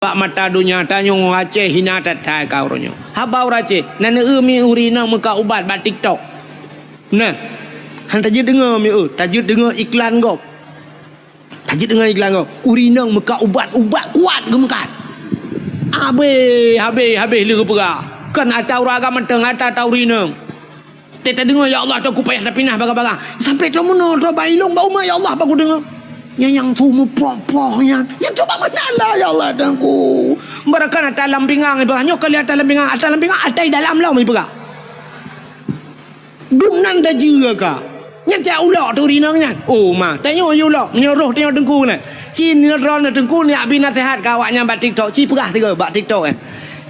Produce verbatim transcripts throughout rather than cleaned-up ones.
bak mata donya, tanyoe Aceh hina that-that ka uroe nyoe. Haba ureueng Aceh, na neu-eu mi ureueng inong meuka ubat bak TikTok. Nah, han tajeuet deungoe mi eu, tajeuet deungoe iklan gob. Tajeuet deungoe iklan gob. Ureueng inong meuka ubat, ubat kuat geumeukat. Habéh, habéh, habéh lé geupeugah. Kon ata ureueng agam mantong, ata, ata ureueng inong. Teuka tadeungoe, "Ya Allah, Teungku, payah tapinah bagah-bagah." Sampai trok meunoe, trok bak ilong, bak umat, "Ya Allah, bak kudeungoe." Nyan nyang su meupoh-poh nyan. Nyan trok bak meunan lah, "Ya Allah, Teungku." Barakan ata lam pingang, ipeugah. Nyoe kali ata lam pingang, ata lam pingang, ata dalam lom, ipeugah. Dum nan dajeue ka. Nyan tiap ulok tu rinong nyan. Oh, ma, tanyoe yue ulok. Meunyoe roh tanyoe Teungku nyan. Ci nyoe droeneuh Teungku, nyak bi naseuhat keu awaknyan bak TikTok. Ci peugah sigoe bak TikTok, eh.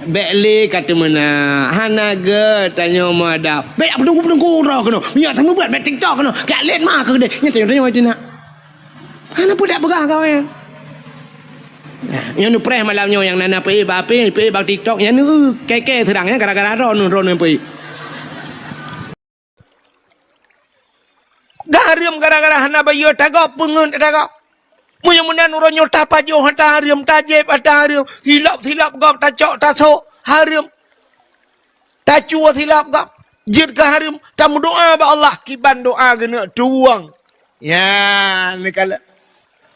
Bék lé ka teumeunak, hana gét tanyoe meuadab. Bék peudungku-peudungku droe keunoe. Meunyoe seumeubeuet bék TikTok keunoe. Keu lét ma keu keudeh. Nyan tanyoe, tanyoe teunak. Hana peue dak peugah kawén. Nah, nyoe neupreh malam nyoe nyang na, na peuék bak H P, peuék bak TikTok. Nyan neu kèe-kèe seurang nyan gara-gara droeneuh, droeneuh peuék. Geuhareuem gara-gara hana bayeue tagob, peungeut tagob. Meunyoe meunan uroe nyoe tapajoh ata hareuem, tajép ata hareuem, silop-silop gob tacok tasok hareuem, tacue silop gob, jeuet keu hareuem, tameudoá bak Allah, kiban doá geuneuk tuwöng. Nyan neukalon.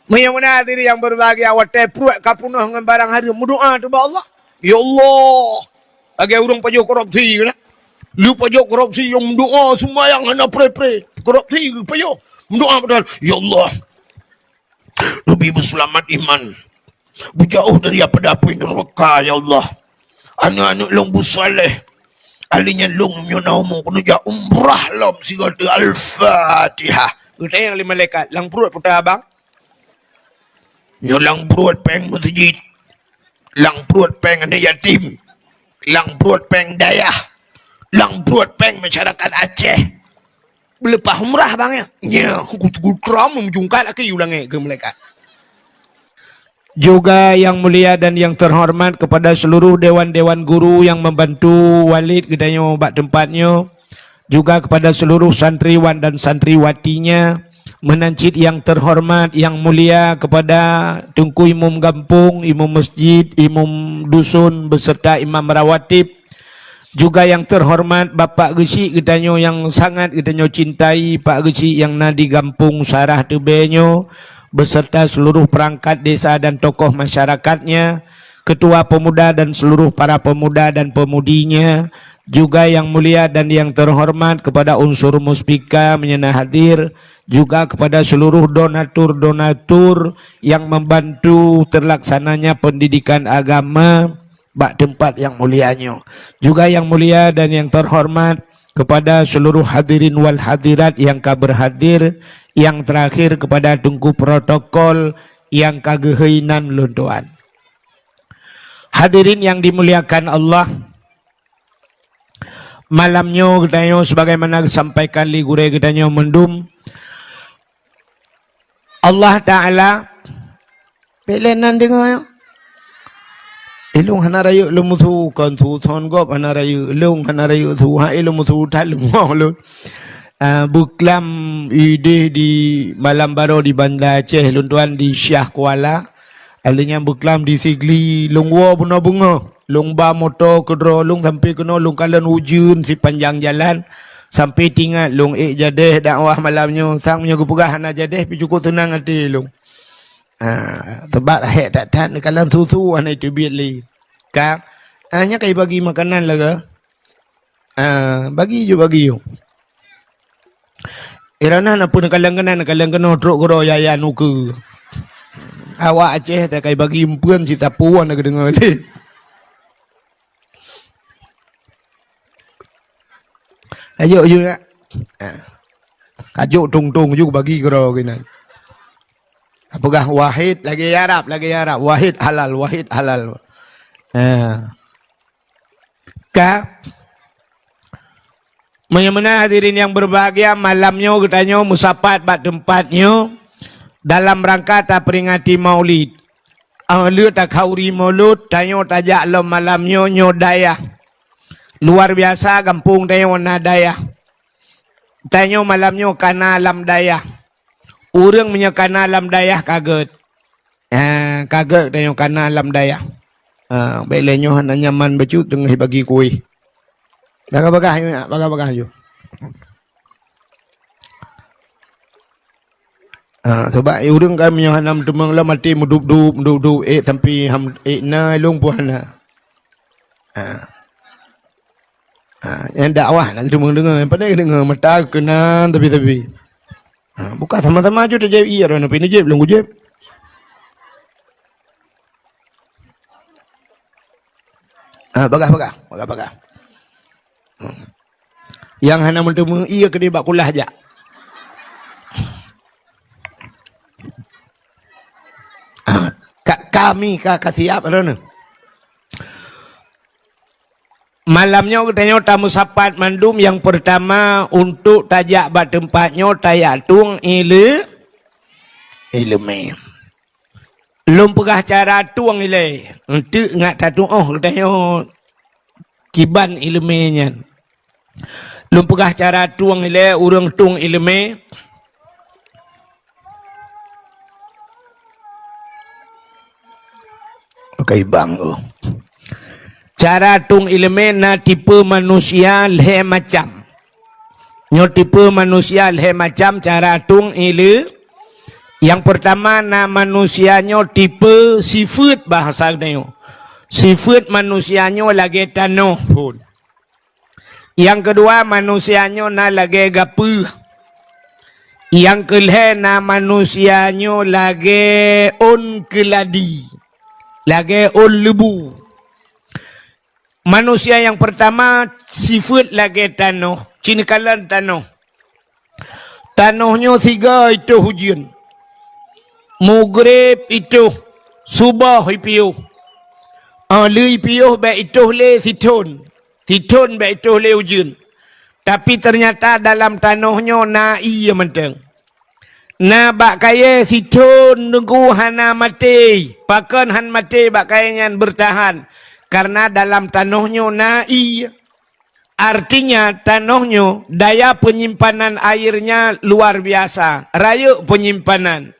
Meunyoe meunan hadirin nyang berbahagia, watèe pruet ka peunoh ngon barang hareuem, meudoá teuh bak Allah, "Ya Allah," lagèe ureueng pajoh korupsi keunan. Lheueh pajoh korupsi, nyang meudoá seumayang hana preh-preh. Korupsi pajoh. Meudoá padahai, "Ya Allah, neubi beuseulamat iman, beujauh daripada apui neuraka, ya Allah. Aneuk-aneuk lôn beusaleh. Ahli nyan lôn meunyoe na umu keuneuk jak umrah lom sigoe teuk." Al-Fatihah. Geutanyong lé malaikat, "Lam pruet peue teuma, Bang?" "Nyoe lam pruet pèng meuseujid, lam pruet pèng aneuk yatim, lam pruet pèng dayah, lam pruet pèng masyarakat Aceh." "Beuleupah umrah, Bang, ya?" "Nyo, ku, ku tram meujungkat akhé yue langèt," kheun malaikat. Juga yang mulia dan yang terhormat kepada seluruh dewan-dewan guru yang membantu Walid geutanyoe bak teumpat nyoe, juga kepada seluruh santriwan dan santriwatinya, meunan cit yang terhormat, yang mulia kepada Teungku Imum Gampông, Imum Masjid, Imum Dusun, beserta Imam Rawatib, juga yang terhormat Bapak Geuchik geutanyoe nyang sangat geutanyoe cintai, Pak Geuchik nyang na di Gampông Sarah Teubèe nyoe, beserta seluruh perangkat desa dan tokoh masyarakatnya, ketua pemuda dan seluruh para pemuda dan pemudinya, juga yang mulia dan yang terhormat kepada unsur muspika meunyoe na hadir, juga kepada seluruh donatur-donatur yang membantu terlaksananya pendidikan agama bak teumpat yang mulia nyoe. Juga yang mulia dan yang terhormat kepada seluruh hadirin wal hadirat yang ka berhadir, yang terakhir kepada Teungku Protokol yang ka geuhôi nan lôn tuan. Hadirin yang dimuliakan Allah, malam nyoe geutanyoe sebagaimana geusampaikan lé gurèe geutanyoe mandum, Allah Taala, bèk lé nan deungö nyoe. Ilôn hana rayeuk lôn meusu, kon su thon gob hana rayeuk, ilôn hana rayeuk su, hai lôn meusu that lôn ngon lôn. Ah, beuklam idéh di malam baroe di Banda Aceh, lôn tuan di Syiah Kuala. Alèh nyan beuklam di Sigli, lôn woe bunoe beungoh. Lôn ba moto keudroe lôn sampoe keunoe lôn kalon ujeuen sipanjang jalan. Sampoe teuingat lôn ék jadeh dakwah malam nyoe. Sang meunyoe geupeugah hana jadeh pih cukôp seunang até lôn. Ha, teubat hék that-that neukalon su-su hana teubiet lé. Ka, ah, nyan ka jibagi makanan lagèe. Ah, bagi ju, bagi ju. Irana na pun kaleng keunan, kaleng keunoe trok keudroe Yayan ukeue. Awak Aceh takai bagi empeuen cit sapeue na geudeungoe lé. Ayo, ayo, nak. Ah. Kajok tong-tong ju bagi keudroe keunan. Peugah wahid lagèe Arab, lagèe Arab. Wahid halal, wahid halal. Ah. Ka. Meunyoe meunan hadirin nyang berbahagia, malam nyoe geutanyoe meusapat bak teumpat nyoe dalam rangka taperingati Maulid. Ah, lheueh takhauri Maulud, tanyoe tajak lom malam nyoe, nyoe dayah. Luar biasa gampông tanyoe na dayah. Tanyoe malam nyoe kana lam dayah. Ureueng meunyoe kana lam dayah ka gèt. Ha, ka gèt tanyoe kana lam dayah. Ha, bèk lé nyoe hana nyaman bacut teungoh bagi kueh. Bagah-bagah nyoe, bagah-bagah nyoe. Ha, sabab ureueng kan meunyoe hana meuteumèe lom até meudup-dup, meudup-dup, ék sampai ham, ék na ilong pun hana. Ha. Ha, nyang dakwah nak teumèe deungö, nyang pandai deungö, mata keunan tapi-tapi. Ha, buka sama-sama ju tajép ié droeneuh, pih neujép lôn kujép. Ha, bagah-bagah, bagah-bagah. Hmm. Nyang hana meuteumèe ié keudéh bak kulah jak. Ha, ka, kami ka, ka siap droeneuh. Malam nyoe geutanyoe tameusapat mandum, nyang peurtama untuk tajak bak teumpat nyoe tajak tueng ile-, ileumèe. Lôn peugah cara tueng ilèe, eunteuk ngat tatuoh geutanyoe kiban ileumèe nyan. Lôn peugah cara tueng ilèe, ureueng tueng ileumèe. Oke, bang, oh. Cara tueng ileumèe na tipe manusia lhèe macam. Nyoe tipe manusia lhèe macam cara tueng ile-, nyang peurtama na manusia nyoe tipe sifeuet bahasa geutanyoe. Sifeuet manusia nyoe lagèe tanoh phôn. Nyang keudua, manusia nyoe na lagèe gapeuh. Nyang keulhèe, na manusia nyoe lagèe ôn keuladi, lagèe ôn leubu. Manusia nyang peurtama sifeuet lagèe tanoh, ci neukalon tanoh. Tanoh nyoe sigoe itoh ujeuen. Mugreb itoh, suboh ipiôh. Óh lheueh ipiôh bèk itoh lé sithon. Sithon bèk itoh lé ujeuen. Tapi teunyata dalam tanoh nyoe na ié mantong. Na bak kayèe sithon teungku hana maté. Pakon han maté bak kayèe nyan beurtahan? Kareuna dalam tanoh nyoe na ié. Artinya, tanoh nyoe daya penyimpanan airnya luar biasa, rayeuk penyimpanan.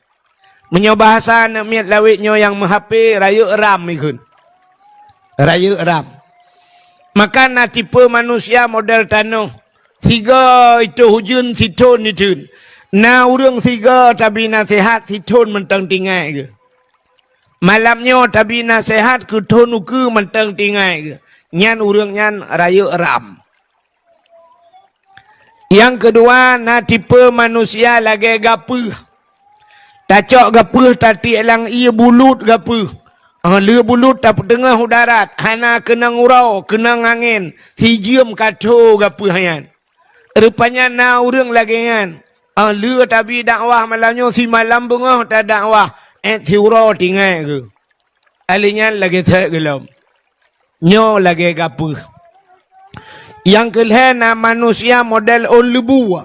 Meunyoe bahasa aneuk miet lawét nyoe nyang meuhapé, rayeuk ram ikheun. Rayeuk ram. Maka na tipe manusia model tanoh, sigoe itoh ujeuen sithon iteun. Na ureueng sigoe tabi naseuhat sithon mantong tinggai geuh. Malam nyoe tabi naseuhat keu thon ukeue mantong tinggai geuh, nyan ureueng nyan rayeuk ram. Nyang keudua, na tipe manusia lagèe gapeuh. Tacok gapeuh tatiek lam ié, bulut gapeuh. Óh lheueh bulut tapeuteungoh u darat, hana keunong uroe, keunong angén, sijeuem ka tho gapeuh nyan. Rupanya na ureueng lagèe nyan. Óh lheueh tabi dakwah malam nyoe, simalam beungoh tadakwah, 'et siuroe tinggai geuh. Ahli nyan lagèe sèk geuh lom. Nyoe lagèe gapeuh. Nyang keulhèe na manusia model ôn leubu.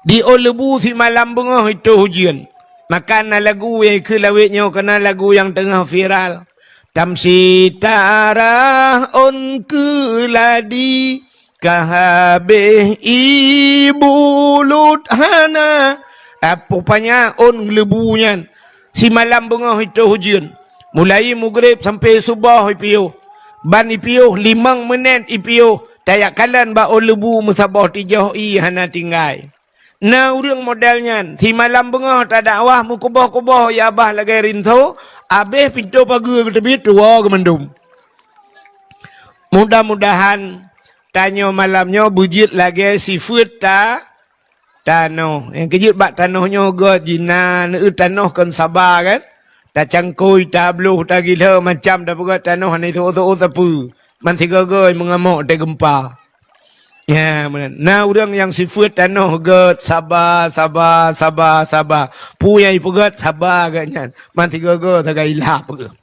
Di ôn leubu simalam beungoh itoh ujeuen. Maka na lagu nyang keu lawét nyoe, keu na lagu nyang teungoh viral. Tamsi tarah ôn keuladi, ka habéh ié bulut hana. Rupanya ôn leubu nyan simalam beungoh itoh ujeuen. Mulai mugreb sampoe suboh ipiôh. Ban ipiôh limong meunet ipiôh, tajak kalon bak ôn leubu meusaboh tijoh ié hana tinggai. Na ureueng model nyan, simalam beungoh tadakwah meukuboh-kuboh ié babah lagèe rinso, abéh pintoe pageue geuteubiet tuwoe geuh mandum. Mudah-mudahan tanyoe malam nyoe beujeuet lagèe sifeuet ta-, tanoh. Nyang keujeuet bak tanoh nyoe göt jinan, eu, tanoh kon saba kan? Tacangkôi, tabloh, tagilhö macam tapeugöt tanoh hana teuôt-teuôt sapeue. Man sigoe-goe meungamok teugeumpa. Ya, meunan. Na ureueng nyang sifeuet tanoh göt, saba, saba, saba, saba. Peue nyang jipeugöt saba geuh nyan. Man sigoe-goe sagai ilap geuh.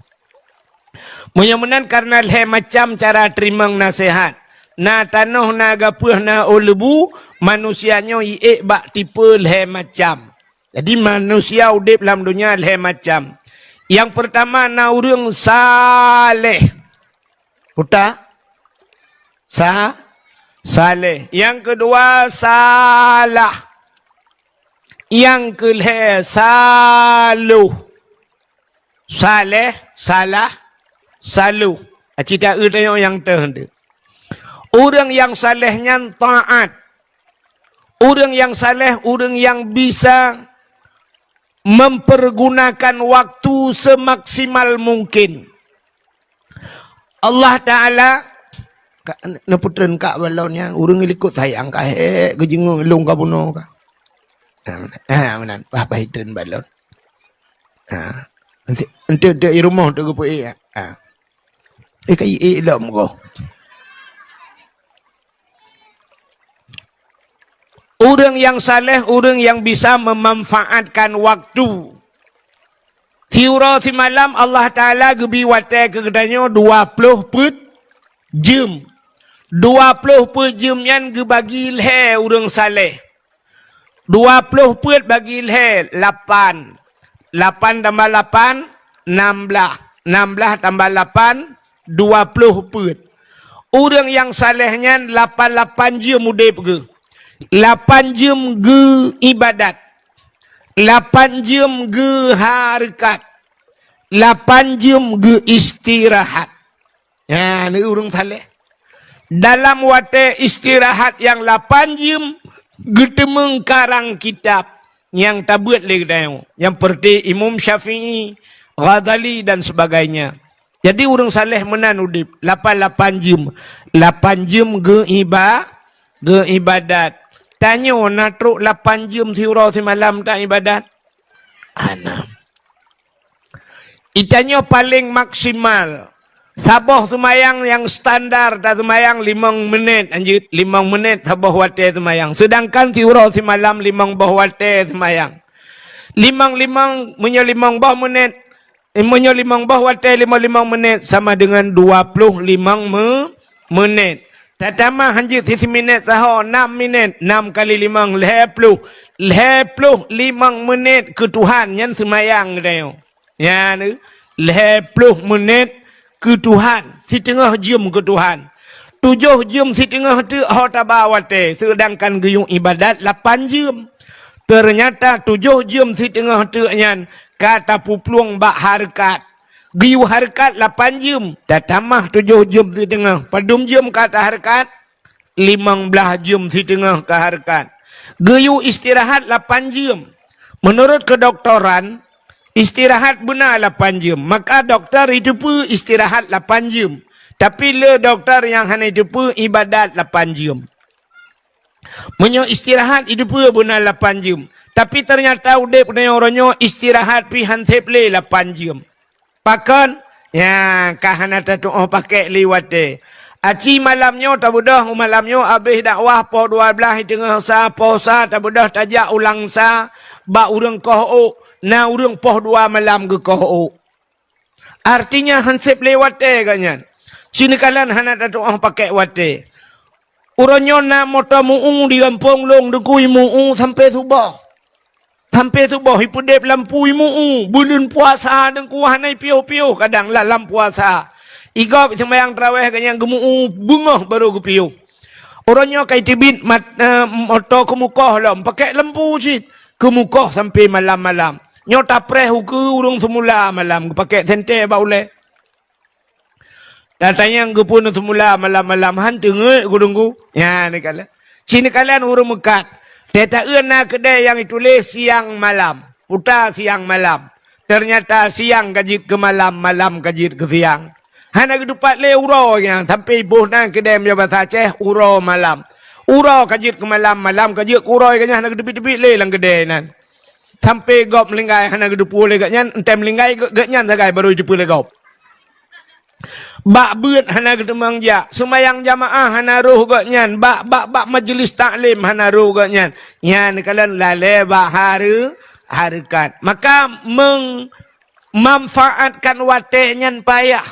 Meunyoe meunan kareuna lhèe macam cara teurimong naseuhat. Na tanoh, na gapeuh, na ôn leubu, manusia nyoe jiék bak tipe lhèe macam. Jadi manusia udép lam donya lhèe macam. Nyang peurtama na ureueng saleh. Uta? Sa-, saleh. Nyang keudua salah. Nyang keulhèe saloh. Saleh, salah, Saloh. Aci taeu tanyoe nyang teuh teuh. Ureuëng nyang saleh nyan taat. Ureuëng nyang saleh, ureuëng nyang bisa mempergunakan waktu semaksimal mungkin. Allah Taala, ka, neuputreun kak balon nyan, ureuëng likot sayang ka hék geujingoe lôn ka bunoe ka. Ah, meunan, bah, bah itreun balon. Ah, enti, enti, enti i rumoh teuh geupeu, eh, ah. Eh, ka i, i lom goh. Ureuëng nyang saleh, ureuëng nyang bisa memanfaatkan waktu. Siuroe simalam Allah Taala geubi watée keu geutanyoe dua ploh peuet jeuem. Dua ploh peuet jeuem nyan geubagi lhée ureuëng saleh. Dua ploh peuet bagi lhée, lapan. Lapan tambah lapan, nam blaih. Nam blaih tambah lapan, dua ploh peuet. Ureuëng nyang saleh nyan lapan lapan jeuem udeb geuh. Lapan jeuem geu ibadat. Lapan jeuem geu hareukat. Lapan jeuem geu istirahat. Nyan ureuëng saleh. Dalam watée istirahat nyang lapan jeuem, geuteumeung karang kitab nyang tabeuet lé geutanyoe, nyang peureuté Imam Syafi'i, Ghazali dan sebagainya. Jadi ureuëng saleh meunan udeb, lapan lapan jeuem. Lapan jeuem geu iba-, geu ibadat. Tanyoe na trok lapan jeuem siuroe simalam ta ibadat? Hana. Itanyoe paleng maksimal. Saboh seumayang nyang standar taseumayang limong menit, lanjut limong menit saboh watée seumayang. Seudangkan siuroe simalam limong boh watée seumayang. Limong-limong, meunyoe limong boh menit, eh, meunyoe limong boh watée limong-limong menit sama dengan dua ploh limong me-, menit. Tatamah hanjeuet sisi minét sahoe, nam minét, nam kali limong, lhée ploh. Lhée ploh limong menit keu Tuhan nyan seumayang geutanyoe. Nyan, lhée ploh menit keu Tuhan, siteungoh jeuem keu Tuhan. Tujoh jeuem siteungoh teuk ho taba watée, seudangkan geuyue ibadat lapan jeuem. Teunyata tujoh jeuem siteungoh teuk nyan ka tapeuplueng bak hareukat. Geuyue hareukat lapan jeuem, tatamah tujoh jeuem siteungoh. Padum jeuem ka tahareukat? Limong blaih jeuem siteungoh ka hareukat. Geuyue istirahat lapan jeuem. Meunurot keudoktoran, istirahat beuna lapan jeuem. Maka dokto jiteupeue istirahat lapan jeuem. Tapi le dokto nyang hana jiteupeue ibadat lapan jeuem. Meunyoe istirahat jiteupeue beuna lapan jeuem, tapi teunyata udeb geutanyoe uroe nyoe istirahat pih han seb lé lapan jeuem. Pakon? Nyan, ka hana tatuoh pakek lé watée. Aci malam nyoe tabeudôh, malam nyoe abéh dakwah poh dua blaih teungoh sa, poh sa tabeudôh tajak u Langsa bak ureuëng koh ôk, na ureuëng poh dua malam geukoh ôk. Artinya han seb lé watée geuh nyan. Ci neukalon hana tatuoh pakek watée. Uroe nyoe na moto meu-u di gampông lôn, dikui meu-u sampoe suboh. Sampoe suboh ipeudeb lampu imu-u, buleuen puasa deungku hana ipiôh-piôh kadang lam puasa. Igob seumayang taraweh geuh nyan geumeu-u beungoh barô geupiôh. Uroe nyoe ka iteubiet mat-, eh, moto keumukoh lom, pakek lampu cit. Keumukoh sampoe malam-malam. Nyoe tapreh ukeue ureuëng seumula malam geupakek sentée bak ulée. Tatanyong geupeu seumula malam-malam han teungeut gurungku. Nyan neukalon. Ci neukalon ureuëng meukat. Teuta-eu na keudée nyang ituléh siang malam. Puta siang malam. Teunyata siang ka jeuet keu malam, malam ka jeuet keu siang. Hana geutupat lé uroe nyan sampoe iboh nan keudée meunyoe basa Aceh uroe malam. Uroe ka jeuet keu malam, malam ka jeuet keu uroe, geuh nyan hana geuteubiet-teubiet lé lam keudée nan. Sampoe gob meulinggai hana geuteupeue lé geuh nyan, enteuk meulinggai geuh, geuh nyan sagai barô jiteupeue lé gob. Bak beuet hana geuteumang jak, seumayang jamaah hana roh geuh nyan, bak, bak, bak majeulis taklim hana roh geuh nyan. Nyan kalon lalée bak hareu-, hareukat. Maka meng-, manfaatkan watée nyan payah.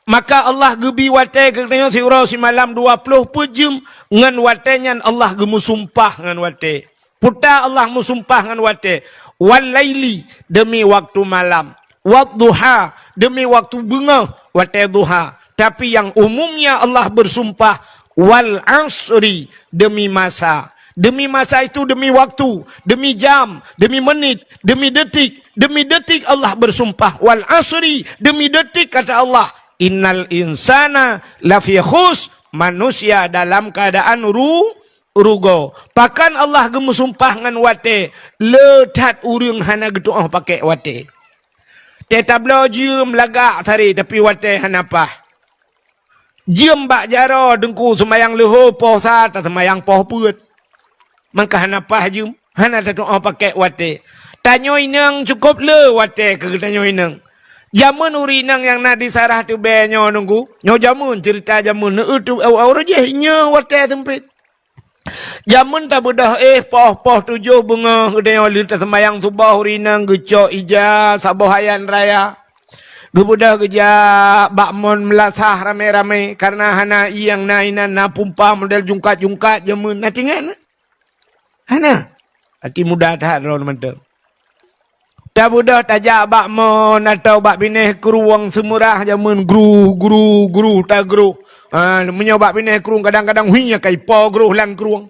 Maka Allah geubi watée keu geutanyoe siuroe simalam dua ploh peuet jeuem, ngon watée nyan Allah geumeusumpah ngon watée. Puta Allah meusumpah ngon watée, "Wal laili," demi waktu malam, "wad duha," demi waktu beungoh, watée duha. Tapi nyang umumnya Allah bersumpah, "Wal asri," demi masa. Demi masa itu, demi waktu, demi jam, demi menit, demi detik, demi detik Allah bersumpah, "Wal asri," demi detik kata Allah. "Innal insana lafi khus," manusia dalam keadaan ru-, rugoe. Pakon Allah geumeusumpah ngon watée, le that ureuëng hana geutuoh pakék watée. Teutabloe jeuem lagak sare, tapi watée hana paih. Jeuem bak jaroe Teungku, seumayang leuhô poh sa taseumayang poh peuet. Maka hana paih jeuem, hana tatuoh pakék watée. Tanyoe inong cukôp le watée keu tanyoe inong. Jameun ureuëng inong nyang na di Sarah Tubée nyoe Teungku, nyoe jameun, ceurita jameun, neueu tu, au-, au rejeh nyoe watée seumpét. Jameun tabeudôh éh poh-poh tujoh beungoh geutanyoe lheueh taseumayang suboh, ureuëng inong geucok ija saboh ayan raya. Geubeudôh geujak bak mon meulasah ramé-ramé, kareuna hana ié nyang na inan, na pumpa model jungkat-jungkat jameun. Na tingat na? Hana. Até muda that droe mantong. Tabeudôh tajak bak mon atau bak binéh krueng Seumeurah jameun, gruh, gruh, gruh, tagruh. Ha, meunyoe bak binéh krueng kadang-kadang hui nyang kai po gruh lam krueng.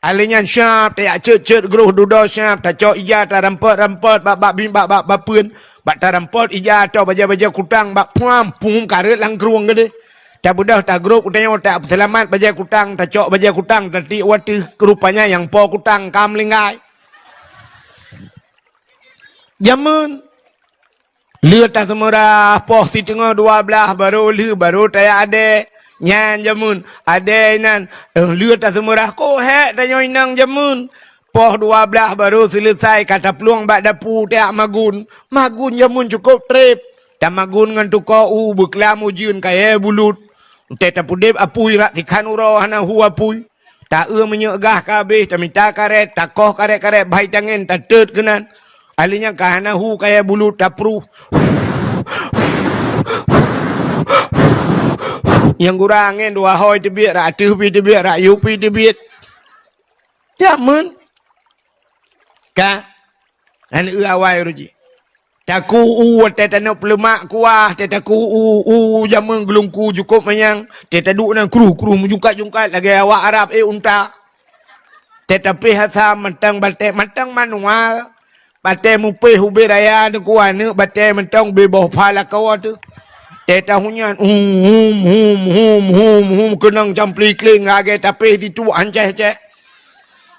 Alèh nyan siab tajak cét-cét gruh dudoe siab, tacok ija tarampot-rampot bak, bak, bak, bak, bak bapeuen, bak tarampot ija atau bajée-bajée kutang bak phuam, pum kareuet lam krueng keudeh. Tabeudôh tagrôp geutanyoe tapeuseulamat bajée kutang, tacok bajée kutang, tatiek u ateueh, keurupanya nyang po kutang ka meulinggai. Jameun. Lheueh taseumeurah poh siteungoh dua blaih barô lheueh barô tajak adé. Nyan jameun, adé inan, eh, lheueh taseumeurah kok hék tanyoe inong jameun. Poh dua blaih barô seuleusai ka taplueng bak dapu tajak magun. Magun jameun cukôp treb. Tamagun ngon tukoe u beuklam ujeuen kayée bulut. Teuh tapeudeb apui rak sikhan uroe hana hu apui. Ta-eu minyeuk gah ka habéh, tamita karét, takoh karét-karét bhai tangen, tateut keunan. Alèh nyan ka hana hu kayée bulut, tapruh. Nyang gura angén dua hôi teubiet, rak ateueh pi teubiet, rak yue pi teubiet. Jameun. Ka. Nyan eu awai uroe jih. Taku u watée taneuk peuleumak kuah, teuh taku u, u jameun geulungku jukôb manyang, teuh taduek nan kruh-kruh meujungkat-jungkat lagée awak Arab, eh, unta. Teuh tapéh asam mantong batée, mantong manual. Batée mupéh ubé raya Teungku, aneuk batée mantong ubé boh pha lakoe teuh. Teuh tahunyan, hum, hum, hum, hum, hum, hum, keunong campli kléng lagée tapéh situek hancéh-hancéh.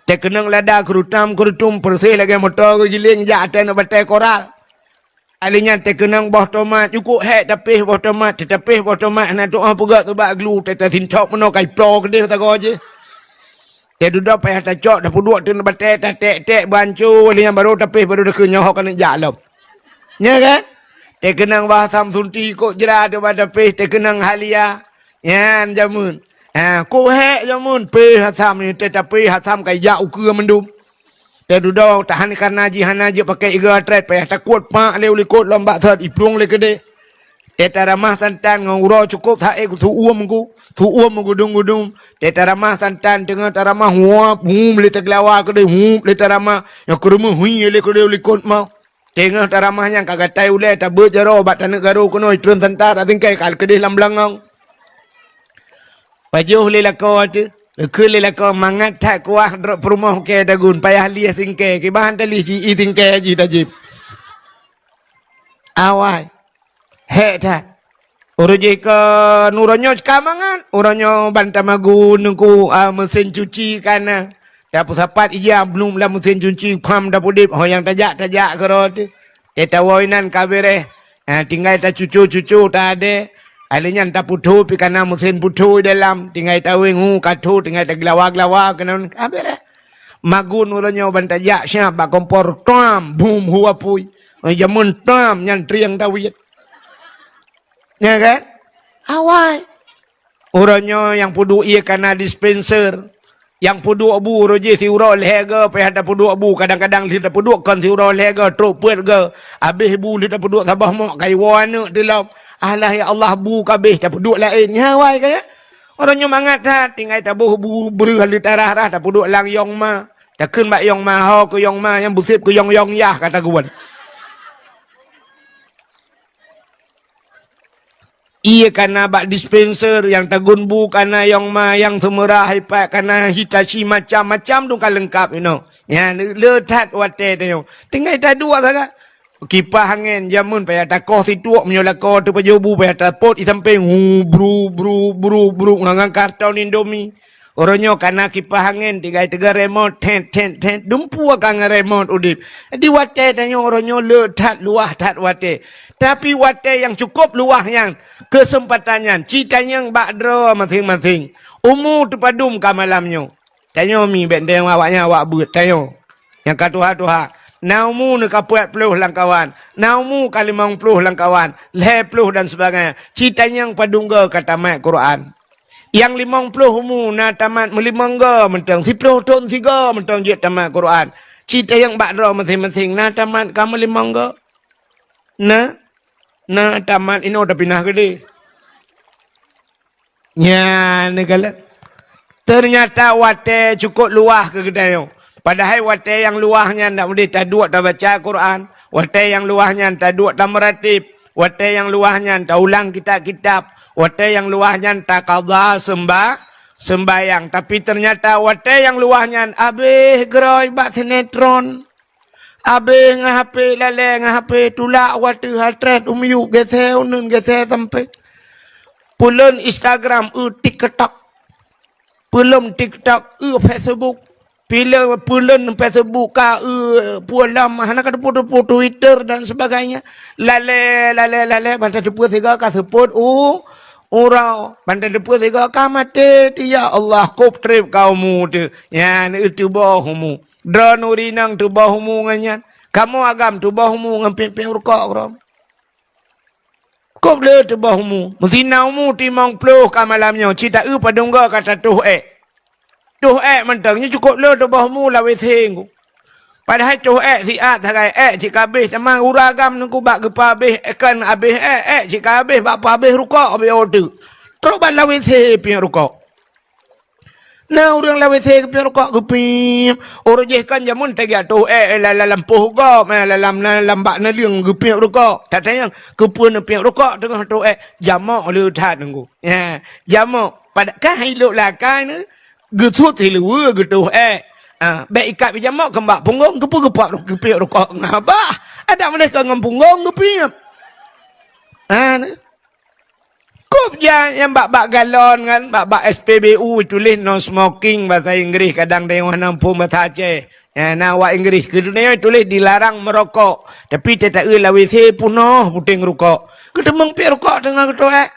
Teuh keunong lada keurutam-keurutum peureséh lagée moto geugiléng jak ateueh aneuk batée koral. Alèh nyan teuh keunong boh tomat, cukôp hék tapéh boh tomat, teuh tapéh boh tomat hana tuoh peugét ubak glu, teuh tasinthok meunoe kai ploe keudeh sagoe jih. Teuh dudoe payah tacok, tapeuduek ateueh batée, taték-ték beuancô, alèh nyan barô tapéh, barô takheun nyoe ho keuneuk jak lom. Nya kan? Teuh keunong boh asam sunti kok jra teuh bak tapéh, teuh keunong halia. Nyan jameun. Ha, kok hék jameun, péh asam nyoe teuh tapéh asam kai jak ukeue mandum. Teuh dudoe tahan kareuna jih hana jeuet pakék igoe treb, payah takuet pak lé u likot lom bak sot iplueng lé keudeh. Teuh taramah santan ngon uroe cukôp saék su uem ku, su uem meugudum-gudum. Teuh taramah santan teungoh taramah huap, hum lé tageulawa keudeh, hup lé taramah, nyoe keureumeue hui lé keudeh u likot mo. Teungoh taramah nyan ka gatai ulée tabeuet jaroe bak taneuk garo keunoe treun santa rak singkai ka keudeh lam beulangong. Pajoh lé lakoe teuh, geukheun lé lakoe mangat that kuah droe peurumoh kée dagun, payah lieh singkée, kiban talih ji i singkée jih tajib. Awai. Hék that. Uroe jih keu uroe nyoe ka mangat, uroe nyoe ban tamagun Teungku, a, meusén cuci ka na. Tapeusapat ija blum lam meusén cuci, pham tapeudeb, ho nyang tajak-tajak keudroe teuh. Teuh tawoe inan ka béréh. Ha, tinggai tacuco-cuco ta-adé. Alèh nyan taputho pi kana meusén putho di dalam. Tinggai taweng hu ka tho, tinggai taglawa-glawa keunan ka béréh. Magun uroe nyoe ban tajak siab bak kompor, tuam, bum, hu apui. Jameun tuam nyan trieng tawiet. Nya kan? Awai. Uroe nyoe nyang peuduek ié kana dispenser. Nyang peuduek bu uroe jih siuroe lhée goe payah tapeuduek bu, kadang-kadang lheueh tapeuduek kon siuroe lhée goe, trok peuet goe. Abéh bu lheueh tapeuduek saboh mok kai woe aneuk teuh lom. Alah ya Allah bu ka abéh tapeuduek laén. Nya awai ka ya. Uroe nyoe mangat that tinggai taboh bu breuh lheueh tarah-rah tapeuduek lam yong ma. Takheun bak yong ma, ho keu yong ma nyang beuseb keu yong-yong yah ka tagun. Ié kana bak dispenser, nyang tagun bu kana yong ma, nyang seumeurah ipat kana Hitachi macam-macam dong ka leungkap inoe. Nyan le that watée tanyoe. Tinggai taduek sagai. Kipah angén jameun payah takoh situek, meunyoe lakoe teuh pajoh bu payah tapot i sampéng, hu, bru, bru, bru, bru, ngon, ngon karton Indomie. Uroe nyoe ka na kipah angén, tinggai teuga remote, thet, thet, thet, dumpeue ka ngon remote udeb. Jadi watée tanyoe uroe nyoe le that luwah that watée. Tapi watée nyang cukôp luwah nyan, keuseumpatan nyan, ci tanyong bak droe maséng-maséng. Umu teupadum ka malam nyoe. Tanyoe mi bék teueng awaknyan awak beuet tanyoe. Nyang ka tuha-tuha, na umu neuka peuet ploh lam kawan, na umu ka limong ploh lam kawan, lhée ploh dan sebagainya. Ci tanyong padum goe ka tamat Quran. Nyang limong ploh umu na tamat meulimong goe mantong, siploh thon sigoe mantong jeuet tamat Quran. Ci tanyong bak droe maséng-maséng na tamat ka meulimong goe. Na, na tamat inoe tapi na keudeh. Nyan neukalon. Teunyata watée cukôp luwah keu geutanyoe. Padahai watée nyang luwah nyan ndak meudeh taduek tabaca Quran, watée nyang luwah nyan taduek tameuratéb, watée nyang luwah nyan taulang kitab-kitab, watée nyang luwah nyan takada seumba-, seumbahyang. Tapi teunyata watée nyang luwah nyan abéh geurôi bak sinetron. Abéh ngon H P, lalée ngon H P, tulak watée hatrét u miyueb, geusée uneun, geusée sampé. Peulon Instagram, eu TikTok. Peulon TikTok, eu Facebook. Peulon, peulon Facebook ka, eu peue lom, hana ka teupeu-teupeu Twitter dan sebagainya. Lalée, lalée, lalée, ban tateupeu sigoe ka seupôt u uroe. Ban tateupeu sigoe ka maté, ya Allah, kôb treb ka umu teuh. Nyan, eu teuboh umu. Droeneuh ureueng inong teuboh umu ngon nyan. Kamoe agam teuboh umu ngon piep-piep rukok keudroe. Kôb le teuboh umu. Meusina umu timong ploh ka malam nyoe, ci ta-eu padum goe ka tatoh ék. Toh ék mantong, nyoe cukôp le teuboh umu lam WC ngku. Padahai toh ék siat sagai, ék cit ka abéh, teuma ureueng agam nungku bak geupa abéh, ék kon abéh ék, ék cit ka abéh bak pa abéh rukok abéh oteuk. Trok bak lam WC piep rukok. Na ureueng lam WC geupiep rukok, geupiep. Ureueng jih kan jameun teuga toh ék, eh, la-, la-, lam poh gob, eh, la-, lam, na-, lam bak naleueng geupiep rukok. That nyang keupeue neupiep rukok teungoh toh ék, jamok le that nunggu. Ya, jamok. Pada kah ilok lakai ni, geusut siluweue geutoh ék. Ah, bék ikat bijamok keu bak punggong, keupeue geupap ru-, geupiep rukok ngon babah. Adak meudeh ka ngon punggong geupiep. Ah, ni. Kôb ja nyang bak-bak galon kan, bak-bak S P B U tuléh no smoking bahasa Inggris, kadang tanyoe hana muphom bahasa Aceh. Ya, na awak Inggris, keu tanyoe tuléh dilarang merokok. Tapi teuta-eu lam WC punoh puténg rukok. Geuteumeung piep rukok teungoh geutoh ék.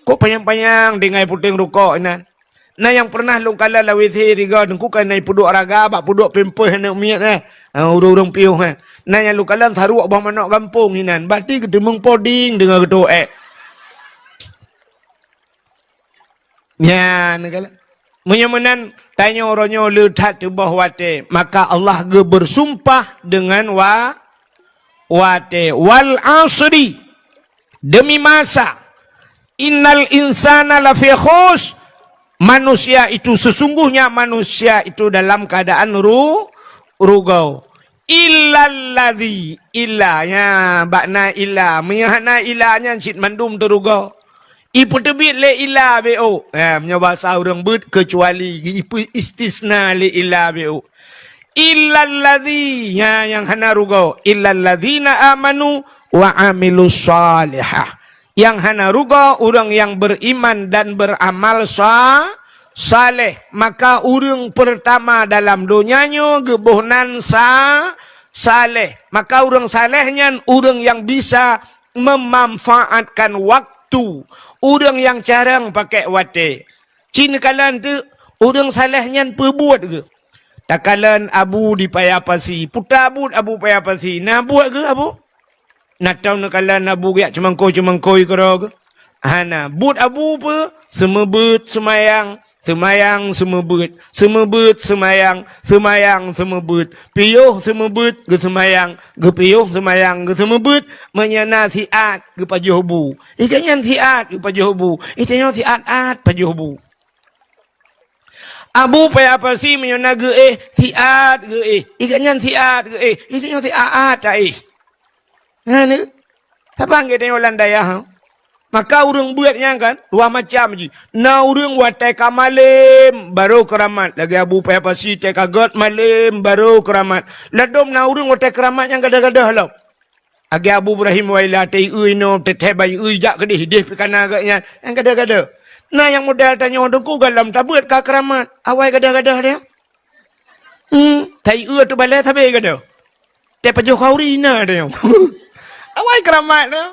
Kôb panyang-panyang tinggai puténg rukok inan. Na nyang peureunah lôn kalon lam WC sigoe teungku ka na peuduek raga bak peuduek pampers aneuk miet, eh. Ah, ureueng-ureueng piôh, eh. Na nyang lôn kalon saruek boh manok gampông inan, bati geuteumeung poding deungon geutoh ék. Nyan, kalon. Meunyoe meunan, tanyoe uroe nyoe le that teuboh watée, maka Allah geubeursumpah deungon wa-, watée. Wal asri, demi masa. Innal insana lafi khus. Manusia itu, sesungguhnya manusia itu dalam keadaan ru-, rugoe. Illalladzi, illa, ya, bak na illa. Meunyoe hana illa nyan cit mandum teurugoe. Ipeuteubiet lé illa B O. Ya, meunyoe bahasa ureueng beuet, kecuali, ipeu istisna lé illa B O. Illalladzi, ya, nyang hana rugoe. Illalladzina amanu wa amilus shalihah. Nyang hana rugoe ureueng nyang beriman dan beramal sa-, saleh. Maka ureueng peurtama dalam donya nyoe geuboh nan sa-, saleh. Maka ureueng saleh nyan ureueng nyang bisa memanfaatkan waktu, ureueng nyang carông pakék watée. Ci neukalon teuk, ureueng saleh nyan peue buet geuh? Takalon abu di Paya Pasi, puta buet abu Paya Pasi, na buet geuh abu? Na tông neukalon abu geujak ceumangkôi-ceumangkôi keudroe geuh? Hana. Buet abu peue? Seumeubeuet seumayang, seumayang seumeubeuet, seumeubeuet seumayang, seumayang seumeubeuet, piôh seumeubeuet geuseumayang, geupiôh seumayang geuseumeubeuet, meunyoe na siat geupajoh bu. Ié geuh nyan siat geupajoh bu. Ié tanyoe siat-at pajoh bu. Abu Paya Pasi meunyoe na geuéh, siat geuéh. Ié geuh nyan siat geuéh. Ié tanyoe siat-at taéh. Nyan, eh? Saban geutanyoe lam dayah, ha? Maka ureueng beuet nyan kan, dua macam jih. Na ureueng watée ka malém, barô keuramat. Lagée Abu Paya Pasi tée ka gét malém, barô keuramat. Ladôm na ureueng watée keuramat nyan gadôh-gadôh lom. Lagèe Abu Ibrahim Wailah, taieu inoe, teuthèe bayeue jak keudeh, ideh pih kana geuh nyan. Nyang gadôh-gadôh. Na nyang model tanyoe teungku gohlom tabeuet ka keuramat. Awai gadôh-gadôh dia. Hmm, taieu teubalèe sabé gadôh. Teupajoh khauri na tanyoe. Awai keuramat tu.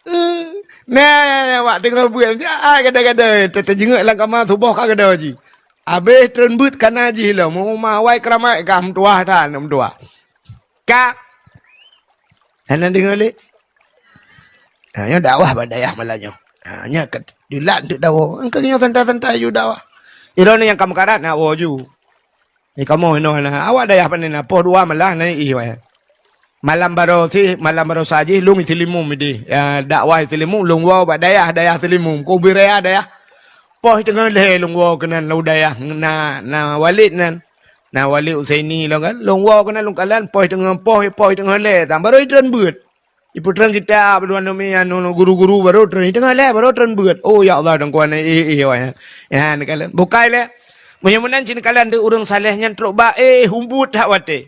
Hmm. Nah, awak teungoh beuet, ai gadôh-gadôh, teuteujingeuk lam kama suboh ka gadôh jih. Abéh treun beuet kana jih lom. Uma awai keuramat ka meutuah that, meutuah. Ka. Hana deungoe lé. Ha, nyoe dakwah bak dayah malam nyoe. Ha, nyoe ka dilat untuk dakwah. Engkau nyoe santai-santai ju dakwah. Droeneuh nyang ka meukarat na woe ju. Ni kamoe inoe na. Awak dayah pane na? Poh dua malah na ih wayah. Malam baroe si, malam baroe sa jih lôn Seulimum ideh. Ya, dakwah Seulimum, lôn woe bak dayah, dayah Seulimum. Ku biraya dayah. Poh teungoh lhèe lôn woe keunan lam dayah na, na Walid nan. Na Walid Usaini lôn kan. Lôn woe keunan lôn kalon poh teungoh, poh, poh teungoh lhèe. Tan baroe itreun beuet. Ipeutreun kitab dua nami anu guru-guru baroe treun. Teungoh lhèe baroe treun beuet. Oh ya Allah, dong kuan eh eh wah. Ya, neukalon. Bukai lé. Meunyoe meunan cit neukalon deuh ureueng saleh nyan trok bak eh humbut that watèe.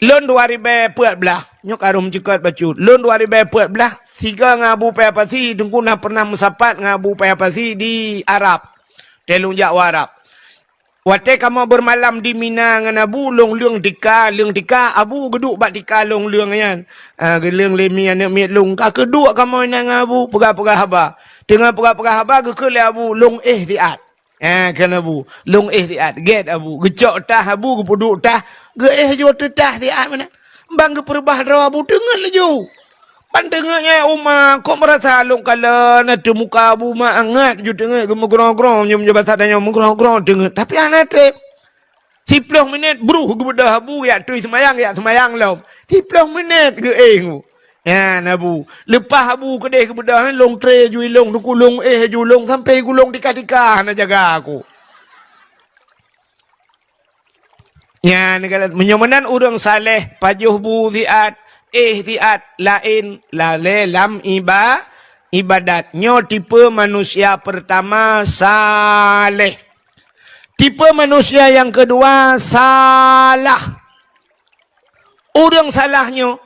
Lôn dua ribèe peuet blah. Nyoe ka rhom jikot bacut. Lôn dua ribèe peuet blah, sigoe ngon Abu Paya Pasi, teungku na pernah meusapat ngon Abu Paya Pasi di Arab. Teuh lôn jak u Arab. Watèe kamoe beumalam di Mina ngon Abu, lôn leueng tika, leueng tika, Abu geuduek bak tika lôn leueng nyan. Ah, geuleueng lé mi aneuk miet lôn. Ka keuduek kamoe na ngon Abu, peugah-peugah haba. Teungoh peugah-peugah haba, geukheun lé Abu, lôn éh siat. Ah, kheun Abu, lôn éh siat. Gèt Abu. Geucok tah Abu, geupeuduek tah. Geuéh ju teutah siat meunan. Ban geupeureubah droe Abu teungeut laju. Ban teungeut nyan uma, kok meurasa lôn kalon ateueh muka Abu ma angat ju teungeut, geumeugrong-grong, nyoe meunyoe basa tanyoe meugrong-grong teungeut. Tapi hana trép. Siploh minèt, bruh, geubeudôh Abu, jak tui seumayang, jak seumayang lom. Siploh minèt geuéh. Nyan Abu. Leupah Abu keudeh geubeudôh, lôn tré ju ilông, teungku lôn éh ju ilông, sampai gulông tika-tika hana jaga aku. Nyan, meunyoe meunan ureueng saleh, pajoh bu siat, éh siat, laén lalé lam iba-, ibadat. Nyoe tipe manusia peurtama saleh. Tipe manusia nyang keudua salah. Ureueng salah nyoe,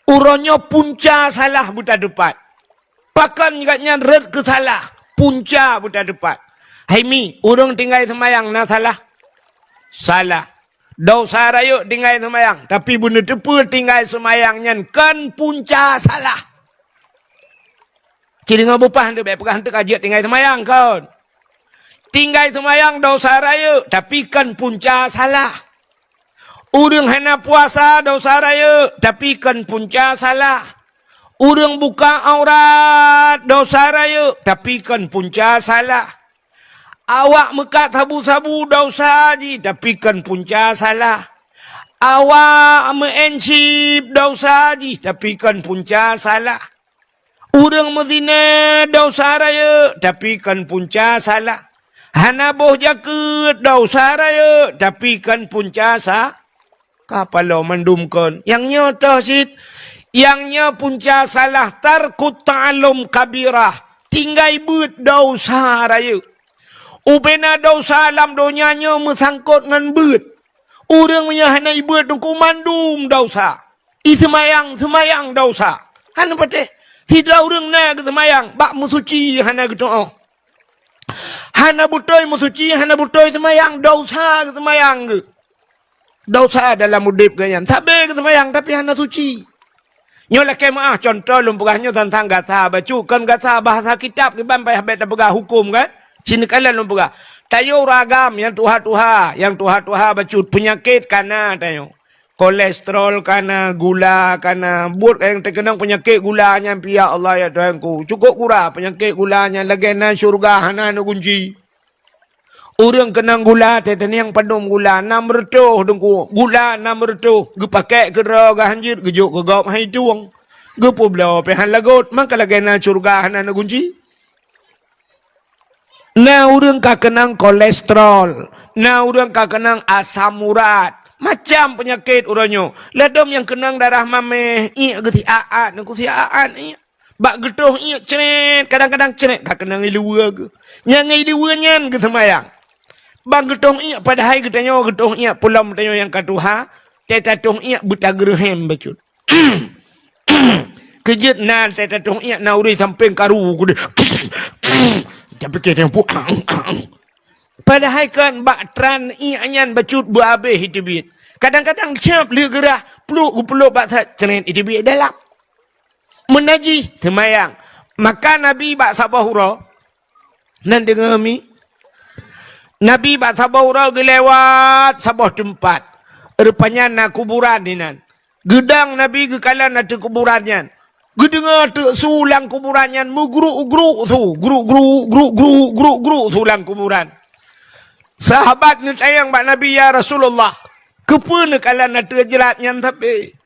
uroe nyoe punca salah beuteupat. Pakon gobnyan rhot keu salah, punca beuteupat. Hai mi, ureueng tinggai seumayang na salah? Salah. Desya rayeuk tinggai seumayang, tapi beuneuteupeu tinggai seumayang nyan kon punca salah. Ci deungoe bupah hana bèk peugah hana ka jeuet tinggai seumayang kon. Tinggai seumayang desya rayeuk, tapi kon punca salah. Ureueng hana puasa desya rayeuk, tapi kon punca salah. Ureueng buka aurat desya rayeuk, tapi kon punca salah. Awak meukat sabu-sabu desya jih, tapi kon punca salah. Awak meu'en cip desya jih, tapi kon punca salah. Ureueng meuzina desya rayeuk, tapi kon punca salah. Hana boh jakeuet desya rayeuk, tapi kon punca sa-, ka paloe mandum kon. Nyang nyoe toh cit. Nyang nyoe punca salah, tarkut ta'allum kabirah. Tinggai beuet desya rayeuk. Ubena desya lam donya nyoe meusangkot ngon beuet. Ureueng meunyoe hana ibeuet teungku mandum desya. Iseumayang, seumayang desya. Hana patéh. Sidroe ureueng na geuseumayang, bak meusuci hana geutu'oh. Hana beutôi meusuci, hana beutôi seumayang, desya geuseumayang geuh. Desya dalam udép geuh nyan. Sabé geuseumayang, tapi hana suci. Nyoe lakèe meu'ah, cuntoh lôn peugah nyoe teuntang gasa bacut, kon gasa bahasa kitab, kiban payah bèk tapeugah hukôm kan? Ci neukalon lôn peugah. Tayue ureueng agam nyang tuha-tuha, nyang tuha-tuha bacut, peunyakét kana tanyoe. Kolesterol kana, gula kana, buet nyang teukeunong peunyakét gula nyan pih, ya Allah, ya Tuhanku. Cukôp gura peunyakét gula nyan, lagèe nan syeuruga hana neugunci. Ureueng keunong gula, teuh teunyang padum gula, nam reutôh teungku. Gula nam reutôh, geupakék keu droe geuhanjeuet, geujok keu gob han itueng. Geupeubloe pih han lagot, maka lagèe nan syeuruga hana neugunci. Na ureueng ka keunong kolesterol, na ureueng ka keunong asam urat, macam peunyakét uroe nyoe. Ladôm nyang keunong darah maméh, iek geusiat-at, neuk siat-at iek. Bak geutoh iek cret, kadang-kadang cret ka keunong ileue geuh. Nyang ileue nyan geuseumayang. Bak geutoh iek, padahai geutanyoe geutoh iek, peulom tanyoe nyang ka tuha, teuh tatoh iek beutageureuhem bacut. Keujeuet na teutatong iék na ureuëng sampéng karu keudeh. Tapike teumpu. Padahai kan bak tran iék nyan bacut beuabéh iteubiet. Kadang-kadang siab lheueh geurah, pluek geupeulob bak that, cret iteubiet dalam. Meunajih seumayang. Maka Nabi bak saboh uroe, nan deungoe mi? Nabi bak saboh uroe geulewat saboh teumpat. Rupanya na kuburan dinan. Geudong Nabi geukalon ateueh kuburan nyan. Geudeungoe teuk su lam kuburan nyan meugruk-gruk su, gruk-gruk, gruk-gruk, gruk-gruk su lam kuburan. Sahabat neutanyong bak Nabi, "Ya Rasulullah, keupeue neukalon ateueh jrat nyan sabe?"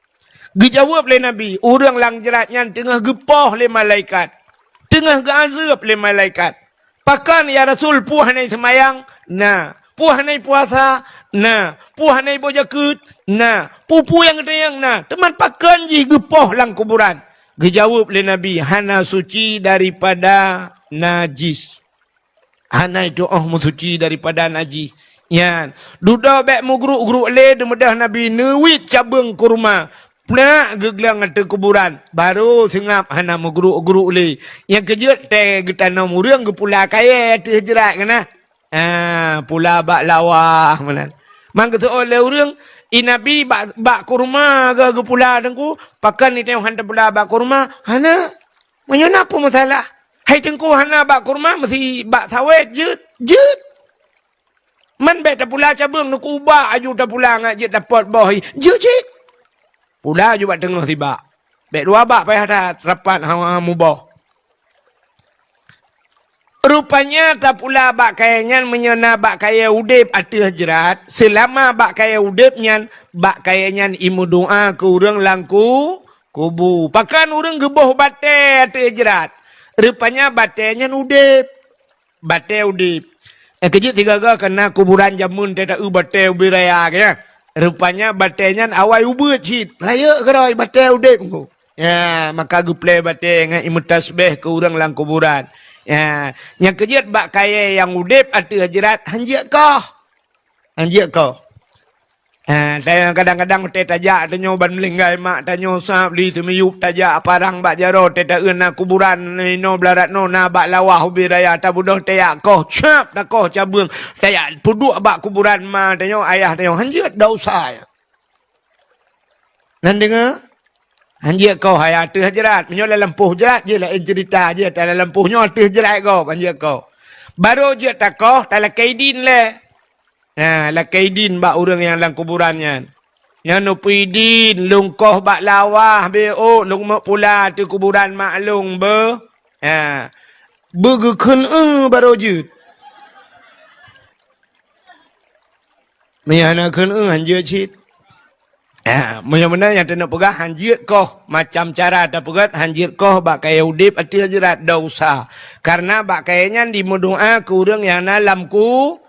Geujaweueb lé Nabi, "Ureuëng lam jrat nyan teungoh geupoh lé malaikat, teungoh geuazeueb lé malaikat." "Pakon, ya Rasul, peue hana seumayang?" "Na." "Peue hana puasa?" "Na." "Peue hana boh jakeuet?" "Na." "Peue-peue nyang geutanyoe?" "Na." "Teuma pakon jih geupoh lam kuburan?" Geujaweueb lé Nabi, "Hana suci daripada najis." Hana itu'oh meusuci daripada najih. Nyan, dudoe bék meugruk-gruk lé, deumeudah Nabi neuwiet cabeueng kurma. Plak geugleueng ateueh kuburan, barô seungab hana meugruk-gruk lé. Nyang keujeuet tée geutanom ureuëng geupula kayée ateueh jrat keunan. Ah, pula bak lawah meunan. Man geuseuôt lé ureuëng, "I Nabi bak, bak kurma geu-, geupula Teungku, pakon i teuh han tapula bak kurma?" Hana. Meunyoe na peue meusalah, hai Teungku hana bak kurma, meusi bak sawét jeuet, jeuet. Man bék tapula cabeueng, neuku bak aju tapula ngat jeuet dapot boh hi, jeuet cit. Pula aju bak teungoh sibak. Bék dua bak payah that rapat hawa muboh. Rupanya tapula bak kayée nyan meunyoe na bak kayée udeb ateueh jrat, seulama bak kayée udeb nyan, bak kayée nyan imeudoá keu ureuëng lam ku-, kubu. Pakon ureuëng geuboh batée ateueh jrat? Rupanya batée nyan udeb. Batée udeb. Eh, keujeuet sigaga kana kuburan jameun teuta eu batée ubé raya, ya. Rupanya batée nyan awai ubeuet cit. Rayeuk keudroe batée udeb engko. Ya, maka geuplée batée ngon imeutasbeh keu ureuëng lam kuburan. Ya, nyang keujeuet bak kayée nyang udeb ateueh jrat hanjeuet koh. Hanjeuet koh. Ha, kadang-kadang watée tajak tanyoe ban meulinggai mak tanyoe sab li teumiyueb tajak parang bak jaroe tée taeu na kuburan inoe blah rat noe na bak lawah ubé raya tabeudôh tajak koh cap takoh cabeueng tajak peuduek bak kuburan ma tanyoe ayah tanyoe hanjeuet desya. Nan deungoe? Hanjeuet koh hai ateueh jrat. Meunyoe lam lampôh jrat jih laén ceurita jih, ata lam lampôh nyoe ateueh jrat gob hanjeuet koh. Barô jeuet takoh talakée idin lé. Ha, lakée idin bak ureuëng nyang lam kuburan nyan. Nyan neupeu idin, lôn koh bak lawah beu ôk, lôn meuk pula ateueh kuburan mak lôn beu. Ha. Beugeukheun eu barô jeuet. Meunyoe hana kheun eu hanjeuet cit. Ha, meunyoe meunan nyang teuneuk peugah hanjeuet koh, macam cara tapeugét hanjeuet koh bak kayée udeb ateueh jrat desya. Karena bak kayée nyan jimeudoá keu ureuëng nyang na lam ku-,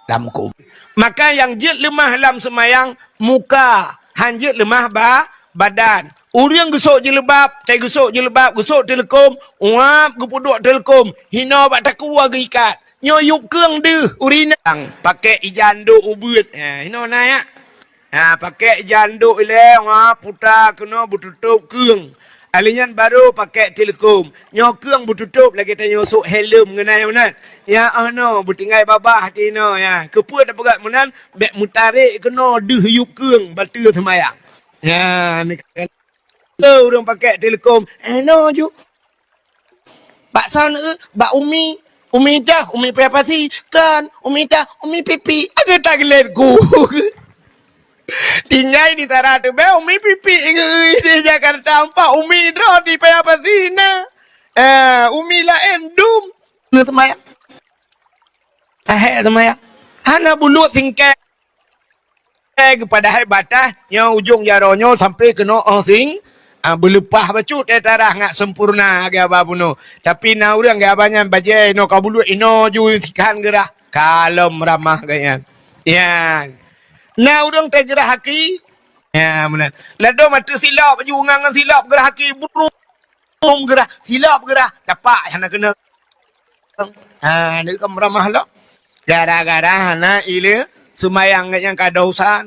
lam ku-. Maka nyang jeuet leumah lam seumayang muka, hanjeuet leumah ba-, badan. Ureuëng geusok jilbab, tai geusok jilbab, geusok teuleukom, uap geupeuduek teuleukom, hinoe bak takue geuikat. Nyoe yueb keueng deuh, ureuëng inong. Pakek ija ndok ubeuet. Ha, hinoe na ya. Ha, pakek ija ndok ilée, ha, puta keunoe beututôb keueng. Alèh nyan barô pakek teuleukom. Nyoe keueng beututôb lagée tanyoe sok helm ngon na meunan. Ya, oh no, beutinggai babah tinoe ya. Keupeue tapeugah meunan, bék meutarek keunoe deuh yueb keueng bateue seumayang. Ya, ni ureuëng pakek teuleukom. Eh, no ju. Bak son eu, bak umi, umi dah, umi payah pasi, kan, umi dah, umi pipi, ada tak gelet ku. Tinggai di Tara tu, be, umi pipi, ngeri di Jakarta empat, umi droe di payah pasi na. Eh, umi laén dum. Ni semayang. Ahé semayang. Hana buluek singkai. Eh, padahai batah nyoe ujong jaroe nyoe sampai keunoe óh sing, ah, beuleupah bacut eh tarah ngat sempurna gaya ba bunoe. Tapi na ureuëng gaya ba nyan bajée inoe ka buluek inoe ju sikhan geurah. Kalom ramah gaya nyan. Ya. Na ureuëng teugeurah haki. Ya, meunan. Ladom ateueh silop baju ngang ngon silop geurah haki burung. Geurah, silop geurah, tapak hana keuneuk. Ha, ni kan ramah lom. Gara-gara hana ile seumayang nyang ka dosa.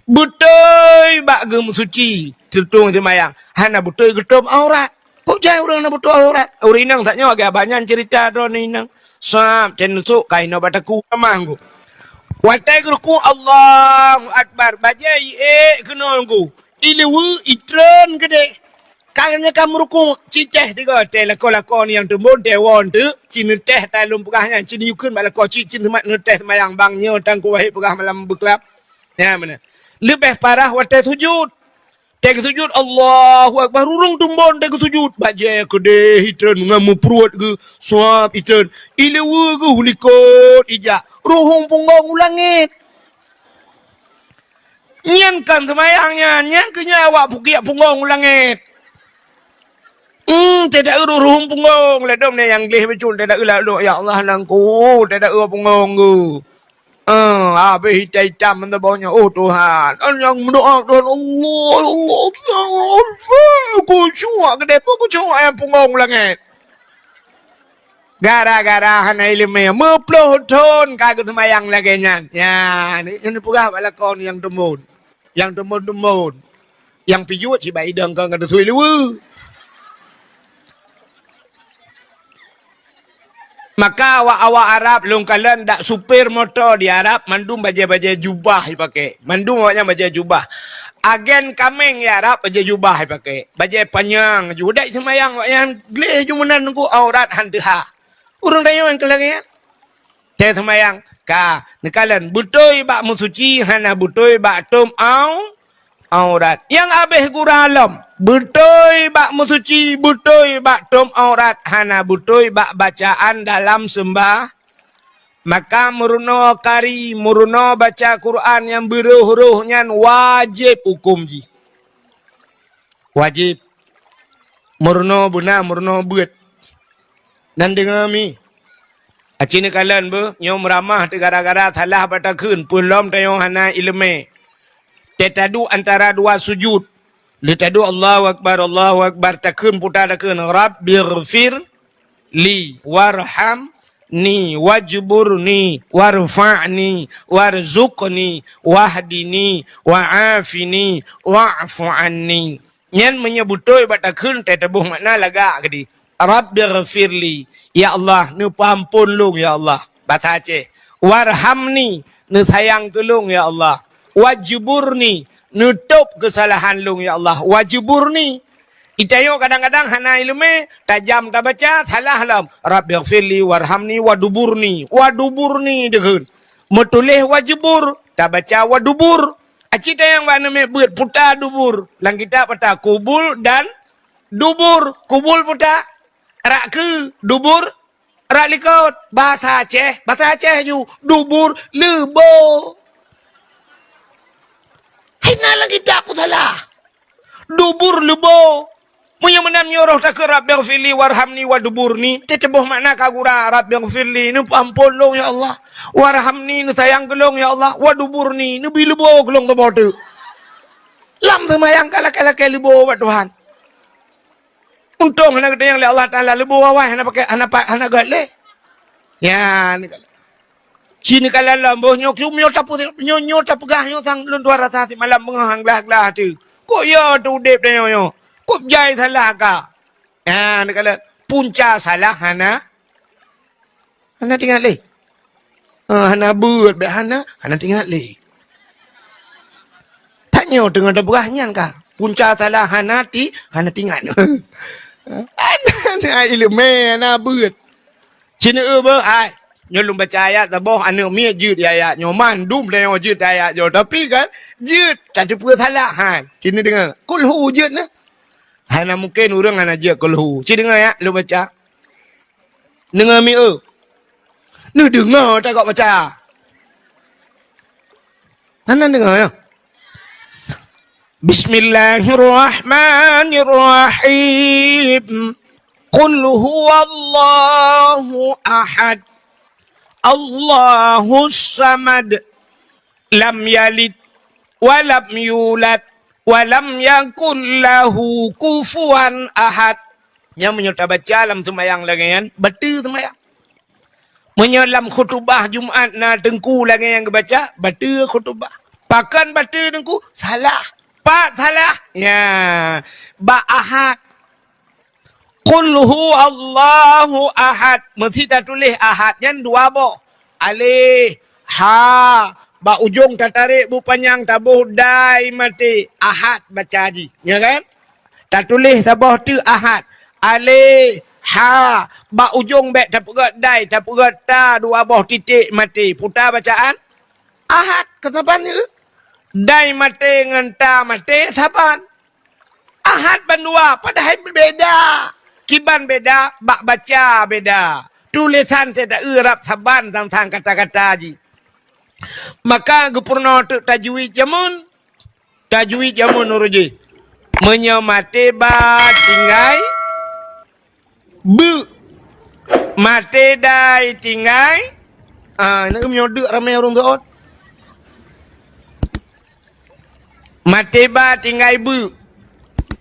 Beutôi bak geumeusuci, tutong seumayang. Hana beutôi geutom aurat. Kok jai ureuëng hana beutôi aurat? Ureuëng inong tanyoe lagée abah nyan ceurita droeneuh inong. Sab, cen nusok ka inoe bak takue tamah ngku. Watée geurukuk, Allahu Akbar, bajée iék keunoe ngku. Ileue, itreun keudeh. Ka nyan ka meurukuk, cicéh tiga, tée lakoe-lakoe nyang teumbon, tée woe teuk, ci neutéh, ta lôn peugah nyan, ci neuyue kheun bak lakoe, ci, ci seumat neutéh seumayang bang nyoe, Teungku Wahid peugah malam beuklab. Nyan meunan. Leubeh parah watée sujud. Tée geusujud, Allahu Akbar, ureuëng teumbon tée geusujud. Bajée keudeh itreun ngon meupruet geuh, sab itreun. Ileue geuh likot ijak. Ruhueng punggong u langét. Nyan kon seumayang nyan, nyan keuh nyan awak pukiak punggong u langét. Hmm, teudaeu ruhueng punggong, ladom nyan nyang gleh bacut, teudaeu lalu, ya Allah, nangku, teudaeu punggong geuh. Eh, habéh itam-itam meusaboh nyoe, oh Tuhan. Kan nyang meudoa, Tuhan, Allah, Allah, Allah, khusyuk, keudeh pun khusyuk, eh, punggong u langét. Gara-gara hana iéleumé, meuploh thon ka geuseumayang lagée nyan. Nyan, nyan peugah bak lakoe nyang teumbon. Nyang teumbon-teumbon. Nyang pijuet sibak idong kon ka teusui luweue. Maka awak-awak Arab lôn kalon dak supir moto di Arab mandum bajée-bajée jubah jipakée. Mandum awaknyan bajée jubah. Agen kaméng di Arab bajée jubah jipakée. Bajée panyang ju. Dak seumayang awaknyan gleh ju meunan nunggu aurat han teuhah. Ureuëng tanyoe nyang keu lagée nyan. Tée seumayang ka neukalon beutôi bak meusuci hana beutôi bak tom au-, aurat. Nyang habéh gura lom, beutôi bak meusuci, beutôi bak tom aurat, hana beutôi bak bacaan dalam seumbah. Maka meurunoe kari, meurunoe baca Quran nyang beurôh-rôh nyan wajéb huköm jih. Wajéb. Meurunoe beuna, meurunoe beuet. Nan deungoe mi. Aci neukalon beuh, nyoe meuramah teuh gara-gara salah bak takheun, peue lom tanyoe hana iéleumé. Tée taduek antara dua sujud. Lheueh taduek Allahu Akbar, Allahu Akbar, takheun puta takheun, Rabbighfir li warhamni wajburni warfa'ni warzuqni wahdini wa'afini wa'fu anni. Nyan meunyoe beutôi bak takheun teuboh makna lagak keudeh. Rabbighfirli, ya Allah, neupeuamphon lôn, ya Allah. Basa Aceh. Warhamni, neusayang keu lôn, ya Allah. Wajburni, neutôb keusalahan lôn, ya Allah. Wajburni. Itanyoe kadang-kadang hana iéleumé, tajam tabaca, salah lom. Rabbighfirli warhamni waduburni. Waduburni dikheun. Meutuléh wajbur, tabaca wadubur. Aci tanyong bak neumé beuet puta dubur. Lam kitab ata kubul dan dubur. Kubul puta rak keu, dubur rak likot. Basa Aceh, basa Aceh ju, dubur leubo. Hai na lam kitab pun salah. Dubur leubo. Meunyoe meunan nyoe roh takheun Rabbighfirli warhamni waduburni, teuboh makna ka gura Rabbighfirli, neupeuamphon lôn ya Allah. Warhamni, neusayang keu lôn ya Allah. Waduburni, neubi leubo keu lôn teuma teuk. Lam seumayang ka lakée-lakée leubo bak Tuhan. Untông hana geutanyong lé Allah Taala leubo awai hana pakai, hana pa-, hana gét lé. Nyan, ci neukalon lom boh nyoe, nyoe tapeugah, nyoe, nyoe tapeugah nyoe sang lôn tuan rasa simalam beungoh han glah-glah teuh. Kok yo teu udeb tanyoe nyoe? Kok jai salah ka? Nyan neukalon punca salah hana, hana teuingat lé. Ah, hana beuet, bék hana, hana teuingat lé. Tanyoe teungoh tapeugah nyan ka. Punca salah hana ti-, hana teuingat. Hana, hana iéleumé, hana beuet. Ci neueu beuh, ai. Nyoe lôn baca ayat saboh, aneuk miet jeuet ayat nyoe. Mandum tanyoe jeuet ayat nyoe. Tapi kan, jeuet ka teupeue salah, ha. Ci neudeungoe. Kulhu jeuet na. Hana mungken ureuëng hana jeuet kulhu. Ci deungoe ya, lôn baca. Deungoe mi eu. Neudeungoe tagak baca. Hana deungoe ya. Bismillahirrahmanirrahim. Qul huwallahu ahad. Allahus samad. Lam yalid wa lam yulad wa lam yakul lahu kufuwan ahad. Nyan meunyoe tabaca lam seumayang lagée nyan, bateue seumayang. Meunyoe lam khutubah Jumat na teungku lagée nyang geubaca, bateue khutubah. Pakon bateue Teungku? Salah. Pat salah? Ya. Bak ahad. Qul huwallahu ahad. Meusti tatuléh ahad nyan dua boh. Alif, ha. Bak ujong tatarek bu panyang taboh dai maté. Ahad baca jih. Ya kan? Tatuléh saboh teuk ahad. Alif, ha. Bak ujong bèk tapeugöt dai, tapeugöt ta dua boh titék maté. Peue ta bacaan? Ahad. Ka saban nyoe. Dai maté ngon ta maté saban. Ahad bandua, padahai beda. Kiban beda, bak baca beda. Tulésan cit ta-eu rab saban tang-tang kata-kata jih. Maka geupeurunoe teuk tajwid jameun. Tajwid jameun ureueng jih. Meunyoe maté ba tinggai beuek. Maté dai tinggai, ah, na meunyoe deuk ramé ureueng teuôt. Maté ba tinggai beuek.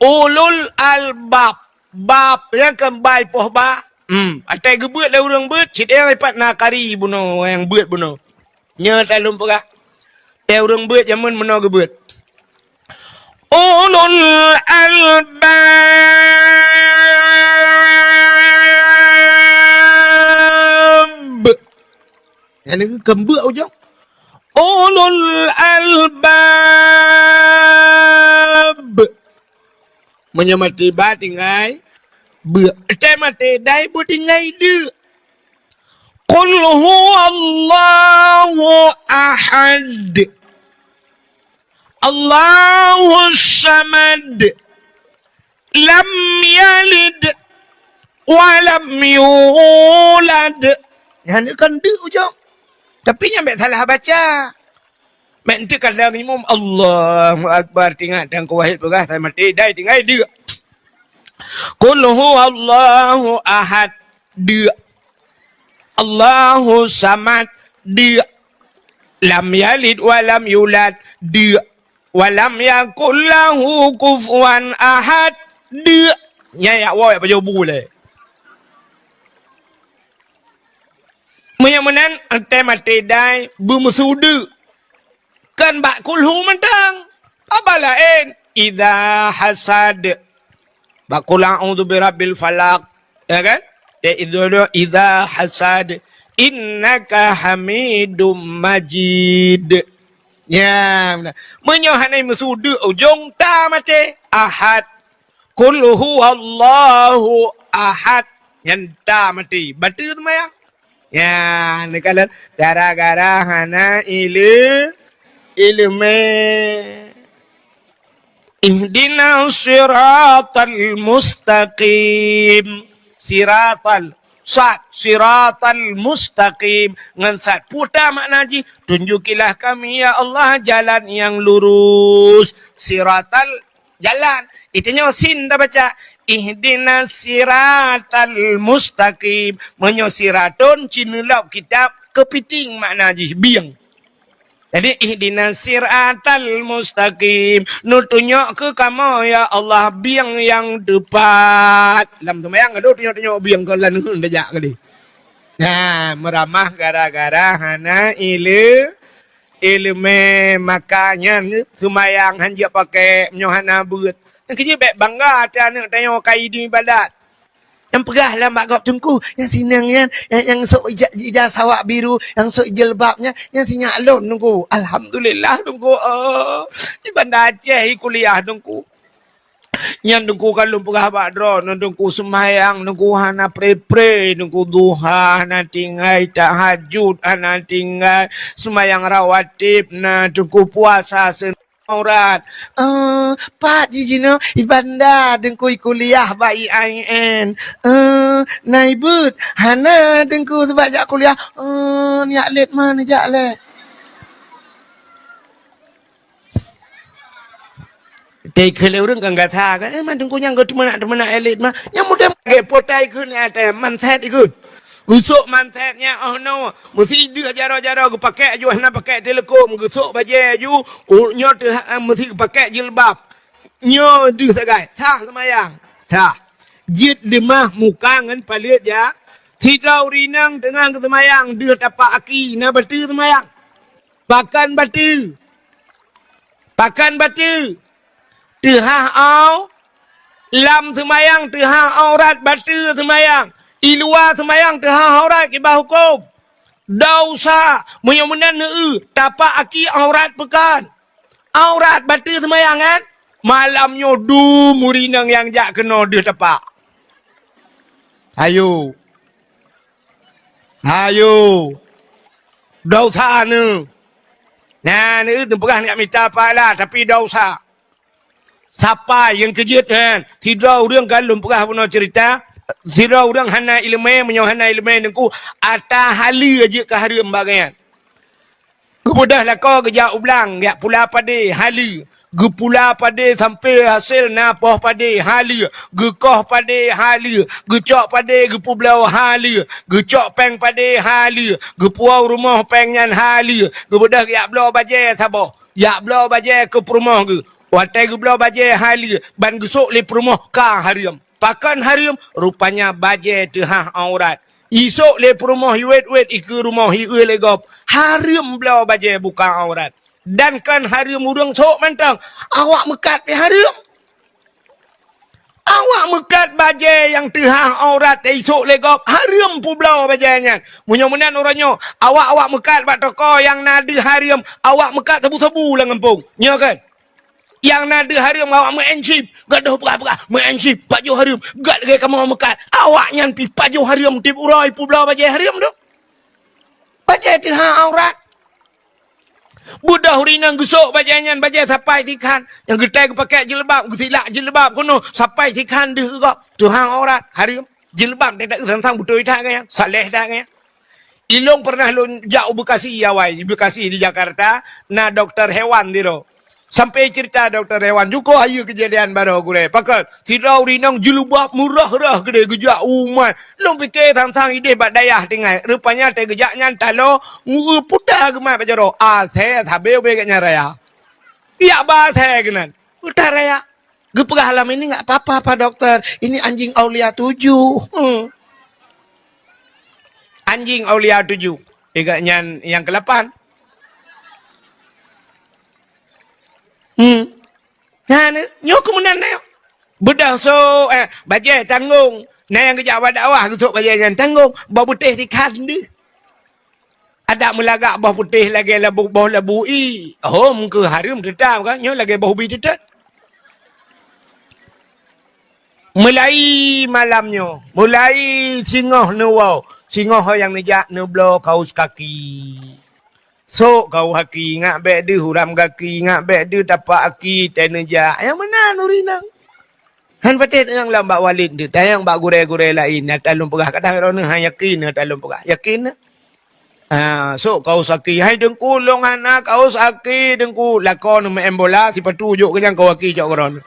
Ulul albab. Bab nyan kan bai poh ba. Hmm, atai geubeuet lé ureueng beuet, cit nyang pat na kari bunoe nyang beuet bunoe. Nyoe ta lôn peugah. Teuh ureueng beuet jameun meunoe geubeuet. Ulul albab. Nyan keumbeuek ujong. Ulul albab. Meunyoe maté ba tinggai beuek. Teuh maté dai beuek tinggai deuk. Qul huwallahu ahad. Allahus samad. Lam yalid wa lam yulad. Nyan kan deuk ujong. Tapi nyan bèk salah baca. Meunteuka lagèe imum, Allahu Akbar, teuingat Teungku Wahid peugah, sai maté dai tinggai deuk. Qul huwallahu ahad, deuk. Allahu samad, deuk. Lam yalid wa lam yulad, deuk. Wa lam yakul lahu kufuwan ahad, deuk. Nyan yak woe yak pajoh bu lé. Meunyoe meunan, teuh maté dai beumeusu deuk. Kan bak kulhu mantong. Haba laén, idza hasad. Bak qul a'udzu birabbil falaq. Ya kan? Teuh idza, idza hasad. Innaka hamidum majid. Ya, beuna. Meunyoe hana meusu deuk ujong, teuh maté. Ahad. Qul huwallahu ahad. Nyan teuh maté. Bateue seumayang. Ya, neukalon gara-gara hana ileu-, ileumé. Ihdinas siratal mustaqim. Siratal, sad, siratal mustaqim. Ngon sad. Peue ta makna jih? Tunjukilah kami, ya Allah, jalan yang lurus. Siratal jalan. Itanyoe sin tabaca, ihdinas siratal mustaqim. Meunyoe siratun, ci neulab kitab keupiting makna jih, bieng. Jadi, ihdinas siratal mustaqim. Neutunyok keu kamoe, ya Allah, bieng nyang teupat. Lam seumayang ka tunyok-tunyok bieng keu lam neuen tajak keudeh. Nah, meuramah gara-gara hana ileu-, ileumé, maka nyan seumayang hanjeuet pakék meunyoe hana beuet. Nyan keuh jeuet bèk bangga até aneuk tanyoe ka idin ibadat. Nyang peugah lam bak gob teungku, nyang sineng nyan, nyang, nyang sôk ija-, ija sawak biru, nyang sôk jilbab nyan, nyan si nyak lôn teungku. Alhamdulillah teungku, oh. Di Banda Aceh i kuliah teungku. Nyan teungku ka lôn peugah bak droeneuh, teungku seumayang, teungku hana pre-pre, teungku duha hana tinggai, tahajud hana tinggai, seumayang rawatib na, teungku puasa seunang aurat. Eh, pat jih jinoe i Banda teungku i kuliah bak I A I N. Eh, na i beuet, hana teungku sabab jak kuliah. Eh, nyak lét ma neujak lé. Teuka lé ureueng kan gata kan, eh, man teungku nyang geuteumeunak-teumeunak elit mah. Nyang muda lagèe potai kheun, eh, teuh manset ikheun. Geusok manset nyan, oh no, meusi deuh jaroe-jaroe geupakék aju, hana pakék teuleukom, geusok bajèe aju, oh, nyoe teuh, eh, meusi geupakék jilbab. Nyoe deuh sagai, sah seumayang. Sah. Jeuet leumah muka ngon paleuet ja. Sidroe ureueng inong teungoh geuseumayang, deuh tapak aki, na bateue seumayang. Pakon bateue. Pakon bateue? Teuhah au-, lam seumayang teuhah aurat bateue seumayang. I luwa seumayang teuhah aurat kiban hukôm. Desya, meunyoe meunan neueu, tapak aki aurat pakon? Aurat bateue seumayang kan? Malam nyoe dum ureueng inong nyang jak keunoe deuh tapak. Ayo. Ayo. Desya neuh. Nah, neuh, neupeugah neujak mita pahala, tapi desya. Sapai nyang keujeuet nyan, sidroe ureueng ka lôn peugah bunoe ceurita, sidroe ureueng hana ileumèe, meunyoe hana ileumèe Teungku, ata haleue jeuet keu hareuem bak gobnyan. Geubeudôh lakoe geujak u blang, jak pula padé, haleue. Geupula padé sampoe hasé na poh padé, haleue. Geukoh padé, haleue. Geucok padé, geupeubloe, haleue. Geucok péng padé, haleue. Geupuwoe rumoh péng nyan, haleue. Geubeudôh jak bloe bajèe saboh. Jak bloe bajèe keu peurumoh geuh. Watèe geubloe bajèe haleue, ban geusôk lé peurumoh ka hareuem. Pakon hareuem? Rupanya bajèe teuhah aurat. Isôk lé peurumoh iwèt-wèt ikeue rumoh, ieu lé gob. Hareuem bloe bajèe buka aurat. Dan kon hareuem ureueng sôk mantong, awak meukat pih hareuem. Awak meukat bajèe nyang teuhah aurat isôk lé gob, hareuem peubloe bajèe nyan. Meunyoe meunan uroe nyoe, awak-awak meukat bak toko nyang na deuh hareuem, awak meukat sabu-sabu lam gampông. Nyoe kan? Nyang na deuh hareuem awak meu'en chip, gadôh peugah-peugah, meu'en chip, pajoh hareuem, gat lagèe kamoe meukat. Awak nyan pih pajoh hareuem tiep uroe peubloe bajèe hareuem tu. Bajèe teuhah aurat. Beudôh ureueng inong geusôk bajèe nyan, bajèe sapai sikhan. Nyang geutai geupakèk jilbab, geusilak jilbab keunoe, sapai sikhan deuh gob. Teuhah aurat, hareuem. Jilbab teuh taeu sang-sang beutôi that nyan, saleh that nyan. Ilôn pernah lôn jak u Bekasi awai, di Bekasi di Jakarta, na dokto hewan sidroe. Sampoe ceurita dokto hewan, jukôh ayeue keujadian baroe gurèe. Pakon, sidroe ureueng inong jilbab meurah-rah keudéh geujak u umat. Lôn pike sang-sang idéh bak dayah tinggai. Rupanya watèe geujak nyan taloe, ngu-eu puta geumat bak jaroe. Asèe sabé ubé gobnyan raya. Jak ba asèe keunan. Puta raya. Geupeugah lom, "Ini nggak apa-apa, Pak Dokter. Ini anjing Aulia tujuh." Hmm. Anjing Aulia tujuh. Ingat nyan nyang keulapan. Hmm. Nyan, nyoe keumunan nyoe. Beudôh sôk, eh, bajèe tanggong. Na nyang geujak bak dakwah geusôk bajèe nyan tanggong. Boh putéh sikhan deuh. Adak meulagak boh putéh lagèe labu, boh labu ie. Hom keu hareuem teutap kan, nyoe lagèe boh ubi teutap. Mulai malam nyoe, mulai singoh neuwoe, singoh nyang neujak neubloe kaos kaki. Sôk kaos kaki, ngat bèk deuh uram gaki, ngat bèk deuh tapak aki, teuh neujak. Nyang meunan ureueng inong. Han patéh tanyong lom bak walét deuh, tanyong bak gurèe-gurèe laén. Nyata lôn peugah, kadang droeneuh han yakin, nyata lôn peugah. Yakin? Ah, sôk kaos aki. "Hai Teungku, lôn hana kaos aki, Teungku." Lakoe neuh meu'en bola, sipatu jôk keu nyang kaos aki cok keudroe.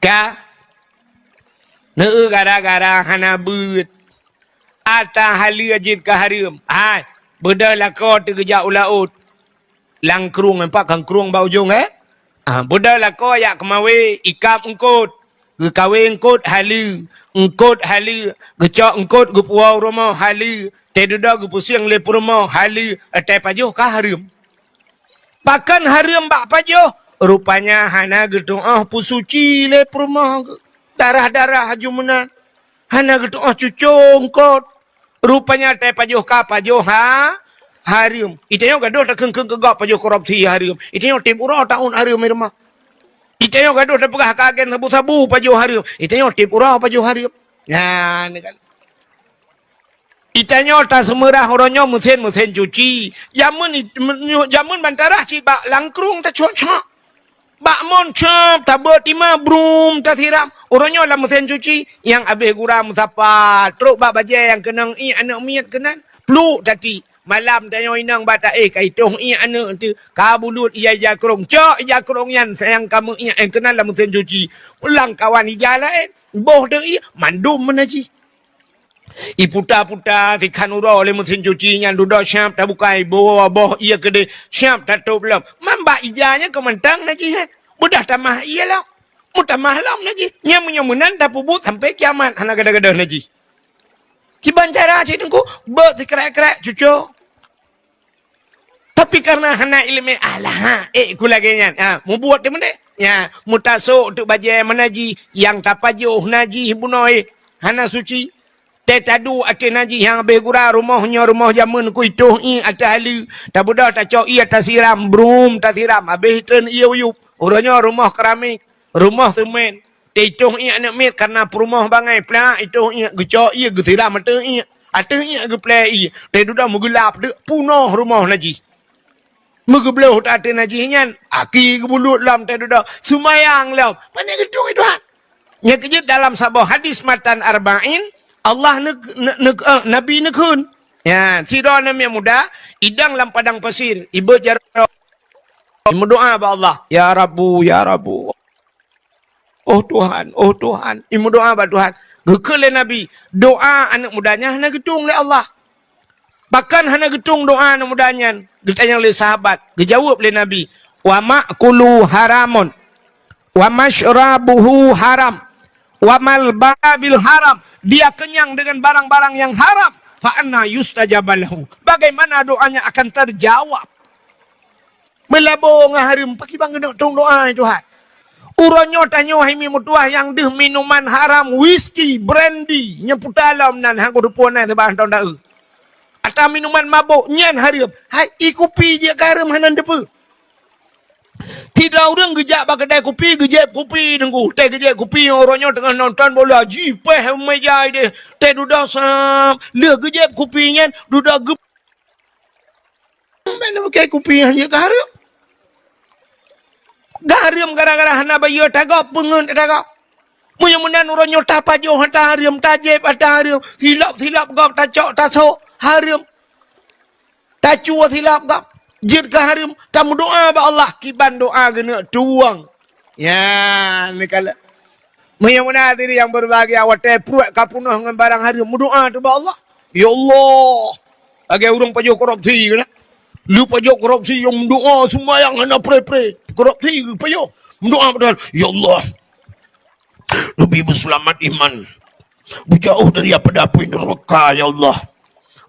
Ka? Neueu gara-gara hana beuet. Ata haleue jeuet keu hareuem. Hai, beudôh lakoe teuh geujak u laôt. Lam krueng, nampak kan krueng bak ujong, eh? Ah, beudôh lakoe jak keumawé, ikab eungkôt. Geukawé eungkôt haleue, eungkôt haleue, geucok eungkôt geupuwoe u rumoh haleue, teuh dudoe geupeusieng lé peurumoh haleue, teuh pajoh ka hareuem. Pakon hareuem bak pajoh? Rupanya hana geutu'oh peusuci lé peurumoh geuh. Darah-darah aju meunan. Hana geutu'oh cuco eungkôt. Rupanya teuh pajoh ka pajoh ha, hareuem. Itanyoe gadôh takheun-kheun keu gob pajoh korupsi hareuem. Itanyoe tiep uroe taun hareuem di rumoh. Itanyoe gadôh tapeugah ka agen sabu-sabu pajoh hareuem. Itanyoe tiep uroe pajoh hareuem. Nyan kan. Itanyoe taseumeurah uroe nyoe meusén-meusén cuci. Jameun it-, men-, nyoe jameun bantarah cit bak lam krueng tacok-cok. Bak mon cop, tabeuet tima, brum, tasiram. Uroe nyoe lam meusén cuci, nyang abéh gura meusapat. Trok bak bajèe nyang keunong ié aneuk miet keunan. Pluek tati. Malam tanyoe inong bak taéh ka itoh ié aneuk teuh. Ka bulut ija-ija krông. Cok ija krông nyan sayang kamoe ié, eh, keunan lam meusén cuci. Lam kawan ija laén. Boh teuh ié, mandum meunajih. Iputa-puta sikhan uroe lé meusén cuci nyan dudoe siap tabukai, boh, boh ié keudéh siap tatôb lom. Man bak ija nyan keu mantong najih, eh. Beudôh tamah ié lom. Meutamah lom najih. Nyan meunyoe meunan tapeubuet sampoe kiamat hana gadôh-gadôh najih. Kiban cara cit Teungku, beuet sikrek-krek cuco. Tapi karena hana ileumèe, alah, ha, eh, ku lagèe nyan. Ha, mubuet teuh meudeh. Nya, meutasok teuk bajèe meunaji, nyang tapajoh najih bunoe, hana suci. Teuh taduek ateueh najih nyang habéh gura, rumoh nyoe rumoh jameun ku itoh ié ateueh aleue. Tabeudôh tacok ié tasiram, brum tasiram, habéh treun ié u yup. Uroe nyoe rumoh keramik, rumoh seumén. Teuh itoh ié aneuk miet karena peurumoh bangai plak, itoh ié geucok ié geusiram ateueh ié. Ateueh ié geuplè ié. Teuh dudoe meugeulap teuk punoh rumoh najih. Meugeubloh that ateueh najih nyan, aki geubulut lom teuh dudoe, seumayang lom. Pane geutueng Tuhan. Nyang keujeuet dalam saboh hadis matan Arba'in, Allah neuk-, neuk-, neuk-, eh, Nabi neukheun. Ya, sidroe aneuk miet muda, idong lam padang pasir, ibeuet jaroe, imeudoá bak Allah, "Ya Rabbu, ya Rabbu." "Oh Tuhan, oh Tuhan," imeudoá bak Tuhan. Geukheun lé Nabi, doá aneuk muda nyan hana geutueng lé Allah. Pakon hana geutueng doá aneuk muda nyan? Geutanyong lé sahabat, geujaweueb lé Nabi, "Wa ma'kuluhu haramun, wa masyrabuhu haram, wa malbasuhu haram." Dia kenyang dengan barang-barang yang haram. "Fa anna yustajabu lahu?" Bagaimana doanya akan terjawab? Meulabô ngon hareuem, pakriban keuneuk tueng doá, Tuhan? Uroe nyoe tanyoe hai mi meutuah nyang deuh minuman haram, whisky, brandy, nyang puta lom nan, hana kuteupeu nan, sabab hana teudaeu. Atau minuman mabôk, nyan hareuem. Hai, ié kupi jeuet ka hareuem hana teupeu. Sidroe ureueng geujak bak keudai kupi, geujép kupi teungku. Teuh geujép kupi, uroe nyoe teungoh nonton bola, jipéh meumeja idéh. Teuh dudoe sam, lheueh geujép kupi nyan, dudoe geup Bèk neupeuké kupi nyan jeuet ka hareuem. Ka hareuem gara-gara hana bayeue tagob, peungeuet tagob. Meunyoe meunan uroe nyoe tapajoh ata hareuem, tajép ata hareuem, silop-silop gob tacok tasok hareuem. Tacue silop gob, jeuet ka hareuem, tameudoá bak Allah, kiban doá geuneuk tueng. Ya, neukalon. Meunyoe meunan hadirin yang berbahagia, watèe pruet ka peunoh ngon barang hareuem, meudoá teuh bak Allah. "Ya Allah," lagèe ureueng pajoh korupsi keunan. Lheueh pajoh korupsi, nyang meudoá seumayang hana pré-pré. Korupsi pajoh. Meudoá bak Tuhan, "Ya Allah, neubi beuseulamat iman. Beujauh daripada apui neuraka, ya Allah.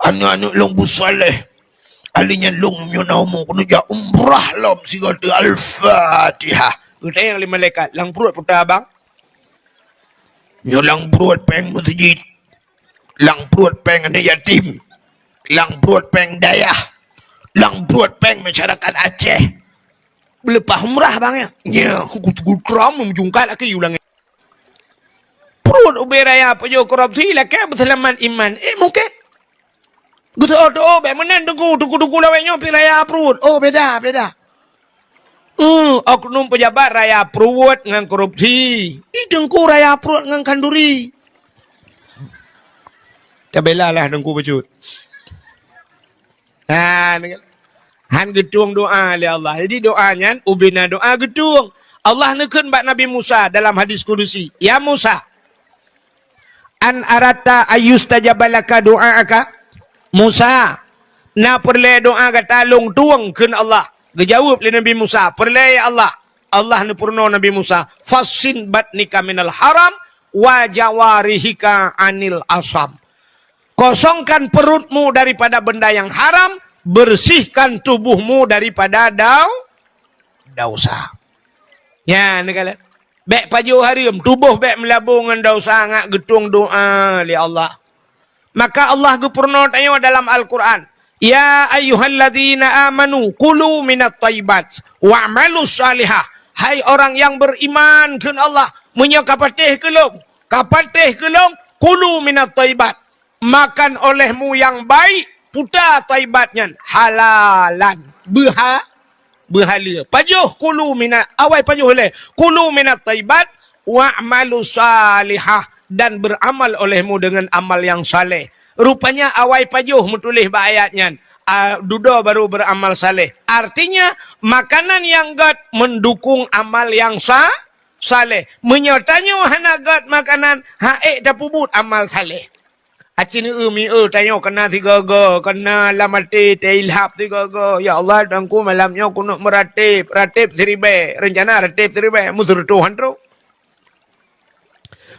Aneuk-aneuk lôn beusaléh. Ahli nyan lôn meunyoe na umu keuneuk jak umrah lom sigoe teuk." Al-Fatihah. Geutanyong lé malaikat, "Lam pruet peue tabang?" "Nyoe lam pruet pèng meuseujid, lam pruet pèng aneuk yatim, lam pruet pèng dayah, lam pruet pèng masyarakat Aceh." "Beuleupah umrah bang ya?" "Nya, ku, ku tram meujungkat laki ulang." Pruet ubé raya pajoh korupsi lakèe beuseulamat iman. Eh, mungken. Geuteu'oh-teu'oh bèk meunan teungku, teungku-teungku lawét nyoe pih raya pruet. Oh, beda, beda. Hmm, oknum pejabat raya pruet ngon korupsi. Ih, teungku raya pruet ngon khanduri. Tabela lah teungku bacut. Ha, ni kan. Han geutueng doá lé Allah. Jadi doá nyan ubena doá geutueng. Allah neukheun bak Nabi Musa dalam hadis kudusi, "Ya Musa, an aratta ayyustajaba laka du'aaka?" "Musa, na peureulèe doá gata lôn tueng?" kheun Allah. Geujaweueb lé Nabi Musa, "Peureulèe ya Allah." Allah neupeurunoe Nabi Musa, "Fassin batnika minal haram wa jawarihika anil asam." Kosongkan perutmu daripada benda yang haram, bersihkan tubuhmu daripada dau-, dosa. Nyan, neukalon. Bèk pajoh hareuem, tuboh bèk meulabô ngon dosa, ngat geutueng doá lé Allah. Maka Allah geupeurunoe tanyoe dalam Al-Quran, "Ya ayyuhalladzina amanu kulu minat thayyibat wa'malus salihah." Hai orang yang beriman, kheun Allah, meunyoe ka patéh keu lôn, ka patéh keu lôn, kulu minat thayyibat, makan olehmu yang baik, puta thayyibat nyan, halalan, beuha-, beuhaleue. Pajoh kulu mina-, awai pajoh lé, kulu minat thayyibat, wa'malu salihah, dan beramal olehmu dengan amal yang saleh. Rupanya awai pajoh meutuléh bak ayat nyan, a, dudoe baru beramal saleh. Artinya, makanan nyang gèt mendukung amal nyang sa-, saleh. Meunyoe tanyoe hana gèt makanan, han ék tapeubuet amal saleh. Aci neueu mieu tanyoe keunan sigoe-goe, keunan lam até teuilham sigoe-goe, "Ya Allah, Teungku malam nyoe keuneuk meurateb, rateb siribèe, reuncana rateb siribèe, meuseureutôh han trôk."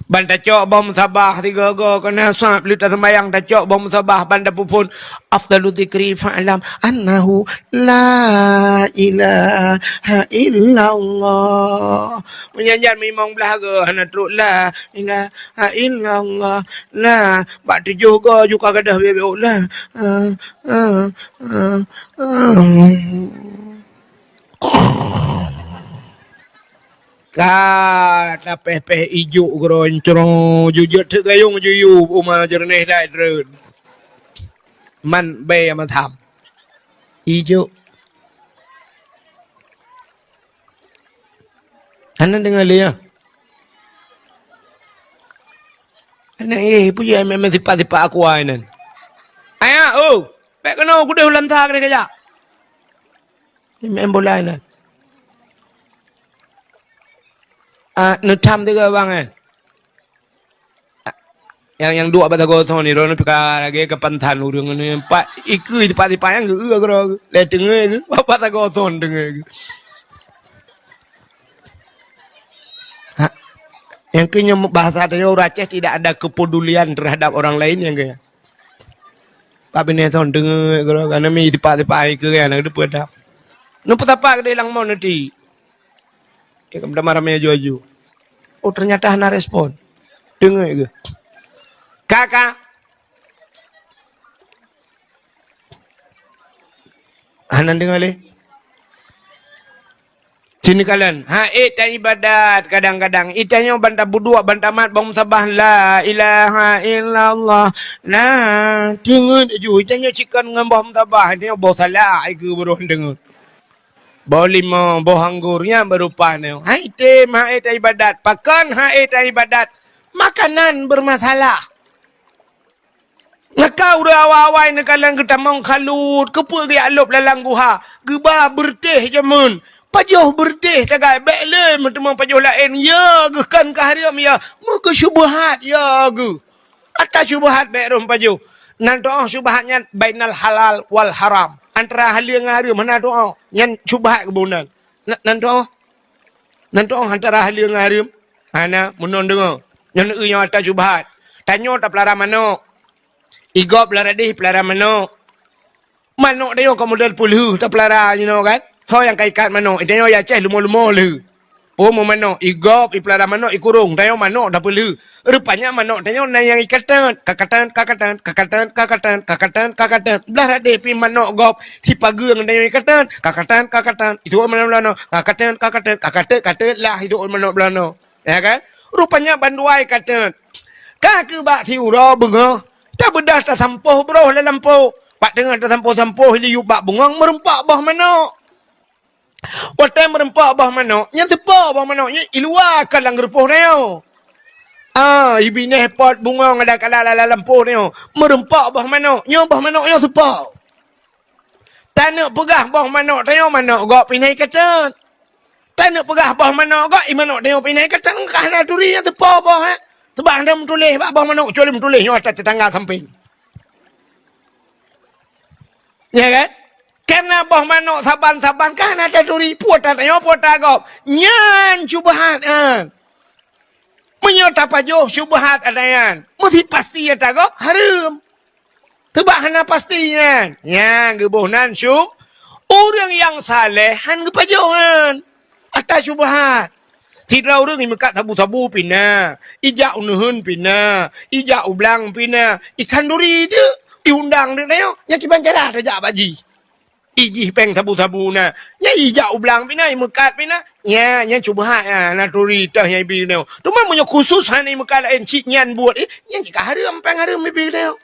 Ban tacok boh musabah sigoe-goe keunan sab lheueh taseumbahyang tacok boh musabah ban tapeuphon, "Afdalu dzikri fa'lam annahu la ilaha illallah." Meunyan jan meulimong blaih goe hana trok la ilaha illallah. Nah, bak tujoh goe ju ka gadôh beu-beu la, ah, ah, ah, ah. Ka tapéh-péh ijok geuroncrong, jujeuet teuk gayong jiyue uma jeureunéh dai treun. Man bèe meutham. Ijok. Hana deungoe lé nyan. Hana, eh, peue jih meusipat-sipat aqua nyan. Ayah, oh, bèk keunoe kudeh u lansa keunoe kajak. Main bola nyan. Ah, neutham tiga bang, eh. Ah, nyang, nyang duek bak sagoe thon ni, droeneuh pih ka lagèe keupantan ureueng ni, empat ikeue sipat-sipat nyang geu-eu keudroe. Lé teungeut geu, bak sagoe thon teungeut geu. Ha, nyang keu nyoe bahasa tanyoe ureueng Aceh tidak ada kepedulian terhadap orang lain nyang keu nyan. Pak binéh thon teungeut keudroe, ka neumi sipat-sipat ikeue nyan, na deupeu dah. Neupeusapat keudeh lam mon neuti. Eh, ka meutamah ramé aju-aju. Oh, ternyata hana respon. Deungoe geuh. Ka, ka. Hana deungoe lé. Sini kalon. Ha, eh, ta ibadat kadang-kadang. Itanyoe ban tabudok, ban tamat, ban musabah, la ilaha illallah. Nah, deungoe aju. Itanyoe cikon ngon boh musabah. Itanyoe boh salak, ai geuh baroh deungoe. Boh limong, boh anggô, nyan baru paih nyoe. Hai tem, hai ta ibadat. Pakon hai ta ibadat? Makanan bermasalah. Maka ureueng awai-awai neukalon geutamong khalut, keupeue geujak lôb lam guha, geuba beureutéh jameun. Pajoh beureutéh sagai, bèk lé meuteumé pajoh laén, ya geuh kan ka hareuem ya, meukeusubeuhat ya geuh. Ata syubhat bèk rhom pajoh. Nan tu'oh syubhat nyan bainal halal wal haram. Antara haleue ngon hareuem hana tu'oh. Nyan syubhat keubunan. Na-, nan tu'oh. Nan tu'oh antara haleue ngon hareuem. Hana, meunan deungoe. Nyan eu nyang ata syubhat. Tanyoe tapeulara manok. Igob lam radeh peulara manok. Manok tanyoe ka model peulheueh tapeulara jinoe kan. Soe nyang ka ikat manok, tanyoe i Aceh lumo-lumo lheueh. Peue manok, igob, ipeulara manok, ikurong, tanyoe manok tapeulheueh. Rupanya manok tanyoe na nyang ikateut, kakateut, kakateut, kakateut, kakateut, kakateut, kakateut. Blah radeh pih manok gob, sipageue ngon tanyoe ikateut, kakateut, kakateut, itu manok beulanoe, kakateut, kakateut, kakateut, kateut lah itu manok beulanoe. Ya kan? Rupanya bandua ikateut. Ka keuh bak siuroe beungoh, tabeudôh tasampôh broh lam lampôh. Bak teungoh tasampôh-sampôh liyueb bak bungöng meurumpok boh manok. Watèe meurumpok boh manok, nyan teupo boh manok nyan i luwa ka lam geurupoh nyoe. Ah, ibinéh pot bungöng ada kala lam lampôh nyoe. Meurumpok boh manok, nyoe boh manok nyoe teupo. Taneuk peugah boh manok tanyoe manok gob pih na ikateut. Taneuk peugah boh manok gob, i manok tanyoe pih na ikateut, ka hana turi nyang teupo boh, eh. Sebab hana meutuléh bak boh manok, kecuali meutuléh nyoe ata tetangga sampéng. Ya kan? Karena boh manok saban-saban ka hana taturi, peue ata tanyoe, peue ata gob. Nyan syubhat, eh. Meunyoe tapajoh syubhat ata nyan, meusti pasti ata gob hareuem. Teubak hana pasti nyan. Nyan geuboh nan syub-, ureueng nyang saleh han geupajoh nyan. Ata syubhat. Sidroe ureueng imeukat sabu-sabu pih na, ijak u neuheun pih na, ijak u blang pih na, ikhanduri teuk, iundang teuk nyoe, nyan kiban cara tajak bak jih. Ijih péng sabu-sabu na. Nyan ijak u blang pih na, imeukat pih na. Nyan, nyan syubhat, ha, na turi teuh nyang ibi nyoe. Teuma meunyoe khusus hana imeukat laén cit nyan buet, eh, nyan cit ka hareuem, péng hareuem ibi nyoe.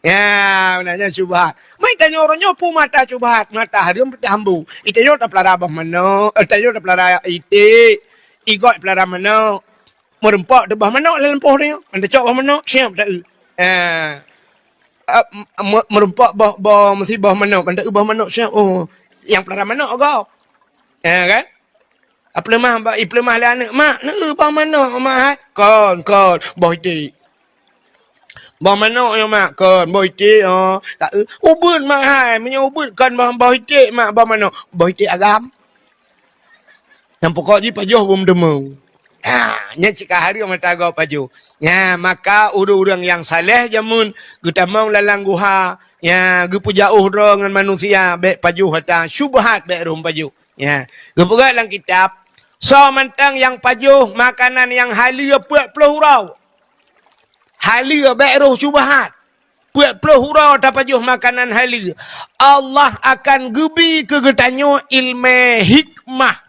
Ya, nyan syubhat. Mai tanyoe uroe nyoe peue mata syubhat, mata hareuem peutambu. Itanyoe tapeulara boh manok, eh, tanyoe tapeulara iték, igob peulara manok. Meurumpok teuh boh manok lam lampôh nyoe. Ban tacok boh manok, siap ta-eu. Ah. Ah, m-, m-, meurumpok boh, boh, meusiboh manok, ban ta-eu boh manok siap. Oh, nyang peulara manok gob. Ah, kan? Apeuleumah ba-, ipeuleumah lé aneuk, "Mak, neu-eu boh manok, Mak, hai?" "Kon, kon, boh iték." "Boh manok nyoe, Mak?" "Kon, boh iték, oh." "Ka-, eu, ubeut, Mak, hai. Meunyoe ubeut kon boh, boh iték, Mak, boh manok." "Boh iték agam." Nyang pokok jih pajoh beumeuteumeung. Ha, nyan cit ka hareuem ata gob pajoh. Nya, maka ureuëng-ureuëng nyang saleh jameun geutamong lam guha, nya, geupeujauh droe ngon manusia, bék pajoh ata syubhat, bék rhom pajoh. Nya, geupeugah lam kitab, soe mantong nyang pajoh makanan nyang haleue peuet ploh uroe. Haleue, bék rhoh syubhat. Peuet ploh uroe tapajoh makanan haleue, Allah akan geubri keu geutanyoe ileumé hikmah.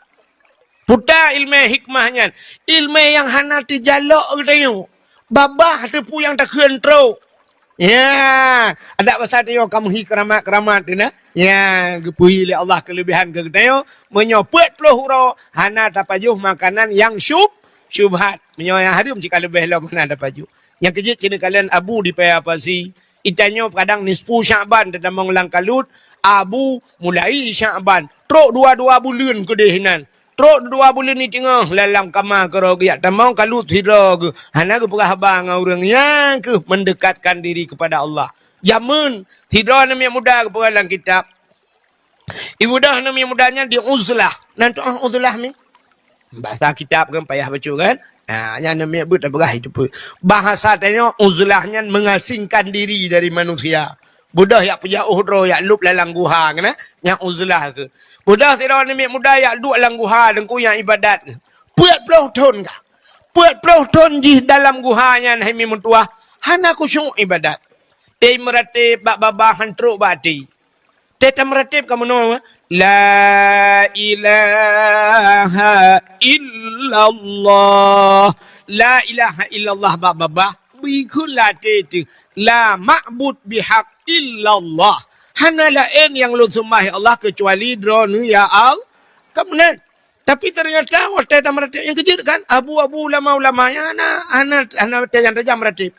Peue ta ileumé hikmah nyan? Ileumé nyang hana teujalok geutanyoe. Babah teupeue nyang takheun trok. Ya, adak basa tanyoe ka meuhi keuramat-keuramat teuh na. Ya, geupeuhi lé Allah keuleubehan keu geutanyoe. Meunyoe peuet ploh uroe hana tapajoh makanan nyang syub-, syubhat. Meunyoe nyang hareuem cit ka leubeh lom hana tapajoh. Nyang keujeuet keuneuk kalon abu di Paya Pasi. Geutanyoe kadang nisfu Syakban tatamong lam kalut, abu mulai Syakban. Trok dua-dua buleuen keudeh nan. Trok dua buleuen di teungoh lam kama keudroe geujak tamong kalut sidroe geuh. Hana geupeugah haba ngon ureuëng, nyan keuh mendekatkan diri kepada Allah. Jameun, sidroe aneuk muda geupeugah lam kitab, Ibudah aneuk muda nyan di uzlah. Nan tu'oh uzlah mi? Basa kitab kan payah bacut kan? Ha, nyan aneuk beuet tapeugah itu pun. Bahasa tanyoe uzlah nyan mengasingkan diri dari manusia. Beudôh yak peujauh droe yak lôb lam guha kan? Nyan uzlah keuh. Beudôh sidroe aneuk muda yak duek lam guha deungon yak ibadat keuh. Peuet ploh thon kah? Peuet ploh thon jih dalam guha nyan hai mi meutuah hana khusyuk ibadat. Teumeuratéb bak babah han trok bak até. Teuh tameuratéb ka meunoe, la ilaha illallah. La ilaha illallah bak babah, bri kheun lam até teuh, la ma'bud bihaq illallah. Hana laén nyang lôn seumah ya Allah keucuali Droeneuh ya Allah. Ka meunan. Tapi teunyata watée tameuratéb nyang keujeuet kan, abu-abu ulama-ulama nyan hana, hana, hana tajam-tajam meuratéb.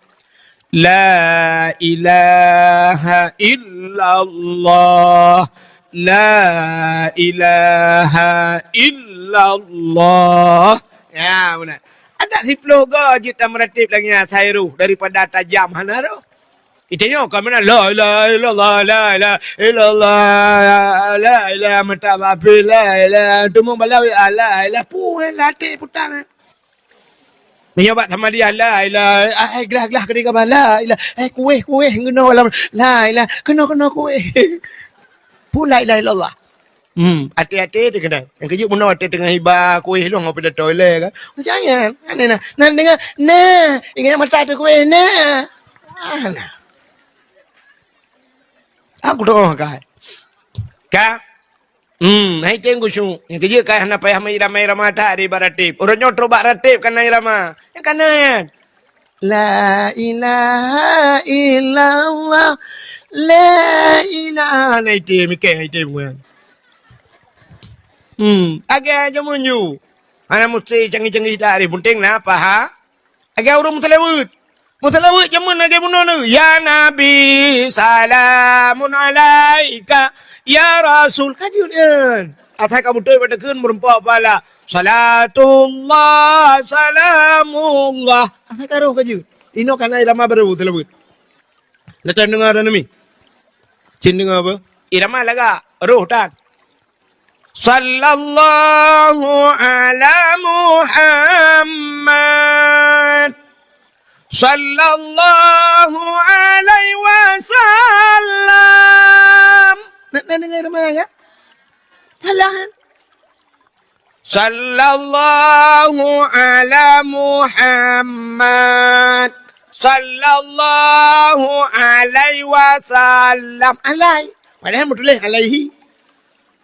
La ilaha illallah, la ilaha illallah. Ya, beuna. Adak siploh goe jeuet tameuratéb lagée nyan asai roh daripada tajam hana roh. Geutanyoe ka meunan, la ilaha illallah, la ilaha illallah, la ilaha mata bapi, la ilaha teumong balawi, la ilaha pue lam até putang. Meunyoe bak samadiyah, la ilaha, ai glah-glah keudeh gaba, la ilaha, ai kueh-kueh keunoe lam, la ilaha, keunoe-keunoe kueh. Pue la ilaha illallah. Hmm, até-até teuh keunan. Nyang keujeuet meunoe até teungoh hiba kueh lôn ngon pidato ilée kan. Jangan, aneh nah. Nah, deungoe, nah, ingat mata teuh kueh, nah. Ah, nah. Aku doa kai. Ka? Hmm, hai teng khusyuk. Nyang keujeuet kai hana payah meuirama-irama that di bak ratéb. Ureuëng nyoe trok bak ratéb kana irama. Nyang kana nyan. La ilaha illallah. La ilaha. Nah, itu mikir, itu bukan. Hmm, agak aja munyu. Hana mesti canggih-canggih tak ada. Penting na paha. Agak ureuëng meuseulaweuet. Meuseulaweuet jameun agak bunoe neu. Ya Nabi, salamun alaika. Ya Rasul, ka jeuet nyan. Asai ka beutôi bak takheun meureumpok pala. Salatullah, salamullah. Asai ka roh ka jeuet. Inoe kana irama barô seulaweuet. Latan deungoe dah nami. Cin deungoe apa? Irama lagak, roh tan. Sallallahu ala Muhammad. Sallallahu alaihi wasallam. Nak, nak dengar mana ya? Salah. Sallallahu ala Muhammad. Sallallahu alaihi wasallam. Alai. Padahal meutuléh alaihi.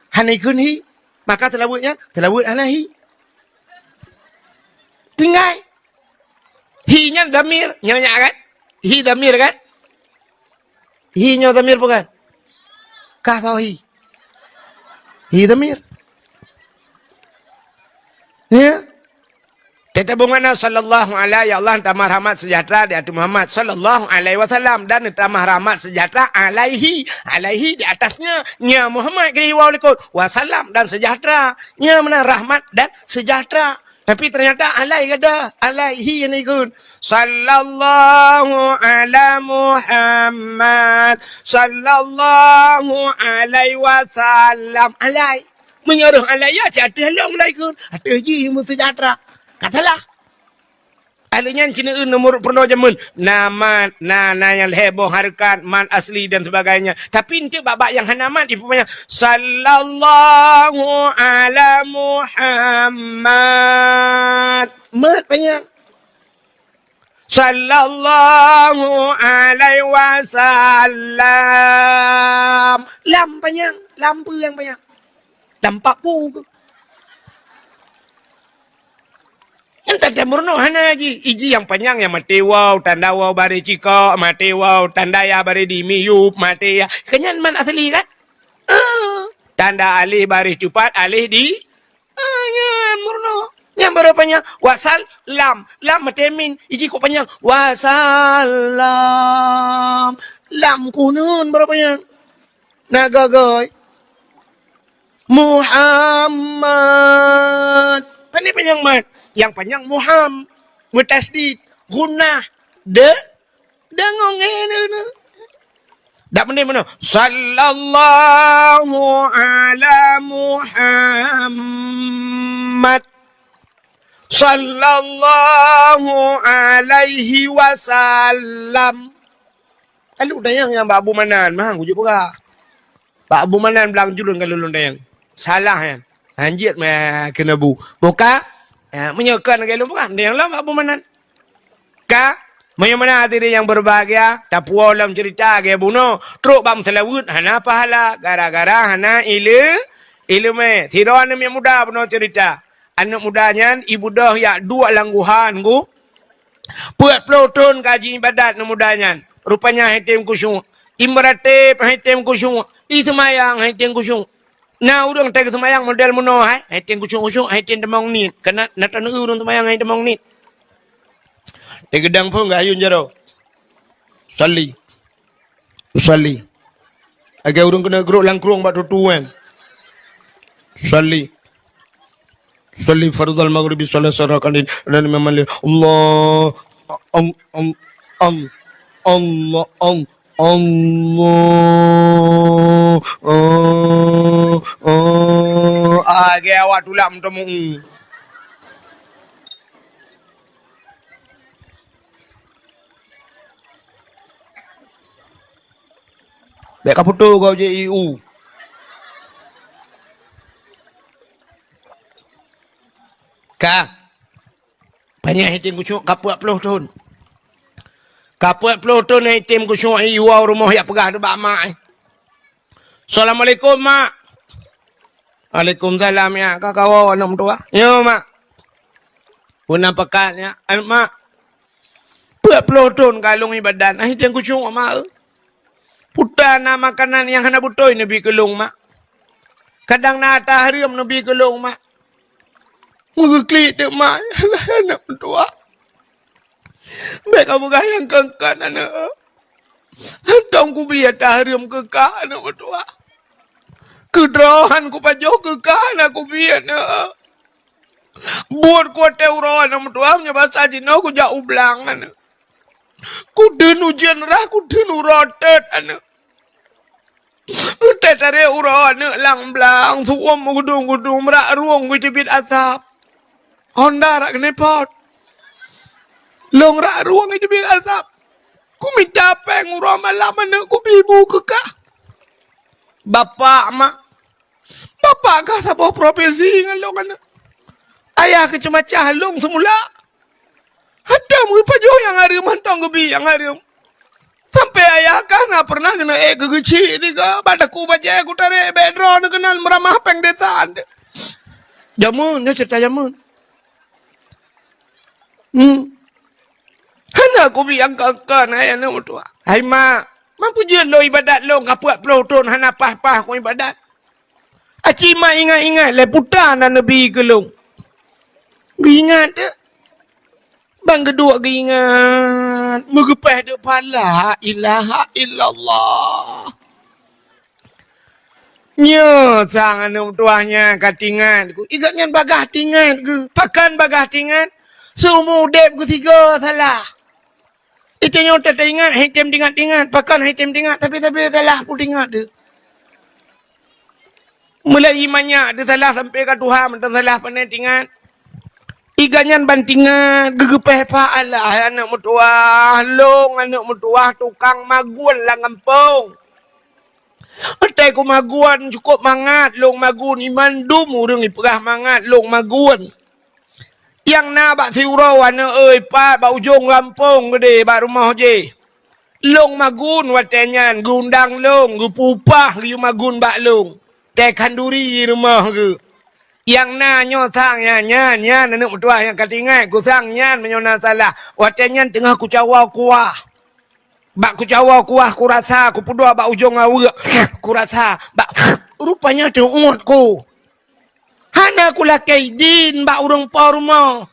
Hana ikheun hi. Maka seulaweuet nyan, seulaweuet alaihi. Tinggai. Hi nyan dhamir, nyan nyan kan? Hi dhamir kan? Hi nyoe dhamir bukan? Kah tau hi? Hi dhamir. Ya. Tetap bungana sallallahu alaihi, ya Allah, tambah rahmat sejahtera di atas Muhammad sallallahu alaihi wasallam dan tambah rahmat sejahtera alaihi, alaihi di atasnya, nya Muhammad kiri waw likot, wasallam dan sejahtera, nya mana rahmat dan sejahtera. Tapi ternyata alai kada, alaihi yang ikut. Sallallahu ala Muhammad, sallallahu alaihi wasallam. Alai. Meunyoe roh alai ya, cit ateueh lom lah ikut. Ateueh jih meusejahtera. Ka salah. Ahli nyan cina eu nomor peurunoe jameun. Na mat, na, na nyang lhèe boh hareukat, mat asli dan sebagainya. Tapi eunteuk bak-bak nyang hana mat, ipeupanyang, "Sallallahu ala Muhammad." Mat panyang. "Sallallahu alaihi wasallam." Lam panyang, lam peue nyang panyang? Lam paku ke? Nyan tanda meurunoe hana jih. Iji nyang panyang nyang maté waw, tanda waw baré cikok, maté waw, tanda ya baré di miyup, maté ya. Kan nyan mat asli kan? Ah, tanda alif baré cupat, alif di, ah, nyan meurunoe. Nyan baru panyang. Wasal, lam. Lam maté min. Iji kok panyang. Wasallam. Lam kuneun baru panyang. Na gagai. Muhammad. Pane panyang mat? Nyang panyang Muham. Meutasydid. Gunnah. De. Deungon ngeue. Dak mending mana? Sallallahu ala Muhammad. Sallallahu alaihi wasallam. Lalu dayang nyang bak Abu Manan, mah kujok peugah. Bak Abu Manan blang julun ka lôn dayang. Salah nyan. Hanjeuet mah keuneuk bu. Buka? Ha, meunyoe kon lagèe lôn peugah, dayang lom Abu Manan. Ka, meunyoe meunan hadirin nyang berbahagia, tapuwoe lom cerita lagèe bunoe, trok bak meuseulaweuet hana pahala, gara-gara hana ile-, ileumèe. Sidroe aneuk miet muda bunoe cerita. Aneuk muda nyan ibeudôh jak duek lam guha nunggu. Peuet ploh thon ka jiibadat aneuk muda nyan. Rupanya han tem khusyuk. Imeuratéb han tem khusyuk. Iseumayang han tem khusyuk. Na ureueng watèe geuseumayang model meunoe hai, han tem khusyuk-khusyuk, han tem tamong niet. Kana na taneuk ureueng seumayang han tamong niet. Di geudang phon geuayun jaroe. Usalli. Usalli. Lagèe ureueng keuneuk geurok lam krueng bak tutu kan. Usalli. Usalli fardhal maghribi salasa rakaatin. Dan Imam Malik, Allah, am, am, am, Allah, am, Allah, ah, ah, ah. Lagèe awak tulak meutemu. Bèk ka putôh gob jih ié u. Ka. Panyang han tem khusyuk ka peuet ploh thon. Ka peuet ploh thon han tem khusyuk iwoe rumoh jak peugah bak mak. "Assalamualaikum, Mak." "Waalaikumsalam, ya. Ka kawoe aneuk meutuwah?" "Nyo, Mak." "Peue na pakat, ya?" "Aneuk, Mak, peuet ploh thon ka lôn ibadat, han tem khusyuk, Mak, eu. Peue na makanan nyang hana beutôi neubi keu lôn, Mak. Kadang na ata hareuem neubi keu lôn, Mak." Meugeuklik teuk mak, alah aneuk meutuwah. Bèk kapeugah nyang kon-kon aneuk. Hantom kubi ata hareuem keu kah aneuk meutuwah. Keudroe han kupajoh keu kah hana kubi aneuk. Buet kuatèe uroe aneuk meutuwah, meunyoe basa jinoe kujak u blang aneuk. Kudeun ujeuen rhah, kudeun uroe teuet aneuk. Teutarek uroe aneuk lam blang, su'uem meugudong-gudong, meurak rueng kuiteubiet asap. Honda rak keuneupot. Lôn rak rueng iteubiet asap. Kumita pèng uroe malam aneuk kubi bu keu kah. Bapak, mak. Bapak kah saboh profesi ngon lôn aneuk. Ayah keuh ceumacah lôn seumula. Hantom geupajoh nyang hareuem, hantom geubi nyang hareuem. Sampoe ayah kah na peureunah keuneuk ék keu geuchik tiga, bak takue bajèe kutarek bèk droeneuh keunan meuramah péng desa. Jameun, nyoe ceurita jameun. Hmm. Hana kubi angka-angka na aneuk meutuwah. Hai mak, ma peue jeuet lôn ibadat lôn ka peuet ploh thon hana paih-paih keu ibadat. Aci mak ingat-ingat lé peue na neubi keu lôn. Geuingat teuk. Ban geuduek geuingat, meugeupéh teuk pahala, la ilaha illallah. Nyoe sang aneuk meutuwah nyan ka teuingat ku. Igat nyan bagaih teuingat ku. Pakon bagaih teuingat? Seumu udép geusigoe salah. Ita nyoe teuingat, han tem teuingat-teuingat. Pakon han tem teuingat? Tapi-tapi salah pun teuingat tu. Mulai manyak teusalah sampai ka tuha mantong salah pane teuingat. Iga nyan bantingan geugeupeh pha alah aneuk meutuwah, lôn aneuk meutuwah tukang magun lam gampông. Watèe kumagun cukôp mangat lôn magun, i mandum ureueng ipeugah mangat lôn magun. Nyang na bak siuroe aneuk, oi, pat bak ujong gampông geudeh bak rumoh jih. Lôn magun watèe nyan, geuundang lôn, geupeu upah geuyue magun bak lôn. Tée khanduri rumoh geuh. Nyang na nyoe sang nyan, nyan, nyan aneuk meutuwah nyang ka teuingat, kusang nyan meunyoe na salah. Watèe nyan teungoh kucawoe kuah. Bak kucawoe kuah kurasa, kupeuduek bak ujong aweuek. Kurasa, bak rupanya teuuet ku. Hana kulakée idin bak ureueng po rumoh.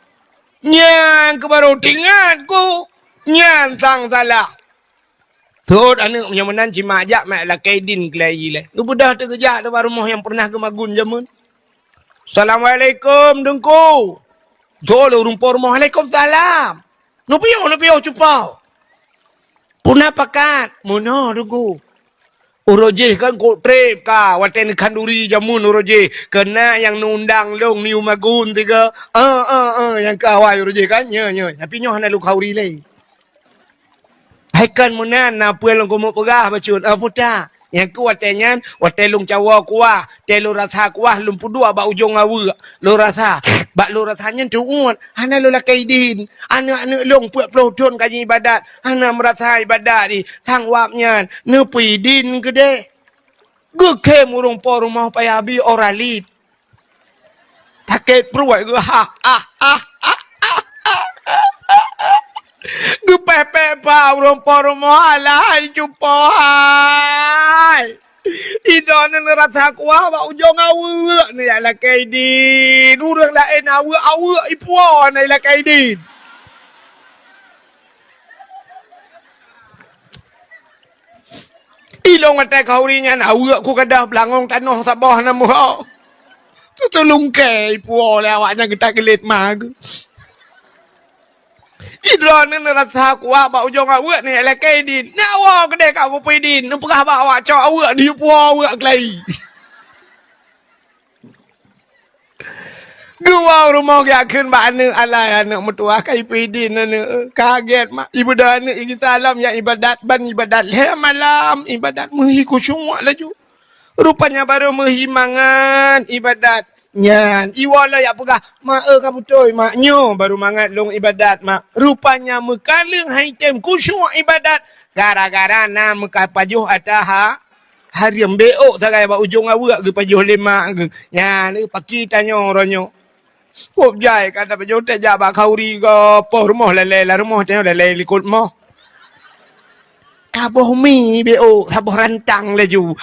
Nyan keuh barô teuingat ku, nyan sang salah. Sot aneuk nyang meunan cit mak jak mak lakée idin keulai ilée. Geubeudôh teuh geujak bak rumoh nyang peureunah geumagun jameun. "Assalamualaikum, Teungku." Sot lé ureueng po rumoh, "Waalaikumsalam." "Neupiôh, neupiôh cupo." "Puna pakat?" "Meunoe, Teungku." Uroe jih kan kok treb ka, watée neukhanduri jameun uroe jih. Keunan nyang neuundang lôn neuyue magun sigoe. Eh, eh, eh, nyang keu awai uroe jih kan? Nyoe, nyoe. Tapi nyoe hana lôn khanduri lé. Hai kon meunan, na peue lôn keumeung peugah bacut. Eh, puta. Nyang keu watée nyan, watée lôn cawoe kuah, tée lôn rasa kuah, lôn peuduek bak ujong aweuek. Lôn rasa, bak lôn rasa nyan teuuet. Hana lôn lakée idin. Aneuk-aneuk lôn peuet ploh thon ka jiibadat. Hana meurasa ibadat jih. Sang wab nyan, neupeu idin keudeh. Geukhém ureueng po rumoh payah bi Oralit. Sakét pruet geuh, ha, ha, ha, ha, ha. Geupéh-péh bak ureueng po rumoh, "Alah hai cupo hai. Idroeneuh neurasa kuah bak ujong aweuek, neujak lakée idin. Ureueng laén aweuek, aweuek ipuwoe hana ilakée idin." Ilôn watée khanduri nyan aweuek ku gadôh beulangong tanoh saboh na meuho. Tutulungkée ipuwoe lé awak nyan geutak geulet ma geuh. Idroeneuh neurasa kuah bak ujong aweuek neujak lakée idin. Neuwoe keudeh ka geupeu idin, neupeugah bak awak cok aweuek neuyue puwoe aweuek keulai. Geuwoe u rumoh geujak kheun bak aneuk, "Alah aneuk meutuwah, ka ipeu idin aneuk." Kagét mak, ibeudôh aneuk igisa lom jak ibadat, ban ibadat lhée malam, ibadat meuhi khusyuk laju. Rupanya barô meuhi mangat ibadat. Nyan, iwoe lom jak peugah, "Mak, eu ka beutôi mak, nyoe barô mangat lôn ibadat mak." Rupanya meukaleueng han item khusyuk ibadat gara-gara na meukapajoh ata ha- Hareuem bék sagai bak ujong aweuek geupajoh lé mak geuh. Nyan paki tanyoe uroe nyoe. Kok jai ka tapajoh teuh jak bak khanduri goe, poh rumoh lalée lam rumoh, tanyoe lalée likot moh. Kaboh mi bék saboh rantang laju.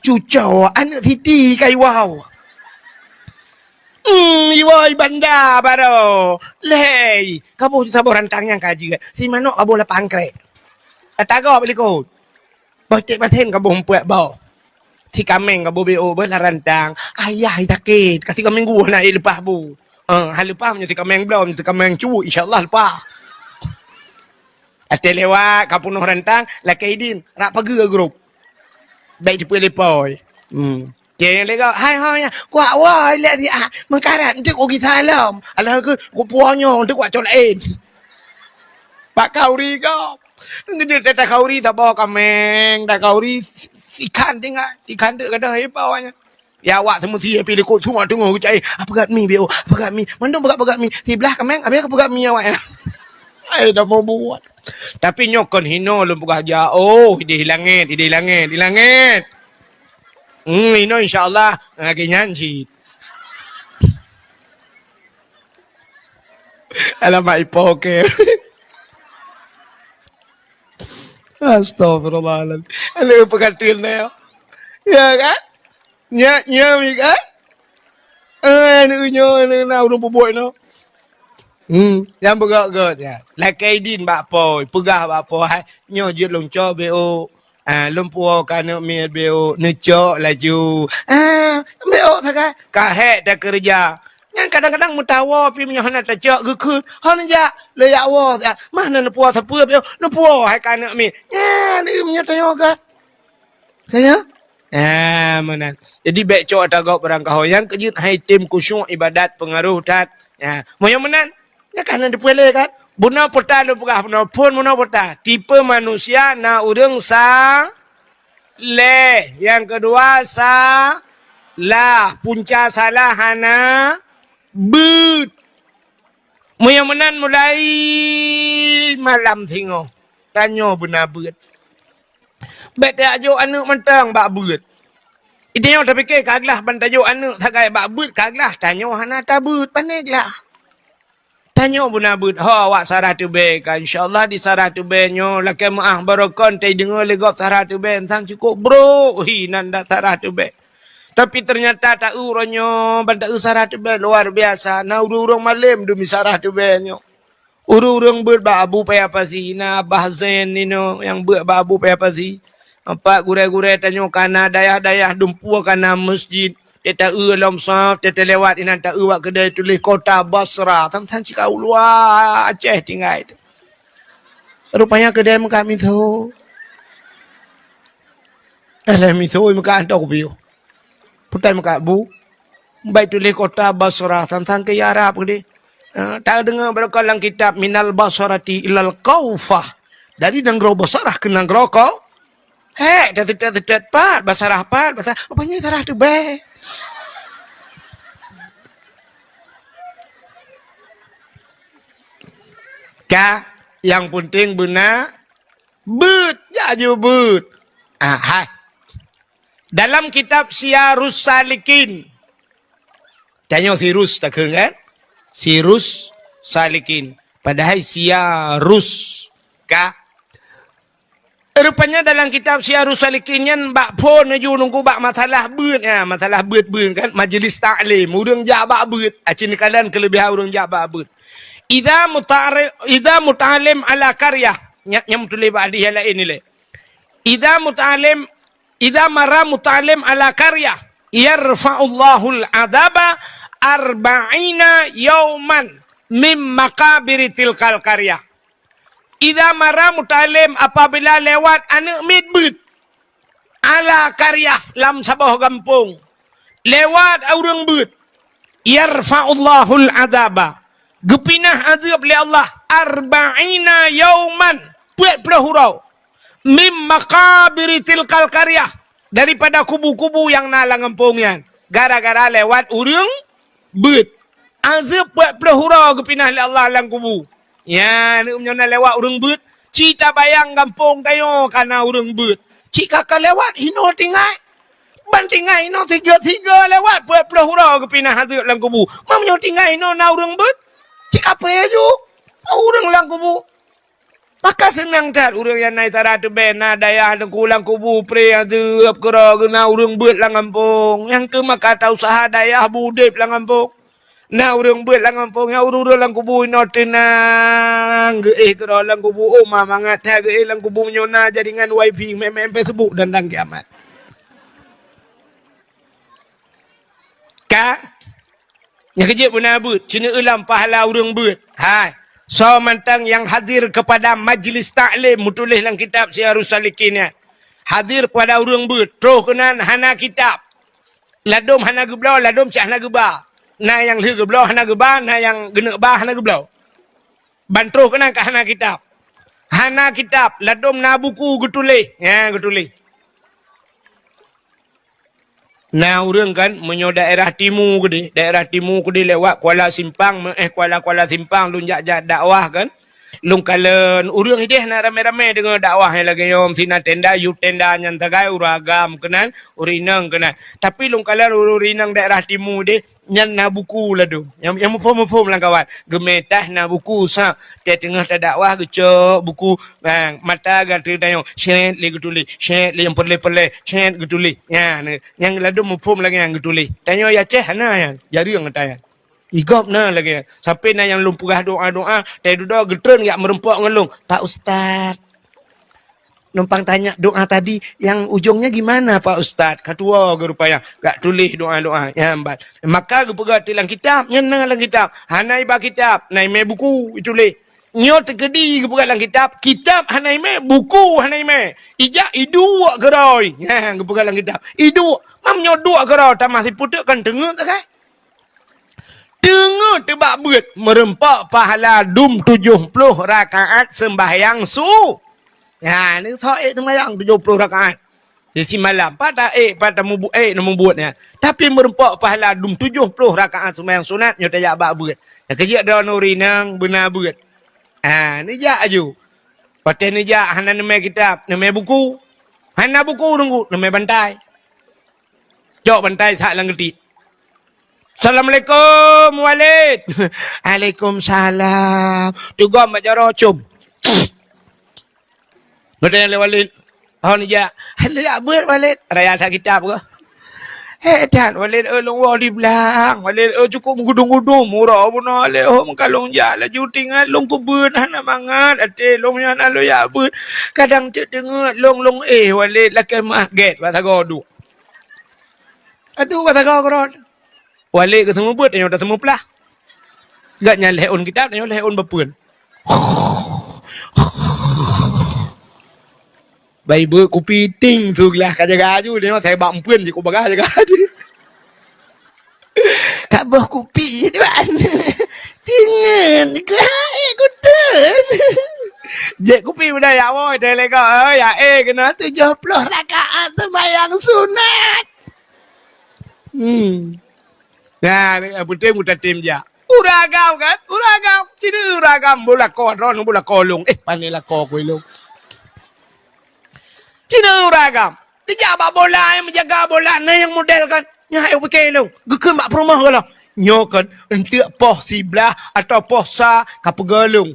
Cuco aneuk siti ka iwoe. Hmm, iwoe banda baroe. Lhée, kaboh saboh rantang nyang ka jeuet. Si manok kaboh lapan krek. Ka tagob likot. Boh cek masen kaboh meupuet boh. Si kaméng kaboh bék beuh lam rantang. Ayah sakét, ka si kaméng geuh na ék leupah bu. Eh, han leupah meunyoe si kaméng bloe, meunyoe si kaméng cuwuk, insya Allah leupah. Até lewat, ka peunoh rantang, lakée idin, rab pageue grup. Bék jipeuleupoi. Hmm. Ceng lé gob, "Hai ho nyan, kuak woe ilée siat, meukarat enteuk kugisa lom. Alah keu kupuwoe nyoe enteuk kuwat cot laén." Bak khanduri gob. Geujeuet tata khanduri saboh kaméng, ta khanduri si-, sikhan tinggai, sikhan teuk gadôh ié bak awak nyan. Ya awak seumeusie pih likot sungai teungoh geucai, "Ah, peugah mi bék, ah, peugah mi." Mandum peugah-peugah mi. Siblah kaméng, abéh ka peugah mi awak nyan. Hai, dah mau buat. Tapi nyoe kon hinoe lôn peugah jak. Oh, idéh langét, idéh langét, idéh langét. Hmm, inoe insya Allah lagée nyan cit. Alamak, ipo ke. Astagfirullahaladzim. Aduh, peukatil na. Ya kan? Nyak, nyak, mi kan? Eh, aneuk nyoe, aneuk na ureueng peubuet nyoe. Hmm, nyang beugét-gét nyan. Lakée idin bak po, peugah bak po, "Hai, nyoe jeuet lôn cok bék." Ah, lôn puwoe ka aneuk miet bék, neucok laju. Ah, bék sagai. Ka hék takeureuja. Nyan kadang-kadang meutawoe pih meunyoe hana tacok geukheun, "Hana jak, lôn jak woe siat." Mah na neupuwoe sapeue bék, neupuwoe hai ka aneuk miet. Nyan, meunyoe tanyoe ka. Ka nyoe? Ah, meunan. Jadi bék cok ata gob barangkaho. Nyang keujeuet hai tem khusyuk ibadat peungaroh that. Ya, meunyoe meunan, nyan ka hana teupeulé kan? Bunoe peuta lôn peugah bunoe, phon bunoe peuta. Tipe manusia na ureuëng saleh, nyang keudua salah, punca salah hana beuet. Meunyoe meunan mulai malam singoh, tanyoe beuna beuet. Bék tajok aneuëk mantong bak beuet. Tanyoe tapike ka glah ban tajok aneuëk sagai bak beuet ka glah, tanyoe hana tabeuet, pané glah. Tanyoe beuna beuet ho awak Sarah Teubée ka. Insya Allah di Sarah Teubée nyoe lakée meuáh barokon teudeungoe lé gob Sarah Teubée, sang cukôp brok hi nan dak Sarah Teubée. Tapi teunyata taeu uroe nyoe ban taeu Sarah Teubée luar biasa. Na ureuëng-ureuëng malém demi Sarah Teubée nyoe. Ureuëng-ureuëng beuet bak Abu Paya Pasi, na Abah Zain ninoe nyang beuet bak Abu Paya Pasi. Ampat gurée-gurée tanyoe kana dayah-dayah dumpeue kana masjid. Teuta-eu lom saf, teuta lewat inan ta-eu bak keudée tuléh Kota Basra. Sang-sang cika u luwa Aceh tinggai tu. Rupanya keudée meukat miseue. Eh, lhée miseue meukat hantom kupiôh. Putai meukat bu. Bai tuléh Kota Basra, sang-sang keu Arab keudeh. Eh, tadeungoe barokon lam kitab, "Minal Basrati ilal Kaufah." Dari nanggroe Basrah keu nanggroe Kau-, hék, taseutôt-seutôt pat, Basrah pat, Basrah, rupanya Sarah Teubée. Ka, nyang peunteng beuna beuet, jak ju beuet. Ah, hai. Dalam kitab Siyarus Salikin. Tanyoe Sirus takheun kan? Sirus Salikin. Padahai Siyarus ka. Rupanya dalam kitab Siyarus Salikin nyan bak phon laju nunggu bak masalah beuet, ya, masalah beuet-beuet kan, majlis taklim, ureuëng jak bak beuet, aci neukalon keuleubihan ureuëng jak bak beuet. Idza muta'ari-, idza muta'allim ala qaryah, nya, nyang tuléh bak hadis nyang laén ilée. Idza muta'allim, idza marra muta'allim ala qaryah, yarfa'ullahul adzaba arba'ina yauman min maqabiri tilkal qaryah. Idza marra muta'allim, apabila lewat aneuëk miet beuet, ala qaryah, lam saboh gampông, lewat ureuëng beuet, yarfa'ullahul adzaba, geupinah azeueb lé Allah, arba'ina yauman, peuet ploh uroe, mim maqabiri tilkal qaryah, daripada kubu-kubu nyang na lam gampông nyan, gara-gara lewat ureuëng beuet. Azeueb peuet ploh uroe geupinah lé Allah lam kubu. Nyan, meunyoe na lewat ureuëng beuet, ci tabayang gampông tanyoe ka na ureuëng beuet. Cit ka ka lewat, hinoe tinggai. Ban tinggai hinoe sigoe-sigoe lewat peuet ploh uroe geupinah azeueb lam kubu. Meunyoe tinggai hinoe na ureuëng beuet, cit ka preh ju ureuëng lam kubu. Maka seunang that ureuëng nyang na Sarah Teubée, na dayah teungku lam kubu, preh azeueb keudroe, na ureuëng beuet lam gampông. Nyang keu maka tausaha dayah beudeb lam gampông. Na ureuëng beuet lam gampông, nyang ureuëng-ureuëng lam kubu inoe teunang, geuéh keudroe lam kubu, oh, ma mangat that geuéh lam kubu meunyoe na jaringan wifi, mé-mé Facebook dan, dan kiamat. Ka? Nyang keujeuet beuna beuet, ci neueu lam pahala ureuëng beuet. Hai, soe mantong nyang hadir kepada majlis taklim, meutuléh lam kitab Siyarus Salikin nyan. Hadir kepada ureuëng beuet, troh keunan hana kitab. Ladôm hana geubloe, ladôm cit hana geuba. Na nyang lheueh geubloe hana geuba, na nyang geuneuk ba hana geubloe. Ban troh keunan ka hana kitab. Hana kitab, ladôm na buku geutuléh. Nyan geutuléh. Na ureuëng kan, meunyoe daerah timu keudeh, daerah timu keudeh lewat Kuala Simpang, meuéh Kuala, Kuala Simpang lôn jak-jak dakwah kan. Lôn kalon ureuëng ideh na ramé-ramé deungoe dakwah nyang lagée nyoe, sinan tenda, yub tenda nyan sagai, ureuëng agam keunan, ureuëng inong keunan. Tapi lôn kalon ureuëng inong daerah timu deh, nyan na buku ladôm. Nyang, nyang muphom-muphom lam kawan. Geumé tah na buku sa, teuh teungoh tadakwah geucok buku, ha, mata gata tanyoe, syét lé geutuléh, syét lé nyang peureulée-peureulée, syét geutuléh. Nyan, nyang ladôm muphom lagée nyan geutuléh. Tanyoe Aceh hana nyan, jareueng ata nyan. Di gob na lagée nyan. Sampai na nyang lôn peugah doa-doa, teuh dudoe geutreun jak meureumpok ngon lôn, "Pak Ustaz, numpang tanya doa tadi, yang ujungnya gimana, Pak Ustaz?" Ka tuwoe geuh rupanya, jak tuléh doa-doa nyan ban. Maka geupeugah teuh lam kitab, nyan na lam kitab. Hana iba kitab, na imé buku ituléh. Nyoe teukeudi geupeugah lam kitab, kitab hana imé, buku hana imé. Ijak iduek keudroe. Nyan geupeugah lam kitab. Iduek, meunyoe duek keudroe tamah sipeuteuk kan teungeut sagai. Teungeut teubak beuet, meureumpok pahala dum tujoh ploh rakaat seumbahyang su. Nyan, ni sok ék seumbahyang tujoh ploh rakaat. Di simalam, pat ta ék, pat ta mubu-, ék na mubuet nyan. Tapi meureumpok pahala dum tujoh ploh rakaat seumbahyang sunat, nyoe tajak bak beuet. Nyang keujeuet droeneuh ureueng inong beuna beuet. Ha, neujak aju. Watèe neujak, hana neumè kitab, neumè buku. Hana buku teungku, neumè bantai. Cok bantai that lam geutik. "Assalamualaikum, Walid." "Waalaikumsalam." Teugom bak jaroe com. Geutanyong lé Walid, "Ho neujak?" "Neujak beuet, Walid." "Raya that kitab kah?" "Eh, that, Walid, eh, lôn woe di blang. Walid, eh, cukôp meugudong-gudong, murah bunoe, Walid. Oh, meukalon jak laju, tingat lôn keubeuet, hana mangat até lôn nyan, lôn jak beuet. Kadang cit teungeut lôn, lôn éh, Walid, lakèe meu'ah gèt bak sagoe duek." Aduh, bak sagoe keudroe. Walid geuseumeubeuet, tanyoe taseumeuplah. Gobnyan lhèe ôn kitab, tanyoe lhèe ôn bapeuen. Bai beuet kupi ting su glah ka jaga aju, tanyoe sai bak meupeuen jih ku bagah jaga aju. Ka boh kupi, Tuan. Tingeun, glah, eh, guten. Jép kupi beudôh ya woe, teuh lé gob, eh, ya, eh, keunoe tujoh ploh rakaat seumbahyang sunat. Hmm. Nah, nyang penting mutatim jak. Ureueng agam kan? Ureueng agam. Cina ureueng agam beulakoe droeneuh beulakoe lôn. Eh, pandai lakoe keu lôn. Cina ureueng agam. Dijak bak bola, nyang meujaga bola, na nyang model kan. Nyan hai pike lôn. Geukheun bak peurumoh goh lom. Nyoe kan, eunteuk poh siblaih atawa poh sa ka peugah lôn.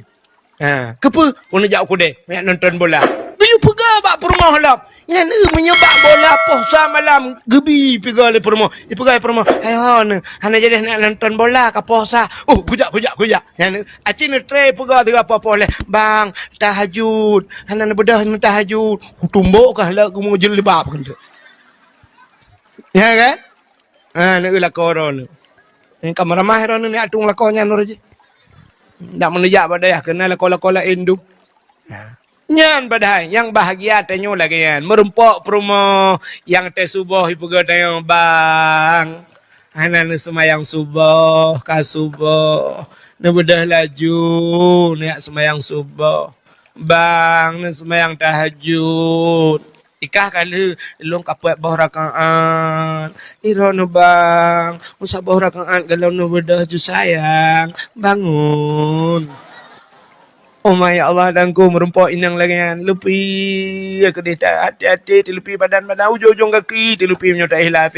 Ha, keupeue? Keuneuk jak u keudè, neujak nonton bola. Geuyue peugah bak peurumoh lom. Nyan, eh, meunyoe bak bola poh sa malam, geubi peugah lé peurumoh. Ipeugah lé peurumoh, "Hai ho, hana jadi neujak nonton bola ka poh sa." "Oh, kujak, kujak, kujak." Nyan, eh, aci neutré peugah tiga poh-poh lé, "Bang, tahajud. Hana neubeudôh neutahajud." Kutumbok kah lé geumeujilbab keuneuk. Ya kan? Ha, neueu lakoe droeneuh. Nyang ka meuramah droeneuh neueu atong lakoe nyan uroe jih. Dak meuneuh jak bak dayah keunan lakoe-lakoe laén dum. Ha. Nyan padahai nyang bahgia tanyoe lagèe nyan. Meurumpok peurumoh nyang teuh suboh ipeugah tanyoe, "Bang, hana neuseumayang suboh, ka suboh. Neubeudôh laju, neujak seumayang suboh. Bang, neuseumayang tahajud." Ikah ka lheueh lôn ka peuet boh rakaat. Iroh nyoe bang, meusaboh rakaat goh lom neubeudôh ju sayang. Bangun. Oh ma ya Allah, dangku meurumpok inong lagèe nyan. Leupie keudeh ta, até-até teuleupie badan-badan, ujong-ujong gaki teuleupie meunyoe ta ikhlas.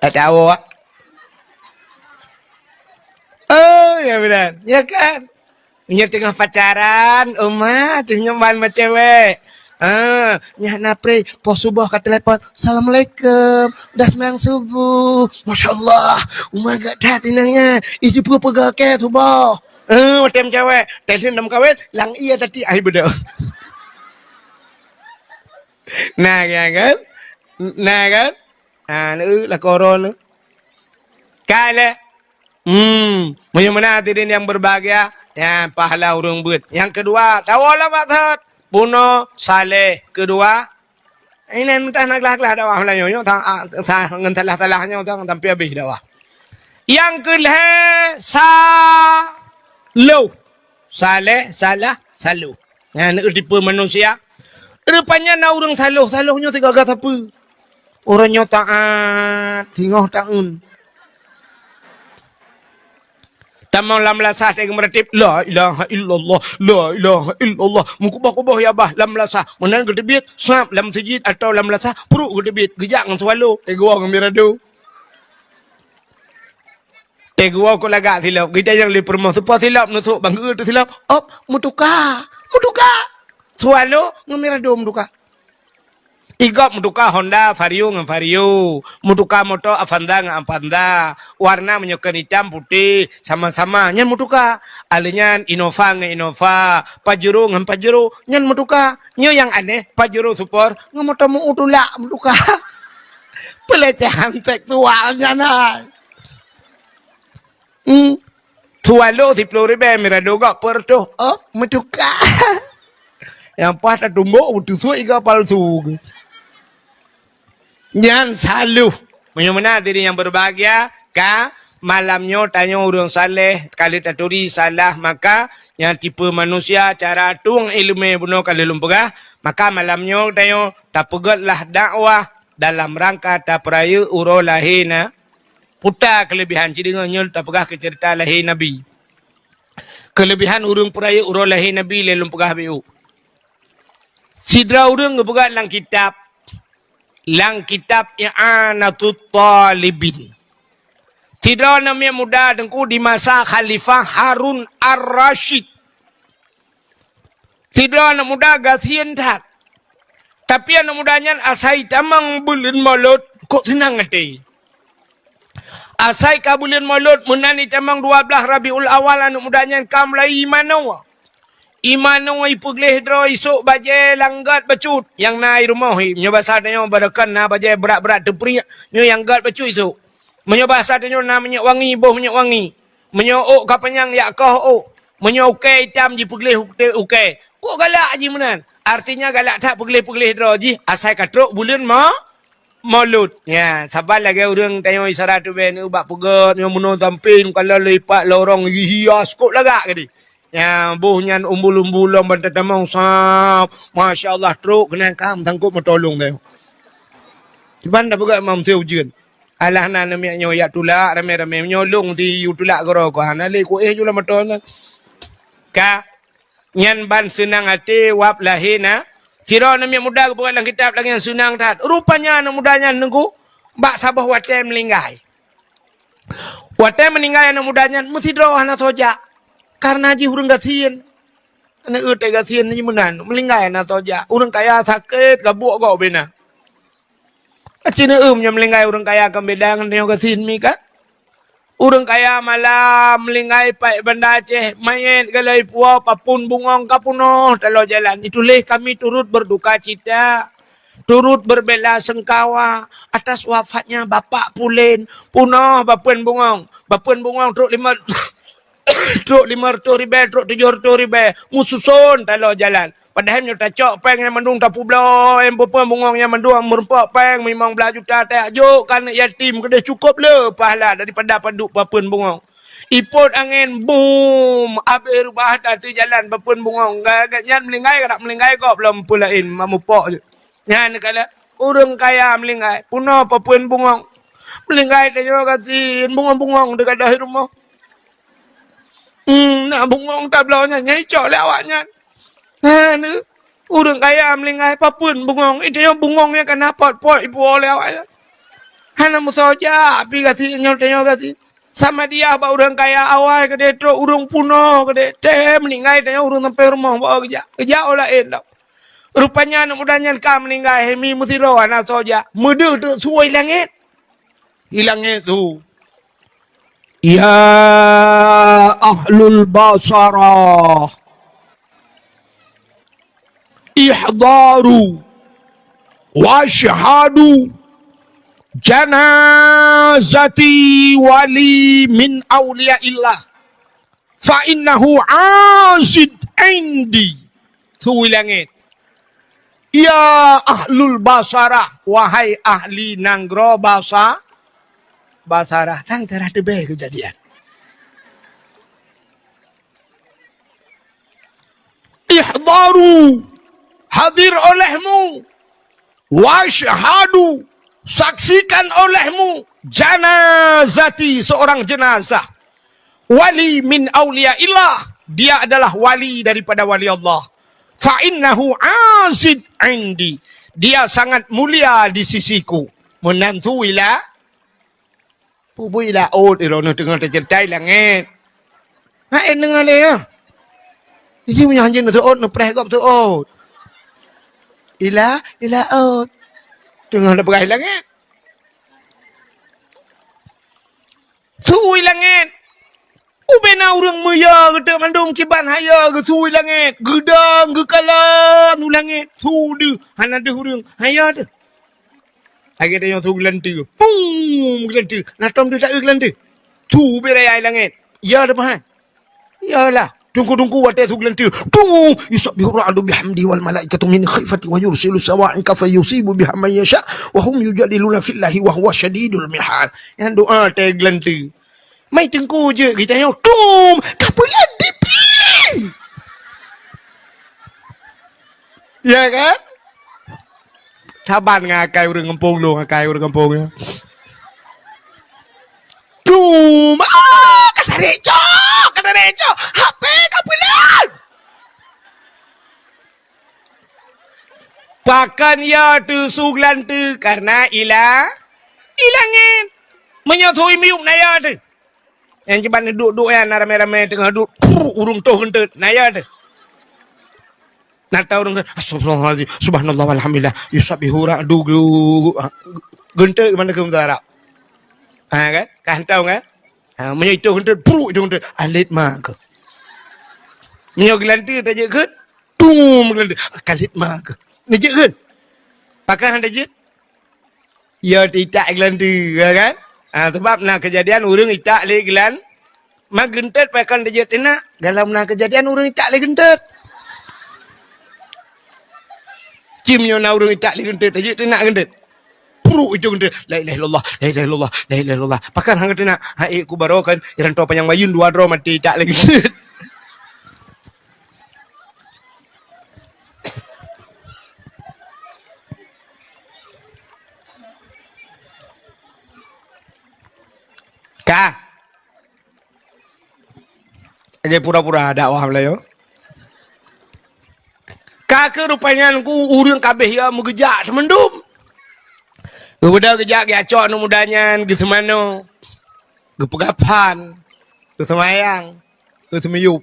Tak tahu, ah. Oh, ya benar. Ya kan? Meunyoe teungoh pacaran, uma, teungoh ban meucewek. Ah, nyan na pré, poh suboh ka telepon, "Assalamualaikum, udah seumayang subuh." Masya Allah, uma gak that inong nyan. Ih, dipeugah-peugah keu suboh. Eh, watèe meucewek, telepon dah meukawen, lang iya tati ai beudôh. Nah, ya kan? Nah, kan? Ha, neueu lakoe droeneuh. Ka lheueh. Hmm, meunyoe meunan hadirin yang berbahagia, nyan pahala ureueng beuet. Nyang keudua, tawoe lam maksud. Bunoe saleh. Keudua, inan meuntah na glah-glah dakwah meulayeue nyoe, ta-, ta-, ngon salah-salah nyoe, ta-, sampai habéh dakwah. Nyang keulhèe, saloh. Saleh, salah, saloh. Nyan, tipe manusia. Rupanya na ureueng saloh, saloh nyoe sigaga sapeue? Ureueng nyoe taat, singoh taun. Tamong lam melasah teuh geumeuratéb, "La ilaha illallah, la ilaha illallah." Meukuboh-kuboh ya bah lam melasah. Meunan geuteubiet, sab lam meuseujid atawa lam melasah, pruet geuteubiet, geujak ngon swallow, teuh geuwoe ngon mirado. Teuh geuwoe keu lagak silop, geutanyong lé peurumoh, "Soe po silop neusok bang?" "Geue teuh silop." "Op, meutuka, meutuka." Swallow ngon mirado meutuka. Igop meutuka Honda Vario ngon Vario, meutuka moto Avanza ngon Avanza, warna meunyoe kon itam putéh, sama-sama, nyan meutuka. Alèh nyan Innova ngon Innova, Pajero ngon Pajero, nyan meutuka. Nyoe nyang aneh, Pajero Sport ngon moto meu tulak meutuka. Pelecehan seksual nyan hai. Hmm. Swallow siplôh ribèe, mirado gop peuet reutôh. Oh, meutuka. Nyang paih tatumbok, meutusok iga palsu. Nyan saluh. Meunyoe meunan hadirin nyang berbahagia, ka malam nyoe tanyoe ureuëng saleh, ka lheueh taturi salah, maka nyang tipe manusia cara tueng iéleumé bunoe ka lheueh lôn peugah, maka malam nyoe tanyoe tapeugét lah dakwah dalam rangka tapeurayeuk uroe lahé na-, puta keuleubihan. Ci deungoe nyoe tapeugah keu ceurita lahé Nabi. Keuleubihan ureuëng peurayeuk uroe lahé Nabi lé lôn peugah beu. Sidroe ureuëng geupeugah lam kitab, lam kitab I'anatut Talibin. Sidroe aneuk miet muda teungku di masa Khalifah Harun Ar-Rasyid. Sidroe aneuk muda gasien that. Tapi aneuk muda nyan asai tamong buleuen Molot, kok seunang até. Asai ka buleuen Molot meunan itamong dua blaih Rabiul Awal, aneuk muda nyan ka mulai imanoe. Imanoe ipeugleh droe isok bajée langgét bacut nyang na i rumoh. Meunyoe basa tanyoe barokon na bajée brat-brat teupriek, nyoe nyang gét bacut isok. Meunyoe basa tanyoe na minyeuk wangi, boh minyeuk wangi. Meunyoe ôk ka panyang yak koh ôk. Meunyoe ukée itam jipeugleh ukée. Kok galak jih meunan? Artinya galak that peugleh-peugleh droe jih asai ka trok buleuen mo-, Molot. Nya, saban lagée ureuëng tanyoe isyarat tubée nyoe bak peugét, nyoe meunoe sampéng, kalon lipat lorong hias kok lagak gadi. Nya, boh nyan umbul-umbul lom ban tatamong sab. Masya Allah, trok keunan kam sangkot meutolong tanyoe. Kiban dah peugah mam si ujeuen. Alah na aneuk miet nyoe yak tulak ramé-ramé, meunyoe lôn si yue tulak keudroe keuh hana lé kuéh ju lam moto nyan. Ka, nyan ban seunang até wab lahé na. Sidroe aneuk miet muda geupeugah lam kitab lagée nyan seunang that. Rupanya aneuk muda nyan teungku bak saboh watée meuninggai. Watée meuninggai aneuk muda nyan meusidroe hana soe jak, kareuna jih ureuëng gasien. Aneuk eu teugasien jih meunan, meuninggai hana soe jak. Ureuëng kaya sakét gabuek gob bina. Aci neuem nyang meulinggai ureuëng kaya kon beda ngon tanyoe gasien mi kan? Ureuëng kaya malam meulinggai paih Banda Aceh, manyét galai puwoe papun bungong ka punoh taloe jalan. Itulah kami turut berduka cita, turut berbela sengkawa atas wafatnya Bapak Pulen. Punoh bapeuen bungong. Bapeuen bungong trok lima, trok lima reutôh ribée, trok tujoh reutôh ribée. Meususon taloe jalan. Padahai meunyoe tacok péng nyan mandum tapubloe, peue-peue bungong nyan mandum meurumpok péng limong blaih juta tajak jok keu aneuk yatim keudeh cukôp le pahala daripada padub papeuen bungong. Ipot angén, bum, abéh reubah that teujalan papeuen bungong. Gata nyan meulinggai, gata meulinggai gob lom peue laén, mamupok jeuet. Nyan kala ureuëng kaya meulinggai, punoh papeuen bungong. Meulinggai tanyoe gasien, bungong-bungong teugadôh di rumoh. Hmm, na bungong tabloe nyan, nyang icok lé awaknyan. Hana, ureuëng kaya meulinggai papeuen bungong. Itu nyang bungong nyang kana pot-pot ipuwoe lé awaknyan. Hana meusoe jak pi gasien nyoe tanyoe gasien. Sama dia bak ureuëng kaya awai keudeh trok ureuëng punoh keudeh. Teuh meuninggai tanyoe ureuëng sampai rumoh bawa geujak. Geujak u laén tau. Rupanya aneuk muda nyan ka meuninggai, hemi meusidroe hana soe jak. Meudeuh teuk su i langét. I langét su. Ya ahlul Basarah, ihdaru wasyhadu janazati wali min auliyaillah. Fa innahu azid indi. Su i langét. Ya ahlul Basarah, wahai ahli nanggroe Basa-, Basarah. Tan tarah teubée keujadian. Ihdaru, hadir olehmu. Wasyhadu, saksikan olehmu, janazati, seorang jenazah. Wali min auliyaillah, dia adalah wali daripada wali Allah. Fa innahu azid indi, dia sangat mulia di sisiku. Meunan su i la-, Pubui laôt, droeneuh teungoh teuceurita i langét. Hai, deungoe lé, ya. Iji meunyoe hanjeuet neuseuôt, neupreh gob seuôt. Ila, ila ôt. Teungoh neupeugah i langét. Su i langét. Ubena ureuëng meuyo geuteuk mandum kiban hayo geusu i langét. Geudong, geukalon u langét. Su deuh, hana deuh ureuëng. Hayo deuh. Lagée tanyoe su geulanteue. Pum! Geulanteue. Na tom teuh taeu geulanteue. Su beu raya i langét. Ya teuma hai. Yalah. Teungku-teungku watée su geulanteue, tung, yusabbihu ra'du bihamdi wal malaikatu min khifati wa yursilu sawa'iqa fa yusibu biha man yasha wa hum yujadiluna fillahi wa huwa syadidul mihal. Nyan doa watée geulanteue. Mai teungku jeuet geutanyoe, tum, ka peuleueh dipi. Ya kan? Saban ngon akai ureuëng gampông lôn, akai ureuëng gampông nyoe. Tum, ah, ka tarék cok, ka tarék cok. H P ka peuleueh. Pakon ya teusu geulanteue karena ila, ilangét. Meunyoe su miyueb na ya teuh. Nyang jiban duek-duek nyan na ramé-ramé teungoh duek, puh, ureuëng toh geunteut, na ya teuh. Na ta ureuëng, "Astagfirullahaladzim, subhanallah walhamdulillah, yusabbihu ra'du gu-," ha, geunteut gimana keu bahasa Arab? Ha kan? Ka hantom kan? Ha, meunyoe itu geunteut, puh, itu geunteut, alit ma keuh. Meunyoe geulanteue tajeuet keuh, tum, geulanteue, kalit ma keuh. Neujeuet keuh? Pakon hana jeuet? Ya, itak geulanteue, ya kan? Ha, sabab na keujadian ureuëng itak lé geulan-, ma geunteut pakon tajeuet teunak. Dalam na keujadian ureuëng itak lé geunteut. Cim nyoe na ureuëng itak lé geunteut, tajeuet teunak geunteut. Puruk itu geunteut. La ilaha illallah, la ilaha illallah, la ilaha illallah. Pakon hana teunak? Ha, ék kubaroe kan, iranto panyang bayeuen dua droe maté itak lé geunteut. Ka. Lagée pura-pura dakwah Meulayu. Ka keuh rupanya ku ureuëng kabeh ya meugeujak teumandum. Geubeudôh geujak geucok aneuk muda nyan geuseumanoe, geupeugah phan, geuseumayang, geuseumiyueb,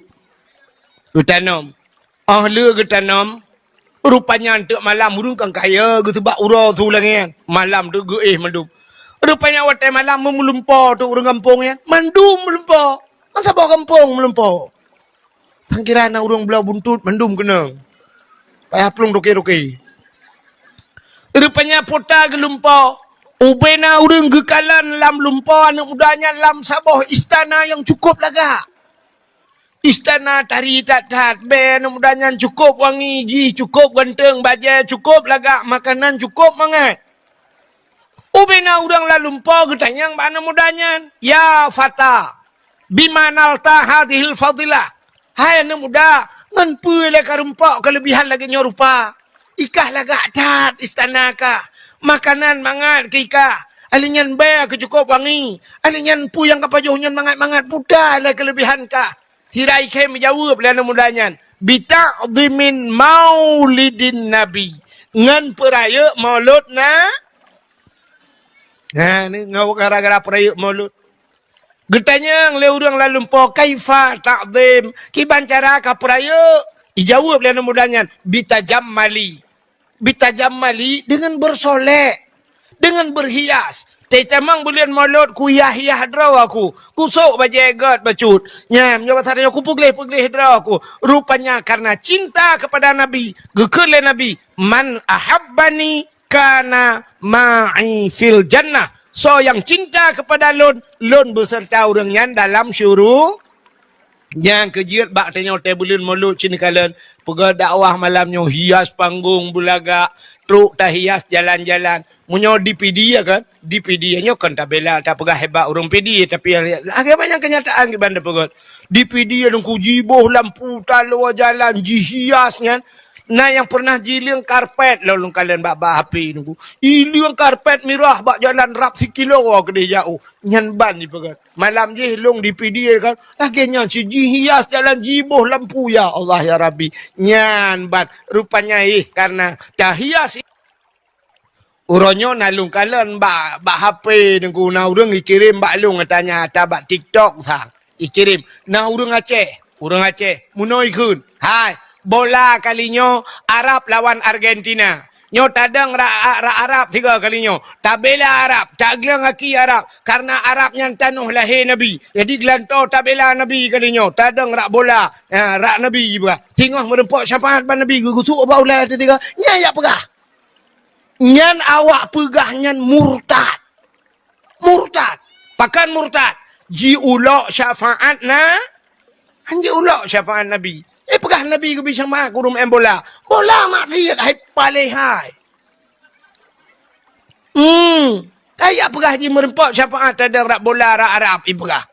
geutanom. Óh lheueh geutanom, rupanya teuk malam ureuëng kan kaya geuseubak uroe su langét. Malam teuk geuéh mandum. Rupanya watée malam meulumpo teuk ureuëng gampông nyan. Mandum meulumpo. Masa boh gampông meulumpo. Sangkira na ureuëng bloe buntut mandum keunong. Payah plueng toke-toke. Rupanya puta geulumpo. Ubena ureuëng geukalon lam lumpo aneuk muda nyan lam saboh istana nyang cukup lagak. Istana tari that-that, bée aneuk muda nyan cukôp wangi, jih cukôp ganteng, bajée cukôp lagak, makanan cukôp mangat. Ubena ureuëng lam lumpo geutanyong bak aneuk muda nyan, "Ya fata, bima nalta hadhil fadilah?" Hai aneuk muda, ngon peue lé ka rumpok keuleubihan lagée nyoe rupa? Ikah lagak that istana kah, makanan mangat keu ikah, alèh nyan bée keu cukôp wangi, alèh nyan peue nyang ka pajoh nyan mangat-mangat, peue lé keuleubihan kah? Sira ikhèe meujaweueb lé aneuk muda nyan, "Bita'dhimin maulidin nabi," ngon peurayeuk maulud na-, na, ngon gara-gara peurayeuk maulud. Geutanyong lé ureuëng lam lumpo, "Kaifa ta'dhim?" Kiban cara ka peurayeuk? Ijaweueb lé aneuk muda nyan, "Bitajammali." Bitajammali, deungon beusolek, deungon beuhias. Teutamong buleuen Molot kuhiah-hiah droe aku, kusôk bajée gét bacut. Nyan, nyoe basa tanyoe kupeugleh-peugleh droe aku. Rupanya karena cinta kepada Nabi, geukheun lé Nabi, "Man ahabbani kana ma'i fil jannah." Soe nyang cinta kepada lôn, lôn beuseurta ureuëng nyan dalam syuru-, Nyang keujeuet bak tanyoe teuh buleuen Molot cit neukalon, peugah dakwah malam nyoe, hias panggong beulagak, trok tahias jalan-jalan. Meunyoe di Pidie kan, di Pidie nyoe kon tabela tapeugah hebat ureuëng Pidie, tapi lagée banyak kenyataan kiban teupeugah. Di Pidie nungku jiboh lampu taloe jalan, jihias nyan. Na nyang pernah jileueng karpet lôn kalon bak, bak H P nungku. Ileueng karpet mirah bak jalan rab sikilo keudeh jaoh. Nyan ban jipeugah. Malam jih lôn di Pidie kan, lagée nyan cit jihias jalan jiboh lampu, ya Allah, ya Rabbi. Nyan ban, rupanya, eh, karena tahias. Uroe nyoe na lôn kalon bak, bak H P nungku, na ureuëng ikirém bak lôn, tanya ata bak TikTok sa. Ikirém, na ureuëng Aceh, ureuëng Aceh, meunoe ikheun. Hai, bola kali nyoe Arab lawan Argentina. Nyoe tadong rak, rak Arab tiga kali nyoe. Tabela Arab, tagleueng aki Arab. Karena Arab nyan tanoh lahé Nabi. Jadi geulantoe tabela Nabi kali nyoe. Tadong rak bola, ha, rak Nabi jipeugah. Singoh meureumpok syafaat bak Nabi, geugusuk bak ulée teuh tiga. Nyan jak peugah. Nyan awak peugah nyan murtad. Murtad. Pakon murtad? Jiulok syafaat na-, Hanjeuet ulok syafaat Nabi. Eh, peugah Nabi geubi syafaat keu ureueng maén bola. Bola maksiet hai paléh hai. Hmm. Kaya peugah jih meureumpok syafaat tadong rab bola rab Arab ipeugah.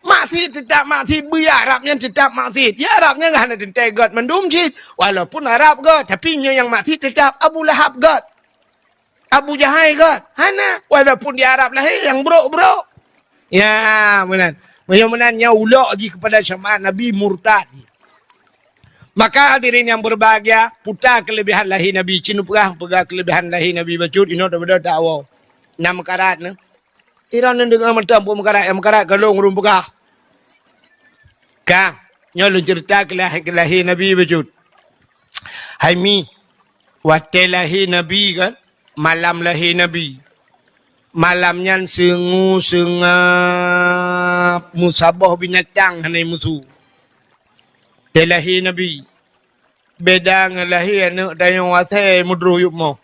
Maksiet teutap maksiet, beuyak rab nyan teutap maksiet. Ya rab nyan hana teuntée gét mandum cit. Walaupun Arab gét, tapi nyoe nyang maksiet teutap Abu Lahab gét. Abu Jahai gét. Hana. Walaupun di Arab lahé nyang brok-brok. Ya, meunan. Meunyoe meunan nyoe ulok jih keupada syafaat Nabi murtad. Maka hadirin yang berbahagia, puta kelebihan lahé Nabi. Cit neupeugah, peugah kelebihan lahé Nabi bacut, inoe daripada dakwa. Na meukarat nyoe. Iran neudeungoe mantong peue meukarat, nyang meukarat ka lôn ureueng peugah. Ka, nyoe lôn ceurita keu lahé, keu lahé Nabi bacut. Hai Mi, watée lahé Nabi kan, malam lahé Nabi. Malam nyan seungue seungab, meusaboh binatang hana musu. Watée lahé Nabi, beda ngon lahé aneuëk tanyoe asée meudroh yup moh.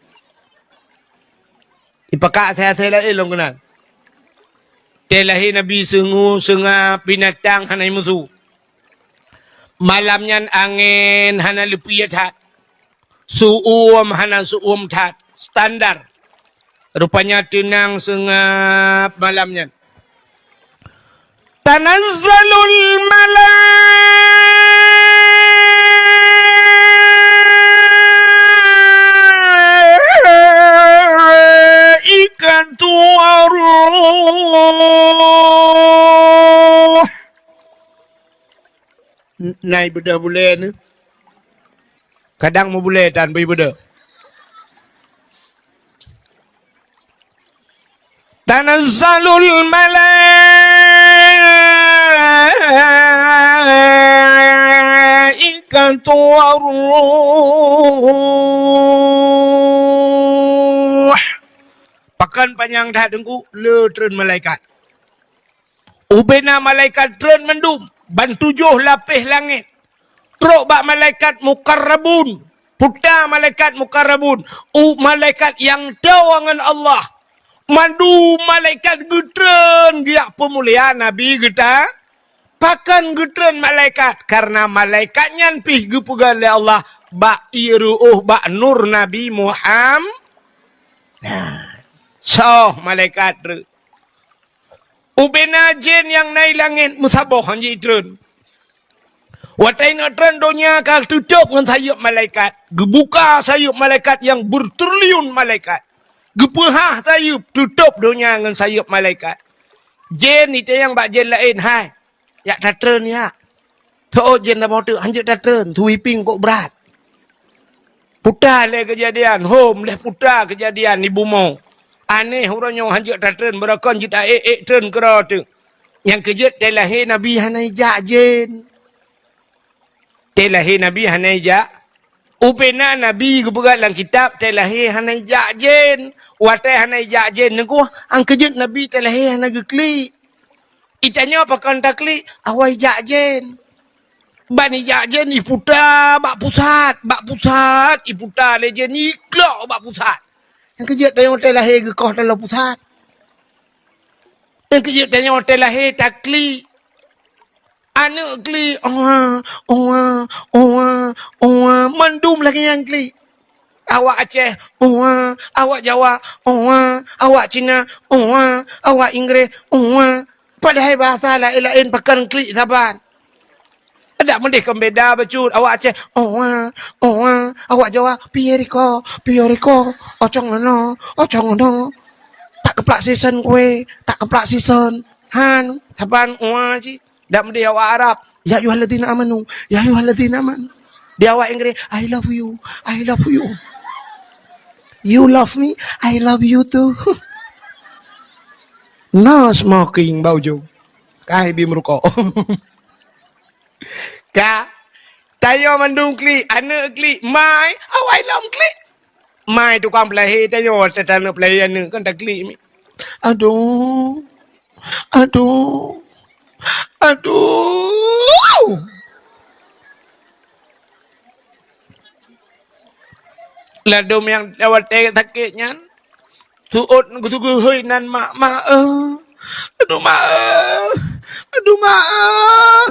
Ipakat asée-asée laén lom keunan. Watée lahé Nabi seungue seungab, binatang hana musu. Malam nyan angén hana leupie that. Seuuem hana seuuem that. Standar. Rupanya teunang seungab malam nyan. Tanazzalul malaikatu war-ruh. N-, na ibeudôh bulée nyoe. Kadang meubulée tan beu ibeudôh. Tanazzalul malaikatu war-ruh. Pakon panyang that Teungku, le treun malaikat. Ubena malaikat treun mandum, ban tujoh lapéh langét. Trok bak malaikat mukarrabun, puta malaikat mukarrabun, u malaikat nyang toe ngon Allah. Mandum malaikat geutreun geujak peumulia Nabi geuta. Pakon geutreun malaikat? Karena malaikat nyan pih geupeugah lé Allah bak ié ru'uh bak nur Nabi Muham-, nah, soh malaikat treun. Ubena jén nyang na i langét meusaboh han jitreun. Watée inong treun donya ka teutôb ngon sayeuep malaikat. Geubuka sayeuep malaikat nyang beutriliun malaikat. Geupeuhah sayeuep, teutôb donya ngon sayeuep malaikat. Jén itanyong bak jén laén, "Hai, jak tatreun jak." Teuôt jén saboh teuk, "Hanjeuet tatreun, sweeping kok brat." Puta lé keujadian, hom lé puta keujadian di bumoe. Aneh uroe nyoe hanjeuet tatreun, beurokon jeuet taék-ék treun keudroe teuk. Nyang keujeuet watée lahé Nabi hana ijak jén. Watée lahé Nabi hana ijak. Ubena Nabi geupeugah lam kitab watée lahé hana ijak jén. Watée hana ijak jén teungku, nyang keujeuet Nabi watée lahé hana geuklik. Itanyoe pakon taklik, awai jak jén. Ban ijak jén iputa bak pusat, bak pusat iputa lé jén iklok bak pusat. Nyang keujeuet tanyoe watée lahé geukoh taloe pusat. Nyang keujeuet tanyoe watée lahé taklik. Aneuëk klik, owa, owa, owa, owa, mandum lagée nyang klik. Awak Aceh, owa, awak Jawa, owa, awak Cina, owa, awak Inggréh, owa. Padahai bahasa laén-laén pakon klik saban. Adak meudeh kon beda bacut, awak Aceh, owa, owa, awak Jawa, piye riko, piye riko, ocong ono, ocong ono. Tak keuplak sison kue, tak keuplak sison. Han, saban owa cit. Dak meudeh awak Arab, "Ya ayyuhalladzina amanu, ya ayyuhalladzina amanu." Di awak Inggréh, "I love you, I love you." "You love me, I love you too." No smoking bak ujong. Kai bi meurukok. Ka, tanyoe mandum klik, aneuëk klik, mai, awai lom klik. Mai tukang peulahé tanyoe, tataneuk peulahé aneuëk kan taklik mi. Aduh. Aduh. Aduh. Ladom nyang watée sakét nyan, seuôt geuteuguhôi nan mak, "Mak, eh. Aduh, mak, eh. Aduh, mak, eh."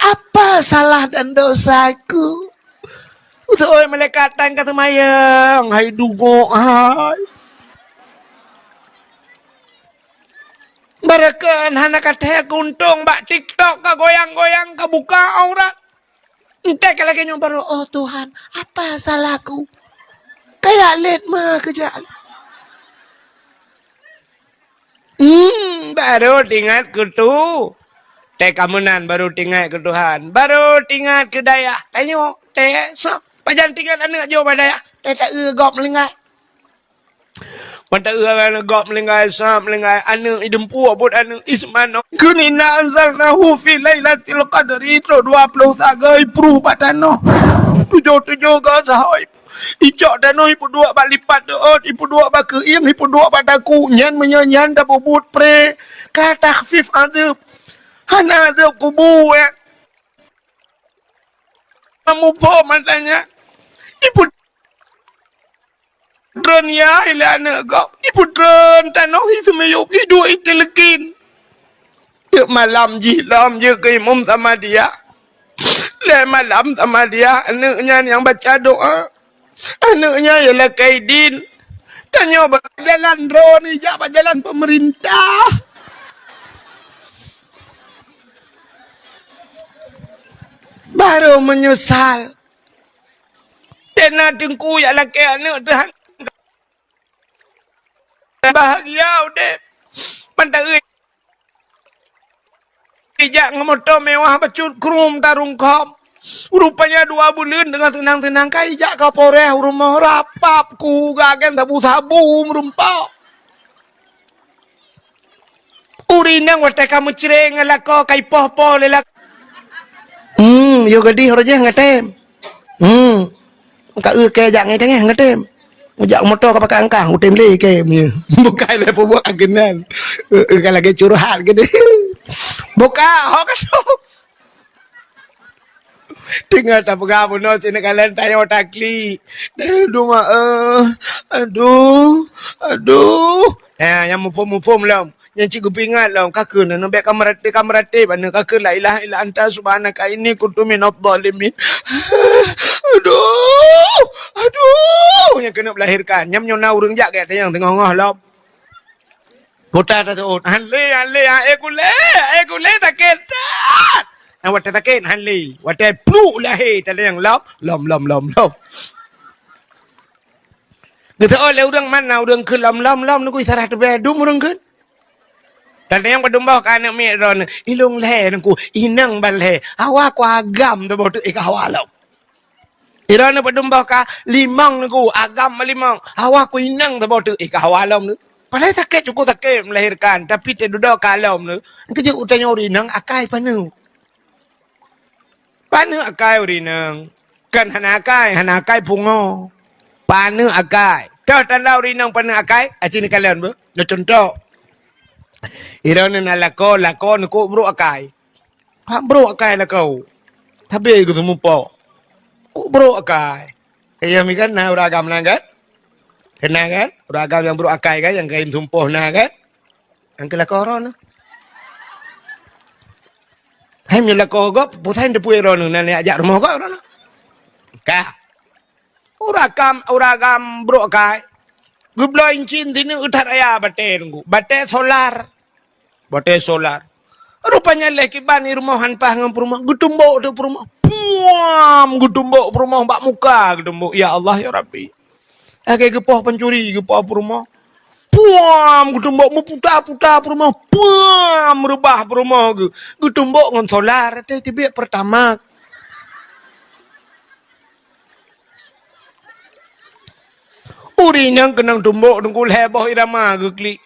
Apa salah dan dosaku? Utoe malaikat tan ka seumayang, hai dungok hai. Barokon hana ka thèe keuntông bak TikTok ka goyang-goyang ka buka aurat. Enteuk ka lagèe nyoe baru, "Oh Tuhan, apa salahku?" Kaya lét ma keujak. Hmm, baru teuingat keu tu. Teuka meunan baru teuingat keu Tuhan. Baru teuingat keu dayah. Tanyoe, teuh, soe? Pajan teuingat aneuk jih bak dayah. Teuh, teuh, gob meulinggai. Mata ureueng gob meulinggai, sa meulinggai, aneuk ideumpue buet aneuk ismano. Kheun inna anzalnahu fi lailatul qadri, trok dua ploh sagai pruh bak tanoh. Tujoh-tujoh go sahoe. Icok tanoh ipeuduek bak lipat deuot, ipeuduek bak keuieng, ipeuduek bak takue. Nyan meunyoe nyan tapeubuet pré, ka takhfif azeueb. Hana azeueb kubu, eh. Muphom mata nyan. Ipeu- Treun ya ilée aneuk gob, ipeutreun tanoh i seumiyueb, iduek i teuleukin. Tiep malam jih lom jeuet keu imum Samadiyah. Lhée malam Samadiyah, aneuk nyan nyang baca doa. Aneuk nyan ya lakée idin. Tanyoe bak jalan droeneuh, jak bak jalan peumeurintah. Barô meunyeusal. Tena teungku jak lakée aneuk teuh hana. Bahagia udeb. Mantong ijak ngon moto mewah bacut krum tarungkôm. Rupanya dua buleuen teungoh seunang-seunang ka ijak Kapolres u rumoh rapap ku gagen sabu-sabu meureumpok. Ureueng inong watée ka meucre ngon lakoe ka ipoh-poh lé lakoe. Hmm, yo gadih roh jih ngatem. Hmm. Ka eu kée jak ngai teungoh ngatem. Ujak moto ka pakai angkah, utem lé kée mie. Bukai lé peubuet agenan. Eu, eu, ka lagée curhat geude. Buka, ho ka tu. Tinggai tapeugah bunoe sineuk kalon tayo takli. Aduh, ma, eh. Aduh, aduh. Ha, nyang muphom-muphom lom. Nyang cit geupeuingat lom. Ka kheun, aneuk bék ka meuratéb, ka meuratéb. Aneuk ka kheun, "La ilaha illa anta subhanaka inni kuntu minadh dhalimin." Aduh, aduh. Nyang keuneuk melahirkan. Nyam nyoe na ureueng jak gét nyang teungoh-ngoh lom. Kota taseuôt. Han lé, han lé, han, eh, kulé, eh, kulé sakét that. Nah, watée sakét, han lé. Watée pluk lahé, tadayang lom, lom, lom, lom, lom. Geuseuôt lé ureueng mana ureueng kheun lom, lom, lom, nunggu isarah teubée dum ureueng kheun. Tadayang padum boh ka aneuk miet droeneuh, ilong lhée nunggu, inong ban lhée. Hawa ku agam teuboh teuk, eh, ka hawa lom. Droeneuh padum boh ka limong nunggu, agam limong. Hawa ku inong teuboh teuk, eh, ka hawa lom nunggu. Padahai sakét, cukup sakét melahirkan, tapi teududoe ka lom nunggu. Keujeuet utanyoe ureueng inong akai paneuk. Paneuk akai ureueng inong. Kan hana akai, hana akai pungo. Paneuk akai. Toh tanda ureueng inong paneuk akai, aci neukalon beuh. Neucuntoh. Droeneuh na lakoe, lakoe neukuk brok akai. Hak brok akai lakoe. Tabe geuseumeupok. Kuk brok akai. Kayém kan na ureueng agam na kan? Kena kan? Ureueng agam nyang brok akai kan, nyang kayém sumpoh na kan? Nyang keu lakoe droeneuh. Hai meunyoe lakoe gob, peue sajan teupeu droeneuh, na jak rumoh gob droeneuh. Ka. Ureueng agam, ureueng agam brok akai. Geubloe incin sineuk that raya batée teungku. Batée solar. Batée solar. Rupanya lheueh kiban i rumoh han paih ngon peurumoh, geutumbok teuk peurumoh. Puam! Geutumbok peurumoh bak muka geutumbok. Ya Allah, ya Rabbi. Lagée geupoh pancuri, geupoh peurumoh. Puam! Geutumbok meuputa-puta peurumoh. Puam! Reubah peurumoh geu-, geutumbok ngon solar, teuh teubiet Pertamax. Ureueng inong keunong tumbok teungku lhée boh irama geuklik.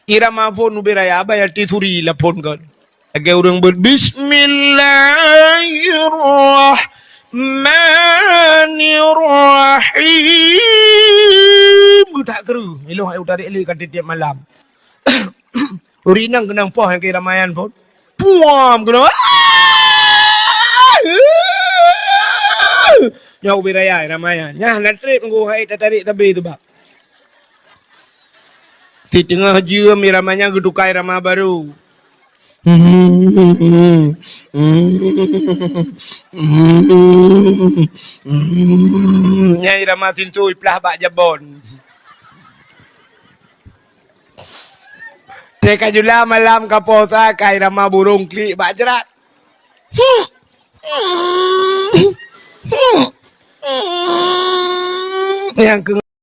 Irama phon ubé raya, bayar tisuri la phon kon. Lagée ureueng beuet, "Bismillahirrahmanirrahim." Geutak kreueh, ilong ayu tarék lé ka tiep-tiep malam. Ureueng inong keunong poh nyang keu irama nyan phon. Puam keunong. Nyoe ubé raya irama nyan. Nyan na trép nunggu hai tatarék sabé teuh bah. Siteungoh jeuem irama nyan geutuka irama barô. Nyang irama sintu iplah bak jabon. Teuka jula malam ka posa ka irama burung klik bak jrat. Nyang keu